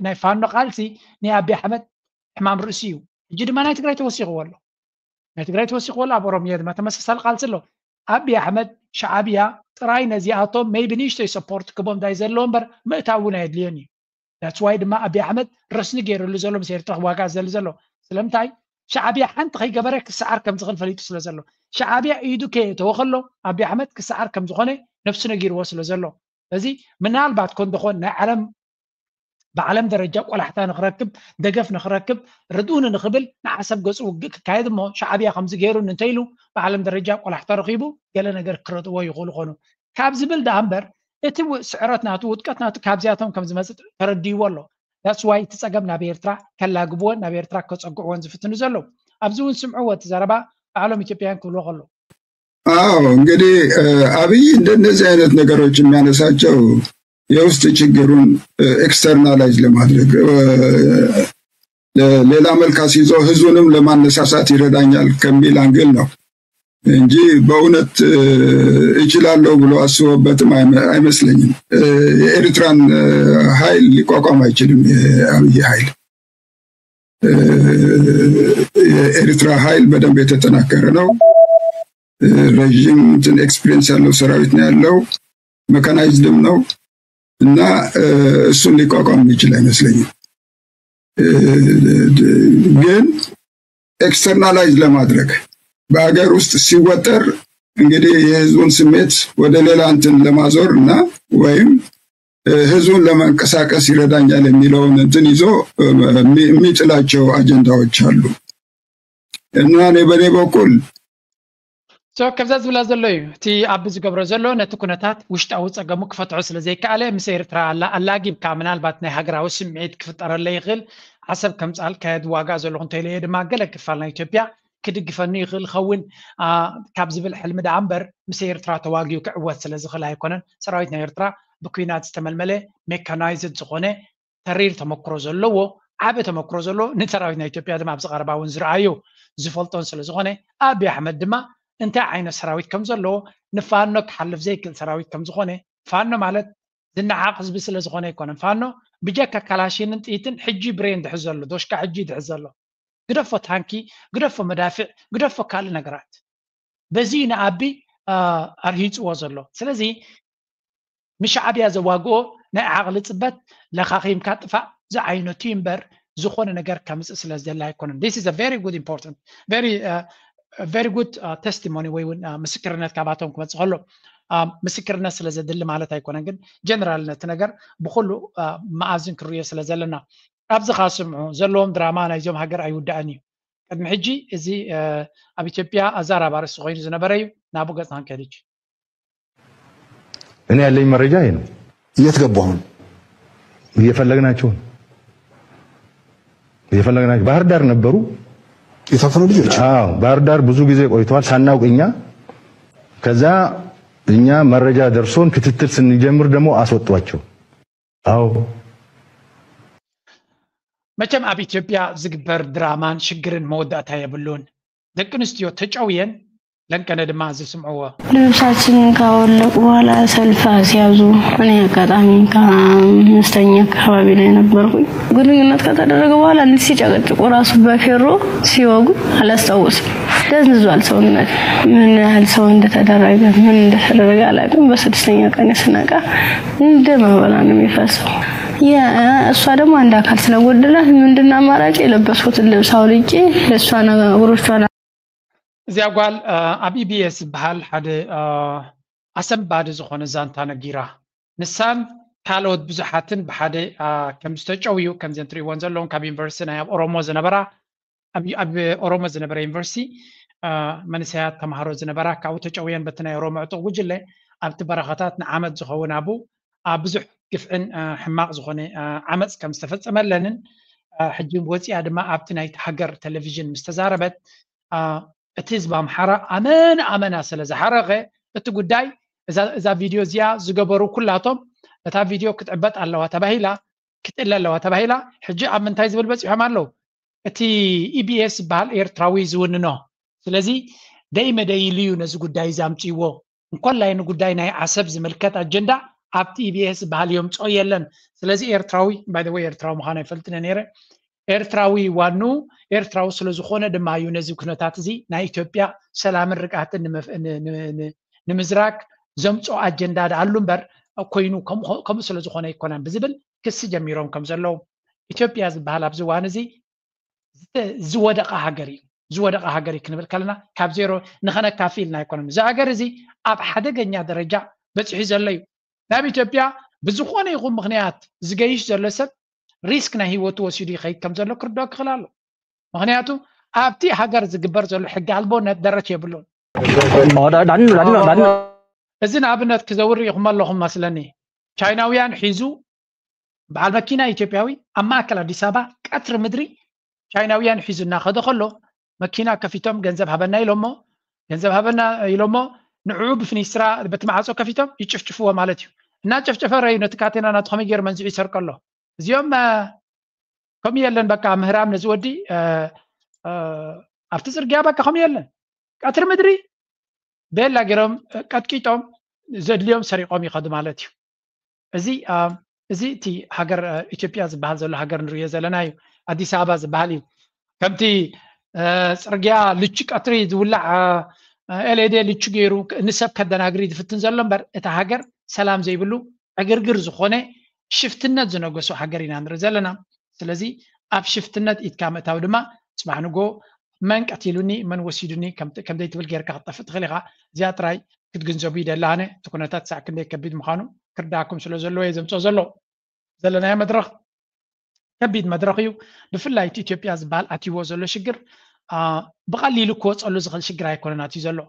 ናይ ፋኖ ቃልሲ ናይ ኣቢ ኣሕመድ ሕማም ርእሲ እዩ። ሕጂ ድማ ናይ ትግራይ ተወሲኽዎ ኣሎ ናይ ትግራይ ተወሲኽዎ ኣሎ ኣብ ኦሮሚያ ድማ ተመሳሳሊ ቃልሲ ኣሎ። ኣቢ ኣሕመድ ሻዕብያ ጥራይ ነዚኣቶም maybe ንእሽተይ ሰፖርት ክቦም ዳይ ዘለዎ እምበር ምእታው እውን ኣየድልዮን እዩ። That's why ድማ ኣቢ ኣሕመድ ረስኒ ገይርሉ ዘሎ ምስ ኤርትራ ክዋጋእ ዝደሊ ዘሎ ስለምንታይ ሻዕብያ ሓንቲ ከይገበረ ክሰዓር ከም ዝኽእል ፈሊጡ ስለ ዘሎ ሻዕብያ ኢዱ ከየእተወ ከሎ ኣቢ ኣሕመድ ክሰዓር ከም ዝኾነ ነብሱ ነጊርዎ ስለ ዘሎ እዚ ምናልባት ኮን ደኾን ናይ ዓለም ብዓለም ደረጃ ቆላሕታ ንኽረክብ ደገፍ ንኽረክብ ርድኡኒ ንኽብል ንዓሰብ ገፁ ውግእ ክካየድ እሞ ሻዕብያ ከምዚ ገይሩኒ እንተኢሉ ብዓለም ደረጃ ቆላሕታ ረኺቡ ገለ ነገር ክረድእዎ ይኽእሉ ኾኑ ካብ ዝብል ደኣ እምበር እቲ ስዕረት ናቱ ውድቀት ናቱ ካብዚኣቶም ከም ዝመፅእ ተረዲእዎ ኣሎ። That's why እቲ ፀገም ናብ ኤርትራ ከላግብዎን ናብ ኤርትራ ከፀግዕዎን ዝፍትኑ ዘለዉ ኣብዚ እውን ስምዕዎ እቲ ዘረባ ባዕሎም ኢትዮጵያውያን ክብልዎ ከለዉ አዎ እንግዲህ አብይ እንደነዚህ አይነት ነገሮች የሚያነሳቸው የውስጥ ችግሩን ኤክስተርናላይዝ ለማድረግ ሌላ መልክ አስይዞ ህዝቡንም ለማነሳሳት ይረዳኛል ከሚል አንግል ነው እንጂ በእውነት እችላለሁ ብሎ አስቦበትም አይመስለኝም። የኤርትራን ኃይል ሊቋቋም አይችልም የአብይ ኃይል። የኤርትራ ኃይል በደንብ የተጠናከረ ነው። ረዥም እንትን ኤክስፒሪየንስ ያለው ሰራዊት ነው ያለው። መካናይዝድም ነው እና እሱን ሊቋቋም የሚችል አይመስለኝም። ግን externalize ለማድረግ በሀገር ውስጥ ሲወጠር እንግዲህ የህዝቡን ስሜት ወደ ሌላ እንትን ለማዞር እና ወይም ህዝቡን ለማንቀሳቀስ ይረዳኛል የሚለውን እንትን ይዞ የሚጥላቸው አጀንዳዎች አሉ እና እኔ በእኔ በኩል ከምዛ ዝብላ ዘሎ እዩ። እቲ ኣብ ዝገብሮ ዘሎ ነቲ ኩነታት ውሽጣዊ ፀገሙ ክፈትሖ ስለ ዘይከኣለ ምስ ኤርትራ ኣላጊብካ ምናልባት ናይ ሃገራዊ ስምዒት ክፍጠረለ ይኽእል። ዓሰብ ከምፃል ካየድ ዋጋ ዘለኹ እንተኢለዮ ድማ ገለ ክፋል ናይ ኢትዮጵያ ክድግፈኒ ይኽእል ኸውን ካብ ዝብል ሕልሚ ደኣ እምበር ምስ ኤርትራ ተዋጊኡ ክዕወት ስለ ዝኽእል ኣይኮነን። ሰራዊት ናይ ኤርትራ ብኩናት ዝተመልመለ ሜካናይዝድ ዝኾነ ተሪር ተመክሮ ዘለዎ ዓበ ተመክሮ ዘለዎ ንሰራዊት ናይ ኢትዮጵያ ድማ ኣብዚ ቀረባ እውን ዝረኣዮ ዝፈልጦን ስለ ዝኾነ ኣብይ ኣሕመድ ድማ እንታይ ዓይነት ሰራዊት ከም ዘለዎ ንፋኖ ክሓልፍ ዘይክእል ሰራዊት ከም ዝኾነ ፋኖ ማለት ዝነዓቕ ህዝቢ ስለ ዝኾነ ኣይኮነን። ፋኖ ብጀካ ካላሽንን ጥይትን ሕጂ ብሬን ድሕዝ ዘሎ ዶሽካ ሕጂ ድሕዝ ዘሎ ግደፎ ታንኪ ግደፎ መዳፍዕ ግደፎ ካልእ ነገራት በዚ ንኣቢ ኣርሂፅዎ ዘሎ። ስለዚ ንሻዕብያ ዘዋግኦ ናይ ዓቕሊ ፅበት ለኻኺምካ ጥፋእ ዝዓይነቱ እምበር ዝኾነ ነገር ከምፅእ ስለ ዝደለ ኣይኮነን። This is a very good important very very good testimony ወይ እውን ምስክርነት ካባቶም ክመፅእ ከሎ ምስክርነት ስለ ዘድሊ ማለት ኣይኮነን። ግን ጀነራል ነቲ ነገር ብኩሉ መኣዝን ክርዮ ስለ ዘለና ኣብዚ ካ ስምዑ ዘለዎም ድራማ ናይዞም ሃገር ኣይውዳእን እዩ። ቅድሚ ሕጂ እዚ ኣብ ኢትዮጵያ ኣዛራቢ ኣርእስቲ ኮይኑ ዝነበረ እዩ። ናብኡ ገፅና ክንከይድ ሕጂ። እኔ ያለኝ መረጃ ይሄ ነው። የት ገቡ? አሁን እየፈለግናቸው ነው። እየፈለግናቸው ባህር ዳር ነበሩ። የታፈኑ ልጆች አዎ፣ ባህር ዳር ብዙ ጊዜ ቆይተዋል ሳናውቅ እኛ። ከዛ እኛ መረጃ ደርሶን ክትትል ስንጀምር ደግሞ አስወጧቸው። አዎ መቸም ኣብ ኢትዮጵያ ዝግበር ድራማን ሽግርን መወዳእታ የብሉን። ደቂ ኣንስትዮ ተጨውየን ለንቀነ ድማ ዝስምዕዎ ልብሳችንን ካወለቁ በኋላ ሰልፍ አስያዙ። እኔ አጋጣሚ ከአምስተኛ አካባቢ ላይ ነበርኩኝ። ግንኙነት ከተደረገ በኋላ እንዲህ ሲጨቀጭቁ ራሱ በፌሮ ሲወጉ አላስታውስም። ደንዝዟል ሰውነት። ምን ያህል ሰው እንደተደረገ ምን እንደተደረገ አላውቅም። በስድስተኛ ቀን ስነቃ እንደ ማበላ ነው የሚፈሰው። እሷ ደግሞ አንድ አካል ስለጎደላት ምንድን አማራጭ የለበስኩትን ልብስ አውልቄ ለእሷ ነገሮቿን እዚኣ ጓል ኣብ ኢቢኤስ ዝበሃል ሓደ ኣሰንባዲ ዝኾነ ዛንታ ነጊራ። ንሳን ካልኦት ብዙሓትን ብሓደ ከም ዝተጨውዩ ከምዘን ትሪእዎን ዘለዎም ካብ ዩኒቨርሲቲ ናይ ኣብ ኦሮሞ ዝነበራ ኣብ ኦሮሞ ዝነበረ ዩኒቨርሲቲ መንእሰያት ተምሃሮ ዝነበራ ካብኡ ተጨውየን በቲ ናይ ኦሮሞ ዕጡቕ ጉጅለ ኣብቲ በረኻታት ንዓመት ዝኸውን ኣብኡ ብዙሕ ግፍዕን ሕማቕ ዝኾነ ዓመፅ ከም ዝተፈፀመለንን ሕጂ ወፂኣ ድማ ኣብቲ ናይቲ ሃገር ቴሌቪዥን ምስ ተዛረበት እቲ ህዝቢ ኣምሓራ ኣመና ኣመና ስለ ዝሓረቐ እቲ ጉዳይ እዛ ቪድዮ እዚኣ ዝገበሩ ኩላቶም እታ ቪድዮ ክትዕበጥ ኣለዋ ተባሂላ ክትእለ ኣለዋ ተባሂላ ሕጂ ኣብ ምንታይ ዝብል በፂሖም ኣለዉ እቲ ኢቢኤስ ዝበሃል ኤርትራዊ ዝውንኖ ስለዚ ደይ መደይ ኢሉ እዩ ነዚ ጉዳይ እዚ ኣምፅዎ እንኮላይ ንጉዳይ ናይ ዓሰብ ዝምልከት ኣጀንዳ ኣብቲ ኢቢኤስ ዝበሃል የምፅኦ የለን ስለዚ ኤርትራዊ ባይ ኤርትራዊ ምዃኑ ኣይፈልጥን ነይረ ኤርትራዊ ዋኑ ኤርትራዊ ስለ ዝኾነ ድማ እዩ ነዚ ኩነታት እዚ ናይ ኢትዮጵያ ሰላምን ርግኣትን ንምዝራግ ዘምፅኦ ኣጀንዳ ደኣሉ እምበር ኮይኑ ከምኡ ስለ ዝኾነ ኣይኮነን ብዝብል ክሲ ጀሚሮም ከም ዘለዉ ኢትዮጵያ ዝበሃል ኣብዚ እዋን እዚ ዝወደቐ ሃገር እዩ ዝወደቐ ሃገር እዩ ክንብል ከለና ካብ ዜሮ ንኸነካፊ ኢልና ኣይኮነን እዚ ሃገር እዚ ኣብ ሓደገኛ ደረጃ በፂሑ ዘሎ እዩ ናብ ኢትዮጵያ ብዝኾነ ይኹን ምኽንያት ዝገይሽ ዘሎ ሰብ ሪስክ ናይ ህይወቱ ወሲዱ ይኸይድ ከም ዘሎ ክርድኦ ክኽእል ኣሎ ምኽንያቱ ኣብቲ ሃገር ዝግበር ዘሎ ሕጊ ኣልቦነት ደረት የብሉን እዚ ንኣብነት ክዘውር ኢኹም ኣለኹም መስለኒ ቻይናውያን ሒዙ በዓል መኪና ኢትዮጵያዊ ኣብ ማእከል ኣዲስ ኣበባ ቀትሪ ምድሪ ቻይናውያን ሒዙ እናኸደ ከሎ መኪና ከፊቶም ገንዘብ ሃበና ኢሎሞ ገንዘብ ሃበና ኢሎሞ ንዕኡ ብፍኒስትራ በቲ ማዕፆ ከፊቶም ይጭፍጭፍዎ ማለት እዩ እና ጨፍጨፈ ረዩ ነቲ ካቴና ናቱ ከመይ ገይሩ መንዚዑ ይሰርቀ ኣሎ እዚኦም ከምኡ የለን በቃ ምህራም ነዚ ወዲ ኣብቲ ፅርግያ በቃ ከምኡ የለን ቀትሪ ምድሪ ቤላ ገይሮም ቀጥቂጦም ዘድልዮም ሰሪቆም ይኸዱ ማለት እዩ እዚ እዚ እቲ ሃገር ኢትዮጵያ ዝበሃል ዘሎ ሃገር ንሪኦ ዘለና እዩ ኣዲስ ኣበባ ዝበሃል እዩ ከምቲ ፅርግያ ልቹ ቀትሪ ዝውላዕ ኤልኤዴ ልቹ ገይሩ ንሰብ ከደናግሪ ዝፍትን ዘሎ እምበር እቲ ሃገር ሰላም ዘይብሉ ዕግርግር ዝኾነ ሽፍትነት ዝነገሶ ሃገር ኢና ንርኢ ዘለና ስለዚ ኣብ ሽፍትነት ኢድካ ምእታው ድማ ጽባሕ ንጎ መን ቀቲሉኒ መን ወሲዱኒ ከም ዘይትብል ጌርካ ክትጠፍእ ትኽእል ኢኻ። እዚኣ ጥራይ ክትግንዘቡ ይደሊ። ኣነ እቲ ኩነታት ሳዕ ክንደይ ከቢድ ምዃኑ ክርዳእኩም ስለ ዘለዎ እየ ዘምፅኦ ዘሎ። ዘለናዮ መድረኽ ከቢድ መድረኽ እዩ። ብፍላይ እቲ ኢትዮጵያ ዝበሃል ኣትይዎ ዘሎ ሽግር ብቐሊሉ ክወፀሉ ዝኽእል ሽግር ኣይኮነን ኣትዩ ዘሎ።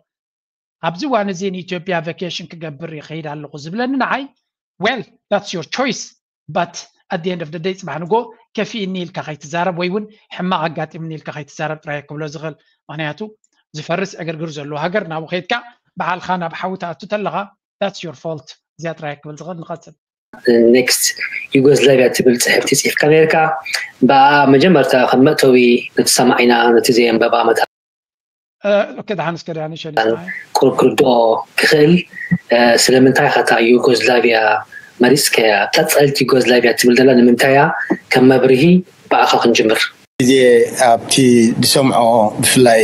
ኣብዚ እዋን እዚ ንኢትዮጵያ ቫኬሽን ክገብር ይኸይድ ኣለኹ ዝብለኒ ንዓይ፣ well, that's your choice, but at the end of the day ጽባሕ ንጎ ከፊእኒ ኢልካ ከይትዛረብ ወይ እውን ሕማቕ ኣጋጢምኒ ኢልካ ከይትዛረብ ጥራይ ክብሎ ዝኽእል። ምክንያቱ ዝፈርስ ዕግርግር ዘለዎ ሃገር ናብኡ ከይድካ በዓልካ ናብ ሓዊ ትኣቱ ተለኻ፣ that's your fault። እዚኣ ጥራይ ክብል ዝኽእል። ንቐጽል። ኔክስት ዩጎዝላቪያ ትብል ፅሕፍቲ ፅሒፍካ ነርካ። ብኣ መጀመርታ ከም መእተዊ ነቲ ሰማዒና ነቲ ዘየንበባ መታ ኦኬ፣ ደሓን እስከ ደሓን ይሸኒ ክርድኦ ክኽእል። ስለምንታይ ኸታ ዩጎዝላቪያ መሪፅከያ? ቀፀልቲ ዩጎዝላቪያ ትብል ዘላ ንምንታያ? ከም መብርሂ ብኣኻ ክንጅምር። ግዜ ኣብቲ ዝሰምዖ ብፍላይ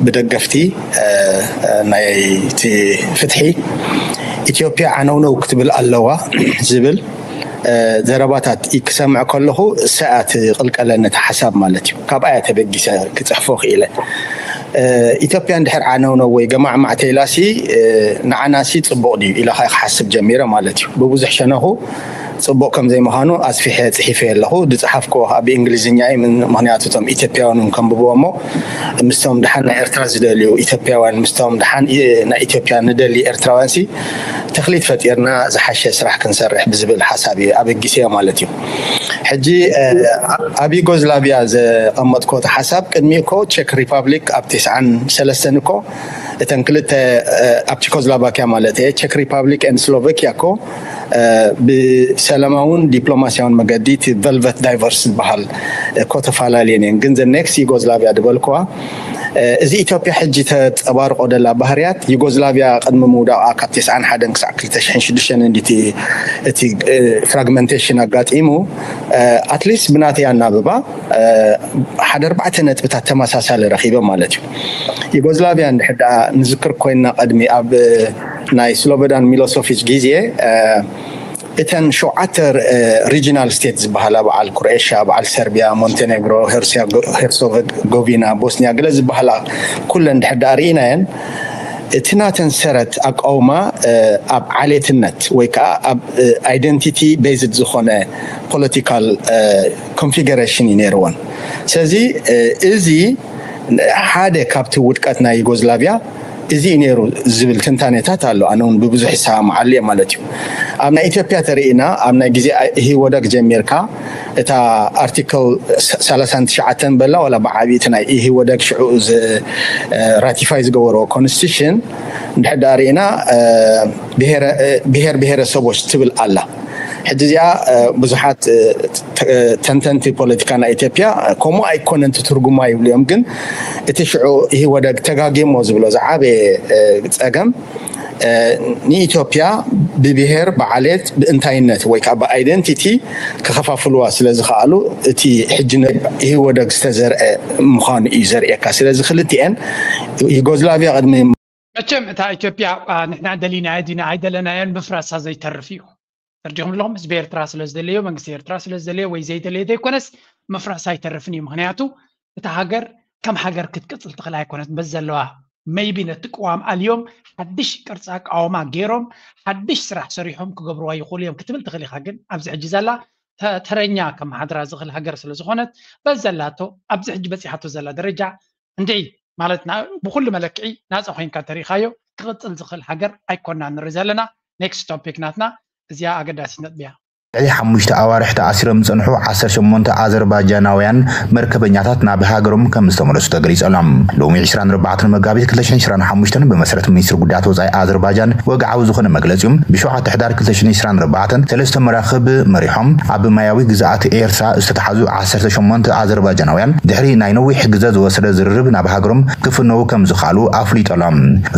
ብደገፍቲ ናይቲ ፍትሒ ኢትዮጵያ ዓነውነው ክትብል ኣለዋ ዝብል ዘረባታት ክሰምዕ ከለኹ ሰኣት ቅልቀለኒ እቲ ሓሳብ ማለት እዩ። ካብኣ እየ ተበጊሰ ክፅሕፎ ክኢለ። ኢትዮጵያ እንድሕር ዓነውነው ወይ ገማዕማዕ ተይላሲ ንዓናሲ ፅቡቕ ድዩ ኢለ ከዓ ክሓስብ ጀሚረ ማለት እዩ። ብብዙሕ ሸነኹ ፅቡቕ ከም ዘይምዃኑ ኣስፊሐ ፅሒፈ ኣለኹ። ዝፅሓፍክዎ ከዓ ብእንግሊዝኛ እዩ። ምክንያቱ እቶም ኢትዮጵያውያን እውን ከንብብዎ እሞ ምስቶም ድሓን ናይ ኤርትራ ዝደልዩ ኢትዮጵያውያን ምስቶም ድሓን ናይ ኢትዮጵያ ንደሊ ኤርትራውያን ሲ ተኽሊት ፈጢርና ዝሓሸ ስራሕ ክንሰርሕ ብዝብል ሓሳብ እዩ ኣበጊሰዮ ማለት እዩ። ሕጂ ኣብ ዩጎዝላቪያ ዘቐመጥኮ እቲ ሓሳብ ቅድሚ እኮ ቸክ ሪፓብሊክ ኣብ ተስዓን ሰለስተን እኮ እተን ክልተ ኣብ ቸኮዝላቫኪያ ማለት እየ ቸክ ሪፓብሊክ ን ስሎቨኪያ እኮ ብሰላማውን ዲፕሎማሲያውን መገዲ እቲ ቨልቨት ዳይቨርስ ዝበሃል እኮ ተፈላለየን እየን። ግን ዘ ኔክስት ዩጎዝላቪያ ዝበልክዋ እዚ ኢትዮጵያ ሕጂ ተፀባርቆ ደላ ባህርያት ዩጎዝላቪያ ቅድሚ ምውዳቃ ካብ ተስዓን ሓደን ክሳዕ ክልተ ሽሕን ሽዱሽተን እንዲቲ እቲ ፍራግመንቴሽን ኣጋጢሙ ኣትሊስት ብናተይ ኣናብባ ሓደ ኣርባዕተ ነጥብታት ተመሳሳሊ ረኺበ ማለት እዩ። ዩጎዝላቪያ እንድሕር ደኣ ንዝክር ኮይንና ቅድሚ ኣብ ናይ ስሎቦዳን ሚሎሶቪች ግዜ እተን ሸውዓተ ሪጂናል ስቴት ዝበሃላ በዓል ክሮኤሽያ፣ በዓል ሰርቢያ፣ ሞንቴኔግሮ፣ ሄርሶጎቪና፣ ቦስኒያ ገለ ዝበሃላ ኩለን ድሕር ደኣ ርኢናየን እቲ ናተን ሰረት ኣቃውማ ኣብ ዓሌትነት ወይ ከዓ ኣብ ኣይደንቲቲ ቤዝድ ዝኾነ ፖለቲካል ኮንፊገሬሽን እዩ ነይርወን። ስለዚ እዚ ሓደ ካብቲ ውድቀት ናይ ዩጎዝላቪያ እዚ እዩ ነይሩ ዝብል ትንታኔታት ኣሎ። ኣነ እውን ብብዙሕ ይሰማማዓሉ እየ ማለት እዩ። ኣብ ናይ ኢትዮጵያ ተርኢና ኣብ ናይ ግዜ ኢህወደግ ጀሚርካ እታ ኣርቲክል ሰላሳን ትሽዓተን በላ ዋላ ብዓብይቲ ናይ ኢህወደግ ሽዑ ራቲፋይ ዝገበሮ ኮንስቲቱሽን እንድሕር ዳኣ ርኢና ብሄር ብሄረሰቦች ትብል ኣላ። ሕጂ እዚኣ ብዙሓት ተንተንቲ ፖለቲካ ናይ ኢትዮጵያ ከምኡ ኣይኮነን ትርጉማ ይብሉ እዮም። ግን እቲ ሽዑ ኢህወደግ ተጋጊሞ ዝብሎ ዝዓበየ ፀገም ንኢትዮጵያ ብብሄር ብዓሌት ብእንታይነት ወይ ከዓ ብኣይደንቲቲ ክኸፋፍልዋ ስለ ዝኸኣሉ እቲ ሕጂ ኢህወደግ ዝተዘርአ ምዃኑ እዩ ዘርእየካ። ስለዚ ክልቲኤን ዩጎዝላቪያ ቅድሚ መቸም እታ ኢትዮጵያ ንሕና ደሊናዮ ዲና ኣይደለናዮን ምፍራሳ ዘይተርፍ እዩ። ተርዲኹም ኣለኹም። ህዝቢ ኤርትራ ስለ ዝደለዮ መንግስቲ ኤርትራ ስለ ዝደለዮ ወይ ዘይደለዮ ዘይኮነስ ምፍራሳ ኣይተርፍን እዩ። ምክንያቱ እታ ሃገር ከም ሃገር ክትቅፅል ትኽእል ኣይኮነት። በዚ ዘለዋ maybe ነቲ ቅዋም ኣልዮም ሓድሽ ቅርፂ ኣቃውማ ገይሮም ሓድሽ ስራሕ ሰሪሖም ክገብርዋ ይኽእሉ እዮም ክትብል ትኽእል ኢኻ። ግን ኣብዚ ሕጂ ዘላ ተረኛ ከመሓድራ ዝኽእል ሃገር ስለ ዝኾነት በዚ ዘላቶ ኣብዚ ሕጂ በፂሓቶ ዘላ ደረጃ እንድዒ ማለት ብኩሉ መለክዒ ናፃ ኮይንካ እንተሪኢኻዮ ክቕፅል ዝኽእል ሃገር ኣይኮና ንርኢ ዘለና። ኔክስት ቶፒክ ናትና እዚኣ ኣገዳሲት ነጥቢ እያ። ልዕሊ ሓሙሽተ ኣዋርሕ ተኣሲሮም ዝፀንሑ ዓሰርተ ሸሞንተ ኣዘርባጃናውያን መርከበኛታት ናብ ሃገሮም ከም ዝተመለሱ ተገሊፁ ኣሎ። ሎሚ ዕስራን ኣርባዕተን መጋቢት ክልተ ሽሕን ዕስራን ሓሙሽተን ብመሰረት ሚኒስትሪ ጉዳያት ወፃኢ ኣዘርባጃን ወግዓዊ ዝኾነ መግለፂኦም ብሸውዓተ ሕዳር ክልተ ሽሕን ዕስራን ኣርባዕተን ሰለስተ መራኽብ መሪሖም ኣብ ማያዊ ግዝኣት ኤርትራ ዝተተሓዙ ዓሰርተ ሸሞንተ ኣዘርባጃናውያን ድሕሪ ናይ ነዊሕ ግዘ ዝወሰደ ዝርርብ ናብ ሃገሮም ክፍነዉ ከም ዝኸኣሉ ኣፍሊጡ ኣሎ።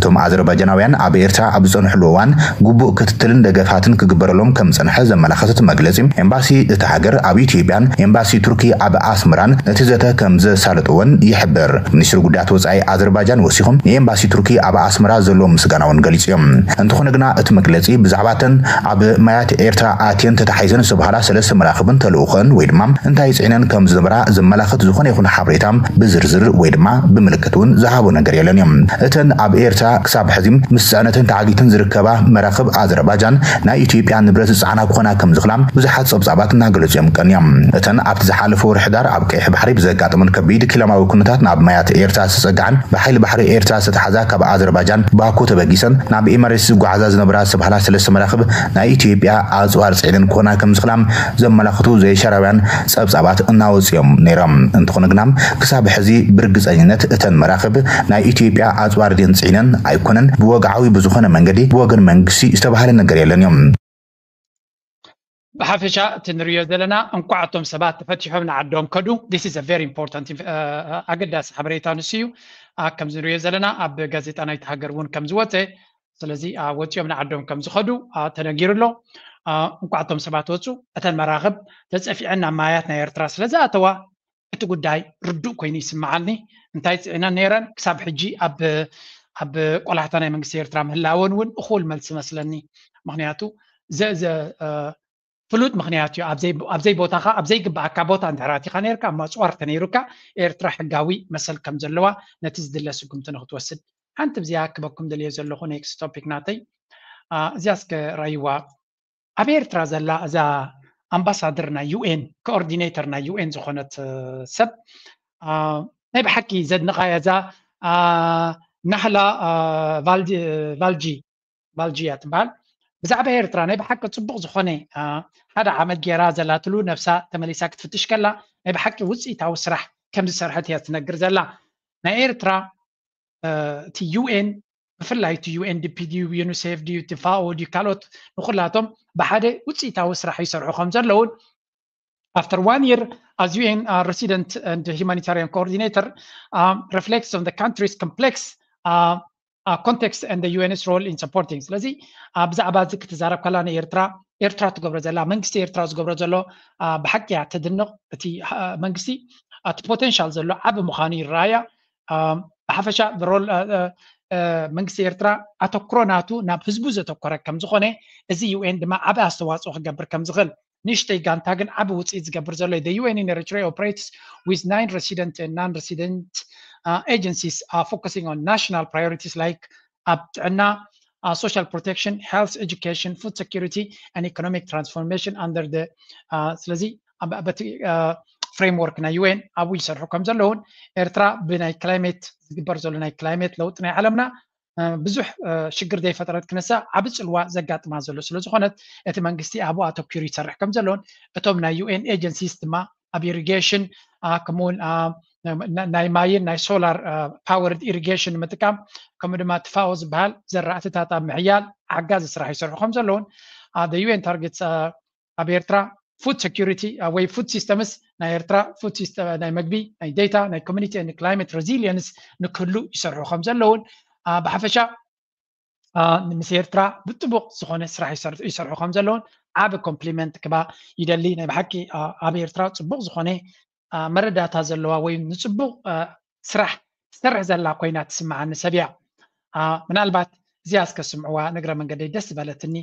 እቶም ኣዘርባጃናውያን ኣብ ኤርትራ ኣብ ዝፀንሕሉ እዋን ግቡእ ክትትልን ደገፋትን ክግበረሎም ከም ዝፀንሐ ዘመላኸተት መግለጺ፣ ኤምባሲ እታ ሃገር ኣብ ኢትዮጵያን ኤምባሲ ቱርኪ ኣብ ኣስመራን ነቲ ዘተ ከም ዘሳለጥዎን ይሕብር። ሚኒስትሪ ጉዳያት ወጻኢ ኣዘርባጃን ወሲኹም፣ ንኤምባሲ ቱርኪ ኣብ ኣስመራ ዘለዎም ምስጋና እውን ገሊጹ እዮም። እንተኾነ ግና እቲ መግለጺ ብዛዕባ እተን ኣብ ማያት ኤርትራ ኣትየን ተታሒዘን ዝተባህላ ሰለስተ መራኽብን ተልእኾን ወይ ድማ እንታይ ጽዒነን ከም ዝነበራ ዘመላኽት ዝኾነ ይኹን ሓበሬታ ብዝርዝር ወይ ድማ ብምልክት እውን ዝሃቦ ነገር የለን እዮም። እተን ኣብ ኤርትራ ክሳብ ሕዚ ምስ ጽዕነትን ተዓጊትን ዝርከባ መራኽብ ኣዘርባጃን ናይ ኢትዮጵያ ንብረት ዝጸዓና ክኾና ከም ዝኽላ ብዙሓት ጸብጻባት እናገለጹ እዮም ቀንዮም። እተን ኣብቲ ዝሓለፈ ወርሒ ዳር ኣብ ቀይሕ ባሕሪ ብዘጋጠመን ከቢድ ክለማዊ ኩነታት ናብ ማያት ኤርትራ ዝተጸግዓን ብሓይሊ ባሕሪ ኤርትራ ዝተታሕዛ ካብ ኣዘርባጃን ባኩ ተበጊሰን ናብ ኤማሬትስ ዝጓዓዛ ዝነበራ ዝተባህላ ሰለስተ መራኽብ ናይ ኢትዮጵያ ኣጽዋር ጽዒነን ክኾና ከም ዝኽላ ዘመላኽቱ ዘይሻራውያን ጸብጻባት እናወጽኡ እዮም ነይሮም። እንተኾነ ግና ክሳብ ሕዚ ብርግጸኝነት እተን መራኽብ ናይ ኢትዮጵያ ኣጽዋር ድየን ጽዒነን ኣይኮነን፣ ብወግዓዊ ብዝኾነ መንገዲ ብወገን መንግስቲ ዝተባህለ ነገር የለን እዮም። ብሓፈሻ እቲ ንሪኦ ዘለና እንኳዕ እቶም ሰባት ተፈቲሖም ንዓዶም ከዱ። This is a very important inf- እ፣ ኣገዳሲ ሓበሬታ ንሱ እዩ። ኣ፣ ከምዚ ንሪኦ ዘለና ኣብ ጋዜጣ ናይቲ ሃገር እውን ከም ዝወፀ፣ ስለዚ ኣ፣ ወፂኦም ንዓዶም ከም ዝኸዱ ኣ፣ ተነጊሩ ኣሎ። ኣ፣ እንኳዕ እቶም ሰባት ወፁ። እተን መራኽብ ተፀፊዐን ናብ ማያት ናይ ኤርትራ ስለ ዝኣተዋ እቲ ጉዳይ ርዱእ ኮይኑ ይስምዓኒ። እንታይ ፅዒነን ነይረን ክሳብ ሕጂ ኣብ ኣብ ቆላሕታ ናይ መንግስቲ ኤርትራ ምህላወን እውን እኹል መልሲ መስለኒ። ምክንያቱ ዘ- ዘ- እ፣ ፍሉጥ ምኽንያት እዩ። ኣብ ዘይ- ኣብ ዘይቦታኻ ኣብ ዘይግባኣካ ቦታ እንድሕር ኣቲኻ ነይርካ፣ ኣብ ማፅዋር ተነይሩካ ኤርትራ ሕጋዊ መሰል ከም ዘለዋ ነቲ ዝድለ ስጉምቲ ንክትወስድ። ሓንቲ ብዚኣ ክበኩም ደልዮ ዘለኹ ኔክስት ቶፒክ ናተይ ኣ፣ እዚኣ እስከ ራይዋ ኣብ ኤርትራ ዘላ እዛ ኣምባሳደር ናይ ዩ ኤን ኮኦርዲኔተር ናይ ዩ ኤን ዝኾነት እ፣ ሰብ ኣ፣ ናይ ብሓቂ ዘድንቓያ እዛ ኣ፣ ናህላ ኣ፣ ቫልጂ ቫልጂ ቫልጂ እያ ትበሃል። ብዛዕባ ኤርትራ ናይ ብሓቂ ጽቡቕ ዝኾነ ኣ፣ ሓደ ዓመት ገይራ ዘላትሉ ነብሳ ተመሊሳ ክትፍትሽ ከላ ናይ ብሓቂ ውፅኢታዊ ስራሕ ከም ዝሰርሐት እያ ትነግር ዘላ። ናይ ኤርትራ እ፣ እቲ ዩ ኤን ብፍላይ እቲ ዩ ኤን ዲ ፒ ድዩ ዩኒሴፍ ድዩ እቲ ፋኦ ድዩ ካልኦት ንኩላቶም ብሓደ ውፅኢታዊ ስራሕ ይሰርሑ ከም ዘለውን after one year as U N uh, resident and humanitarian coordinator um, reflects on the country's complex uh, uh, context and the U N's role in supporting. ስለዚ ኣ፣ ብዛዕባ እዚ ክትዛረብ ከላ ንኤርትራ ኤርትራ ትገብሮ ዘላ መንግስቲ ኤርትራ ዝገብሮ ዘሎ ኣ፣ ብሓቂ እያ ተድንቕ። እቲ ኣ፣ መንግስቲ እቲ ፖቴንሻል ዘሎ ዓቢ ምዃኑ ይረኣያ። ኣ፣ ብሓፈሻ ሮል ኣ፣ ኣ፣ ኣ፣ መንግስቲ ኤርትራ ኣተኩሮ ናቱ ናብ ህዝቡ ዘተኮረ ከም ዝኾነ እዚ ዩ ኤን ድማ ዓቢ ኣስተዋፅኦ ክገብር ከም ዝኽእል ንእሽተይ ጋንታ ግን ዓቢ ውፅኢት ዝገብር ዘሎ እዩ። The U N in Eritrea operates with nine resident and non-resident uh, agencies uh, focusing on national priorities like ኣብ ጥዕና፣ uh, social protection, health, education, food security and economic transformation under the uh, ስለዚ ኣብ- በቲ ፍሬምወርክ ናይ ዩ ኤን ኣብኡ ይሰርሑ ከም ዘለውን ኤርትራ ብናይ ክላይሜት ዝግበር ዘሎ ናይ ክላይሜት ለውጢ ናይ ዓለምና ብዙሕ ሽግር ዘይፈጠረት ክነሳ ዓቢ ጽልዋ ዘጋጥማ ዘሎ ስለ ዝኾነት እቲ መንግስቲ ኣብኡ ኣተኪሩ ይሰርሕ ከም ዘሎን እቶም ናይ ዩ ኤን ኤጀንሲስ ድማ ኣብ ኢሪጌሽን ከምኡውን ናይ ማይን ናይ ሶላር ፓወርድ ኢሪጌሽን ንምጥቃም ከምኡ ድማ ትፋኦ ዝበሃል ዘራእትታት ኣብ ምሕያል ሓጋዚ ስራሕ ይሰርሑ ከም ዘለውን ዩ ኤን ታርጌትስ ኣብ ኤርትራ ፉድ ሴኩሪቲ ወይ ፉድ ሲስተምስ ናይ ኤርትራ ፉድ ሲስተም ናይ መግቢ ናይ ዴታ ናይ ኮሚኒቲ ክላይመት ሬዚሊየንስ ንክህሉ ይሰርሑ ከም ዘለውን ብሓፈሻ ምስ ኤርትራ ብጥቡቕ ዝኾነ ስራሕ ይሰርሑ ከም ዘለውን ዓቢ ኮምፕሊመንት ክባ ይደሊ። ናይ ብሓቂ ኣብ ኤርትራ ጽቡቕ ዝኾነ መረዳእታ ዘለዋ ወይ ንጽቡቕ ስራሕ ትሰርሕ ዘላ ኮይና ትስምዓኒ ሰብ እያ። ምናልባት እዚኣ እስከ ስምዕዋ ንግረ መንገደይ ደስ ዝበለትኒ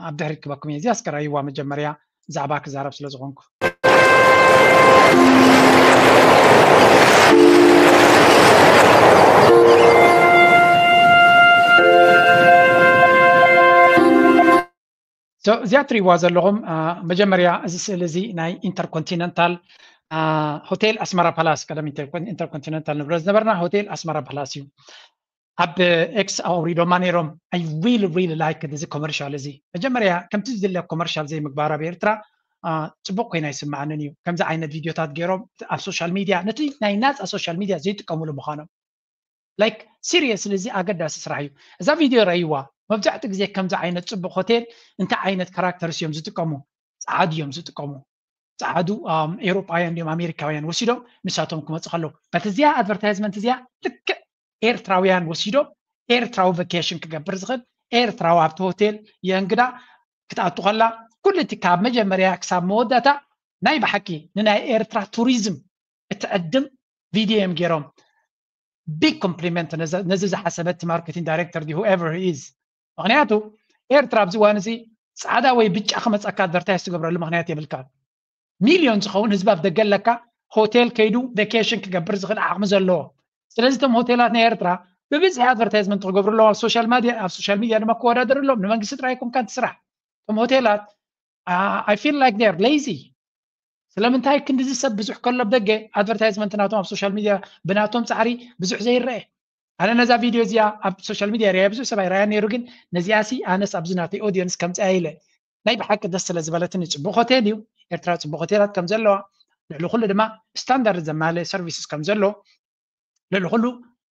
ኣብ ድሕሪት ክበኩም እየ። እዚኣ እስከ ራይዋ መጀመርያ ብዛዕባ ክዛረብ ስለ ዝኾንኩ። እዚኣ ትሪእዋ ዘለኹም መጀመርያ እዚ ስእሊ እዚ ናይ ኢንተርኮንቲነንታል ሆቴል ኣስመራ ፓላስ ቀደም ኢንተርኮንቲነንታል ንብሎ ዝነበርና ሆቴል ኣስመራ ፓላስ እዩ። ኣብ ኤክስ ኣውሪዶማ ነይሮም። I really really like እዚ ኮመርሻል እዚ። መጀመርያ ከምቲ ዝድለ ኮመርሻል ዘይምግባር ኣብ ኤርትራ ጽቡቕ ኮይና ይስምዓንን እዩ። ከምዚ ዓይነት ቪድዮታት ገይሮም ኣብ ሶሻል ሚድያ ነቲ ናይ ናፃ ሶሻል ሚድያ ዘይጥቀሙሉ ምዃኖም ላይክ ሲሪየስሊ እዚ ኣገዳሲ ስራሕ እዩ። እዛ ቪድዮ ረእይዋ። መብዛሕትኡ ግዜ ከምዚ ዓይነት ጽቡቕ ሆቴል እንታይ ዓይነት ካራክተርስ እዮም ዝጥቀሙ? ጸዓዱ እዮም ዝጥቀሙ። ጸዓዱ ኤውሮጳውያን ድዮም ኣሜሪካውያን ወሲዶም ንሳቶም ክመጹ ከለዉ በቲ እዚኣ ኣድቨርታይዝመንት እዚኣ ልክዕ ኤርትራውያን ወሲዶም ኤርትራዊ ቫኬሽን ክገብር ዝኽእል ኤርትራዊ ኣብቲ ሆቴል የእንግዳ ክትኣቱ ከላ ኩሉ እቲ ካብ መጀመርያ ክሳብ መወዳእታ ናይ ብሓቂ ንናይ ኤርትራ ቱሪዝም እትዕድም ቪድዮ እዮም ገይሮም። ቢግ ኮምፕሊመንት ነዚ ዝሓሰበ እቲ ማርኬቲንግ ዳይሬክተር ዲ whoever he is። ምክንያቱ ኤርትራ ኣብዚ እዋን እዚ ፃዕዳ ወይ ብጫ ክመፀካ ኣድቨርታይዝ ትገብረሉ ምክንያት የብልካ። ሚልዮን ዝኸውን ህዝቢ ኣብ ደገ ኣለካ፣ ሆቴል ከይዱ ቬኬሽን ክገብር ዝኽእል ዓቕሚ ዘለዎ። ስለዚ እቶም ሆቴላት ናይ ኤርትራ ብብዝሒ ኣድቨርታይዝመንት ክገብሩ ኣለዎም ኣብ ሶሻል ሚድያ፣ ኣብ ሶሻል ሚድያ ድማ ክወዳደሩ ኣለዎም። ንመንግስቲ ጥራይ ኮንካ ትስራሕ። እቶም ሆቴላት I feel like they're lazy። ስለምንታይ ክንድዚ ሰብ ብዙሕ ከሎ ኣብ ደገ ኣድቨርታይዝመንት ናቶም ኣብ ሶሻል ሚድያ ብናቶም ፃዕሪ ብዙሕ ዘይረአ? ኣነ ነዛ ቪድዮ እዚኣ ኣብ ሶሻል ሚድያ ሪያ ብዙሕ ሰብ ኣይረኣያ ነይሩ፣ ግን ነዚኣ ሲ ኣነስ ኣብዚ ናተይ ኦዲየንስ ከምፅኣ ኢለ ናይ ብሓቂ ደስ ስለ ዝበለትኒ። ፅቡቅ ሆቴል እዩ ኤርትራ፣ ፅቡቅ ሆቴላት ከም ዘለዋ፣ ልዕሊ ኩሉ ድማ ስታንዳርድ ዘማለ ሰርቪስስ ከም ዘሎ፣ ልዕሊ ኩሉ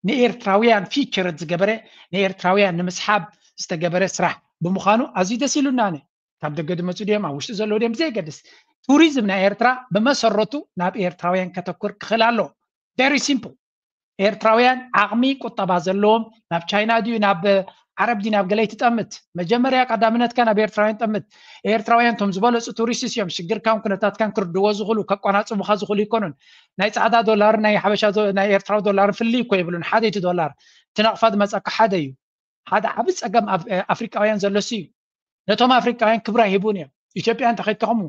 ንኤርትራውያን ፊቸርት ዝገበረ፣ ንኤርትራውያን ንምስሓብ ዝተገበረ ስራሕ ብምዃኑ ኣዝዩ ደስ ኢሉና። ኣነ ካብ ደገ ዝመፁ ድዮም ኣብ ውሽጢ ዘለዉ ድዮም ብዘይገድስ፣ ቱሪዝም ናይ ኤርትራ ብመሰረቱ ናብ ኤርትራውያን ከተኩር ክኽእል ኣለዎ። ቨሪ ሲምፕል። ኤርትራውያን ዓቕሚ ቁጠባ ዘለዎም ናብ ቻይና ድዩ ናብ ዓረብ ድዩ ናብ ገለ ኣይትጠምት። መጀመርያ ቀዳምነትካ ናብ ኤርትራውያን ጠምት። ኤርትራውያን እቶም ዝበለፁ ቱሪስትስ እዮም። ሽግርካን ኩነታትካን ክርድዎ ዝኽእሉ፣ ከቋናፅቡኻ ዝኽእሉ ይኮኑን። ናይ ፃዕዳ ዶላርን ናይ ሓበሻ ዶ- ናይ ኤርትራዊ ዶላርን ፍልይ እኮ ይብሉን። ሓደ እቲ ዶላር እቲ ናቕፋ ዝመፀካ ሓደ እዩ። ሓደ ዓቢ ፀገም ኣብ ኣፍሪቃውያን ዘሎሲ እዩ። ነቶም ኣፍሪቃውያን ክብሪ ኣይህቡን እዮም። ኢትዮጵያ እንተ ከይትኸሙ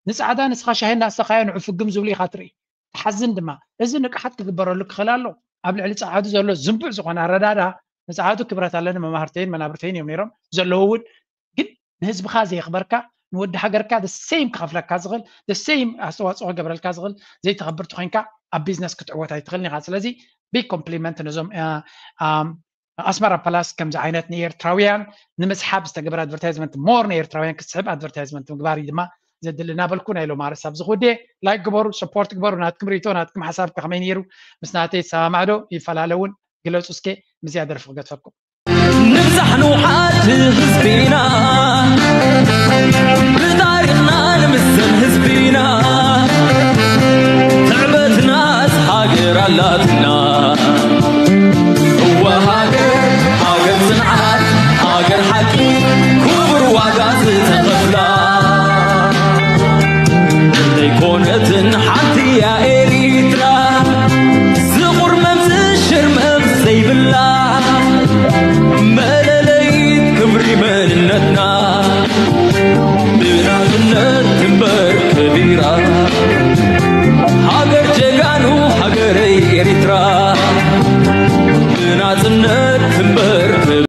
ንፃዕዳ ንስኻ ሻሂ እናስተኻዮ ንዑ ፍግም ዝብሉ ኢኻ ትርኢ። ትሓዝን ድማ። እዚ ንቅሓት ክግበረሉ ክኽእል ኣሎ። ኣብ ልዕሊ ፃዓዱ ዘሎ ዝንቡዕ ዝኾነ ኣረዳዳ ንፃዓዱ ክብረት ኣለኒ፣ መማህርተይን መናብርተይን እዮም ነይሮም ዘለዉ እውን። ግን ንህዝብኻ ዘየኽበርካ ንወዲ ሃገርካ the same ክኸፍለካ ዝኽእል the same ኣስተዋፅኦ ክገብረልካ ዝኽእል ዘይተኸብር ተኾይንካ ኣብ ቢዝነስ ክትዕወት ኣይትኽእልን ኢኻ። ስለዚ ቢግ ኮምፕሊመንት ነዞም ኣስመራ ፓላስ ከምዚ ዓይነት ንኤርትራውያን ንምስሓብ ዝተገበረ ኣድቨርታይዝመንት፣ ሞር ንኤርትራውያን ክስሕብ ኣድቨርታይዝመንት ምግባር እዩ ድማ ዘድሊ እናበልኩ ናይ ሎማርስ ኣብዚ ክውዴ። ላይክ ግበሩ፣ ሰፖርት ግበሩ። ናትኩም ሪቶ ናትኩም ሓሳብ ከመይ ነይሩ? ምስ ናተይ ዝሰማማዕ ዶ ይፈላለ እውን ግለፁ እስከ። ምስዚኣ ደርፊ ክገድፈኩም። ንብዛሕ ንውሓት ህዝቢና ብታሪኽና ንምዘን ህዝቢና ትዕበትና ሃገር ኣላትና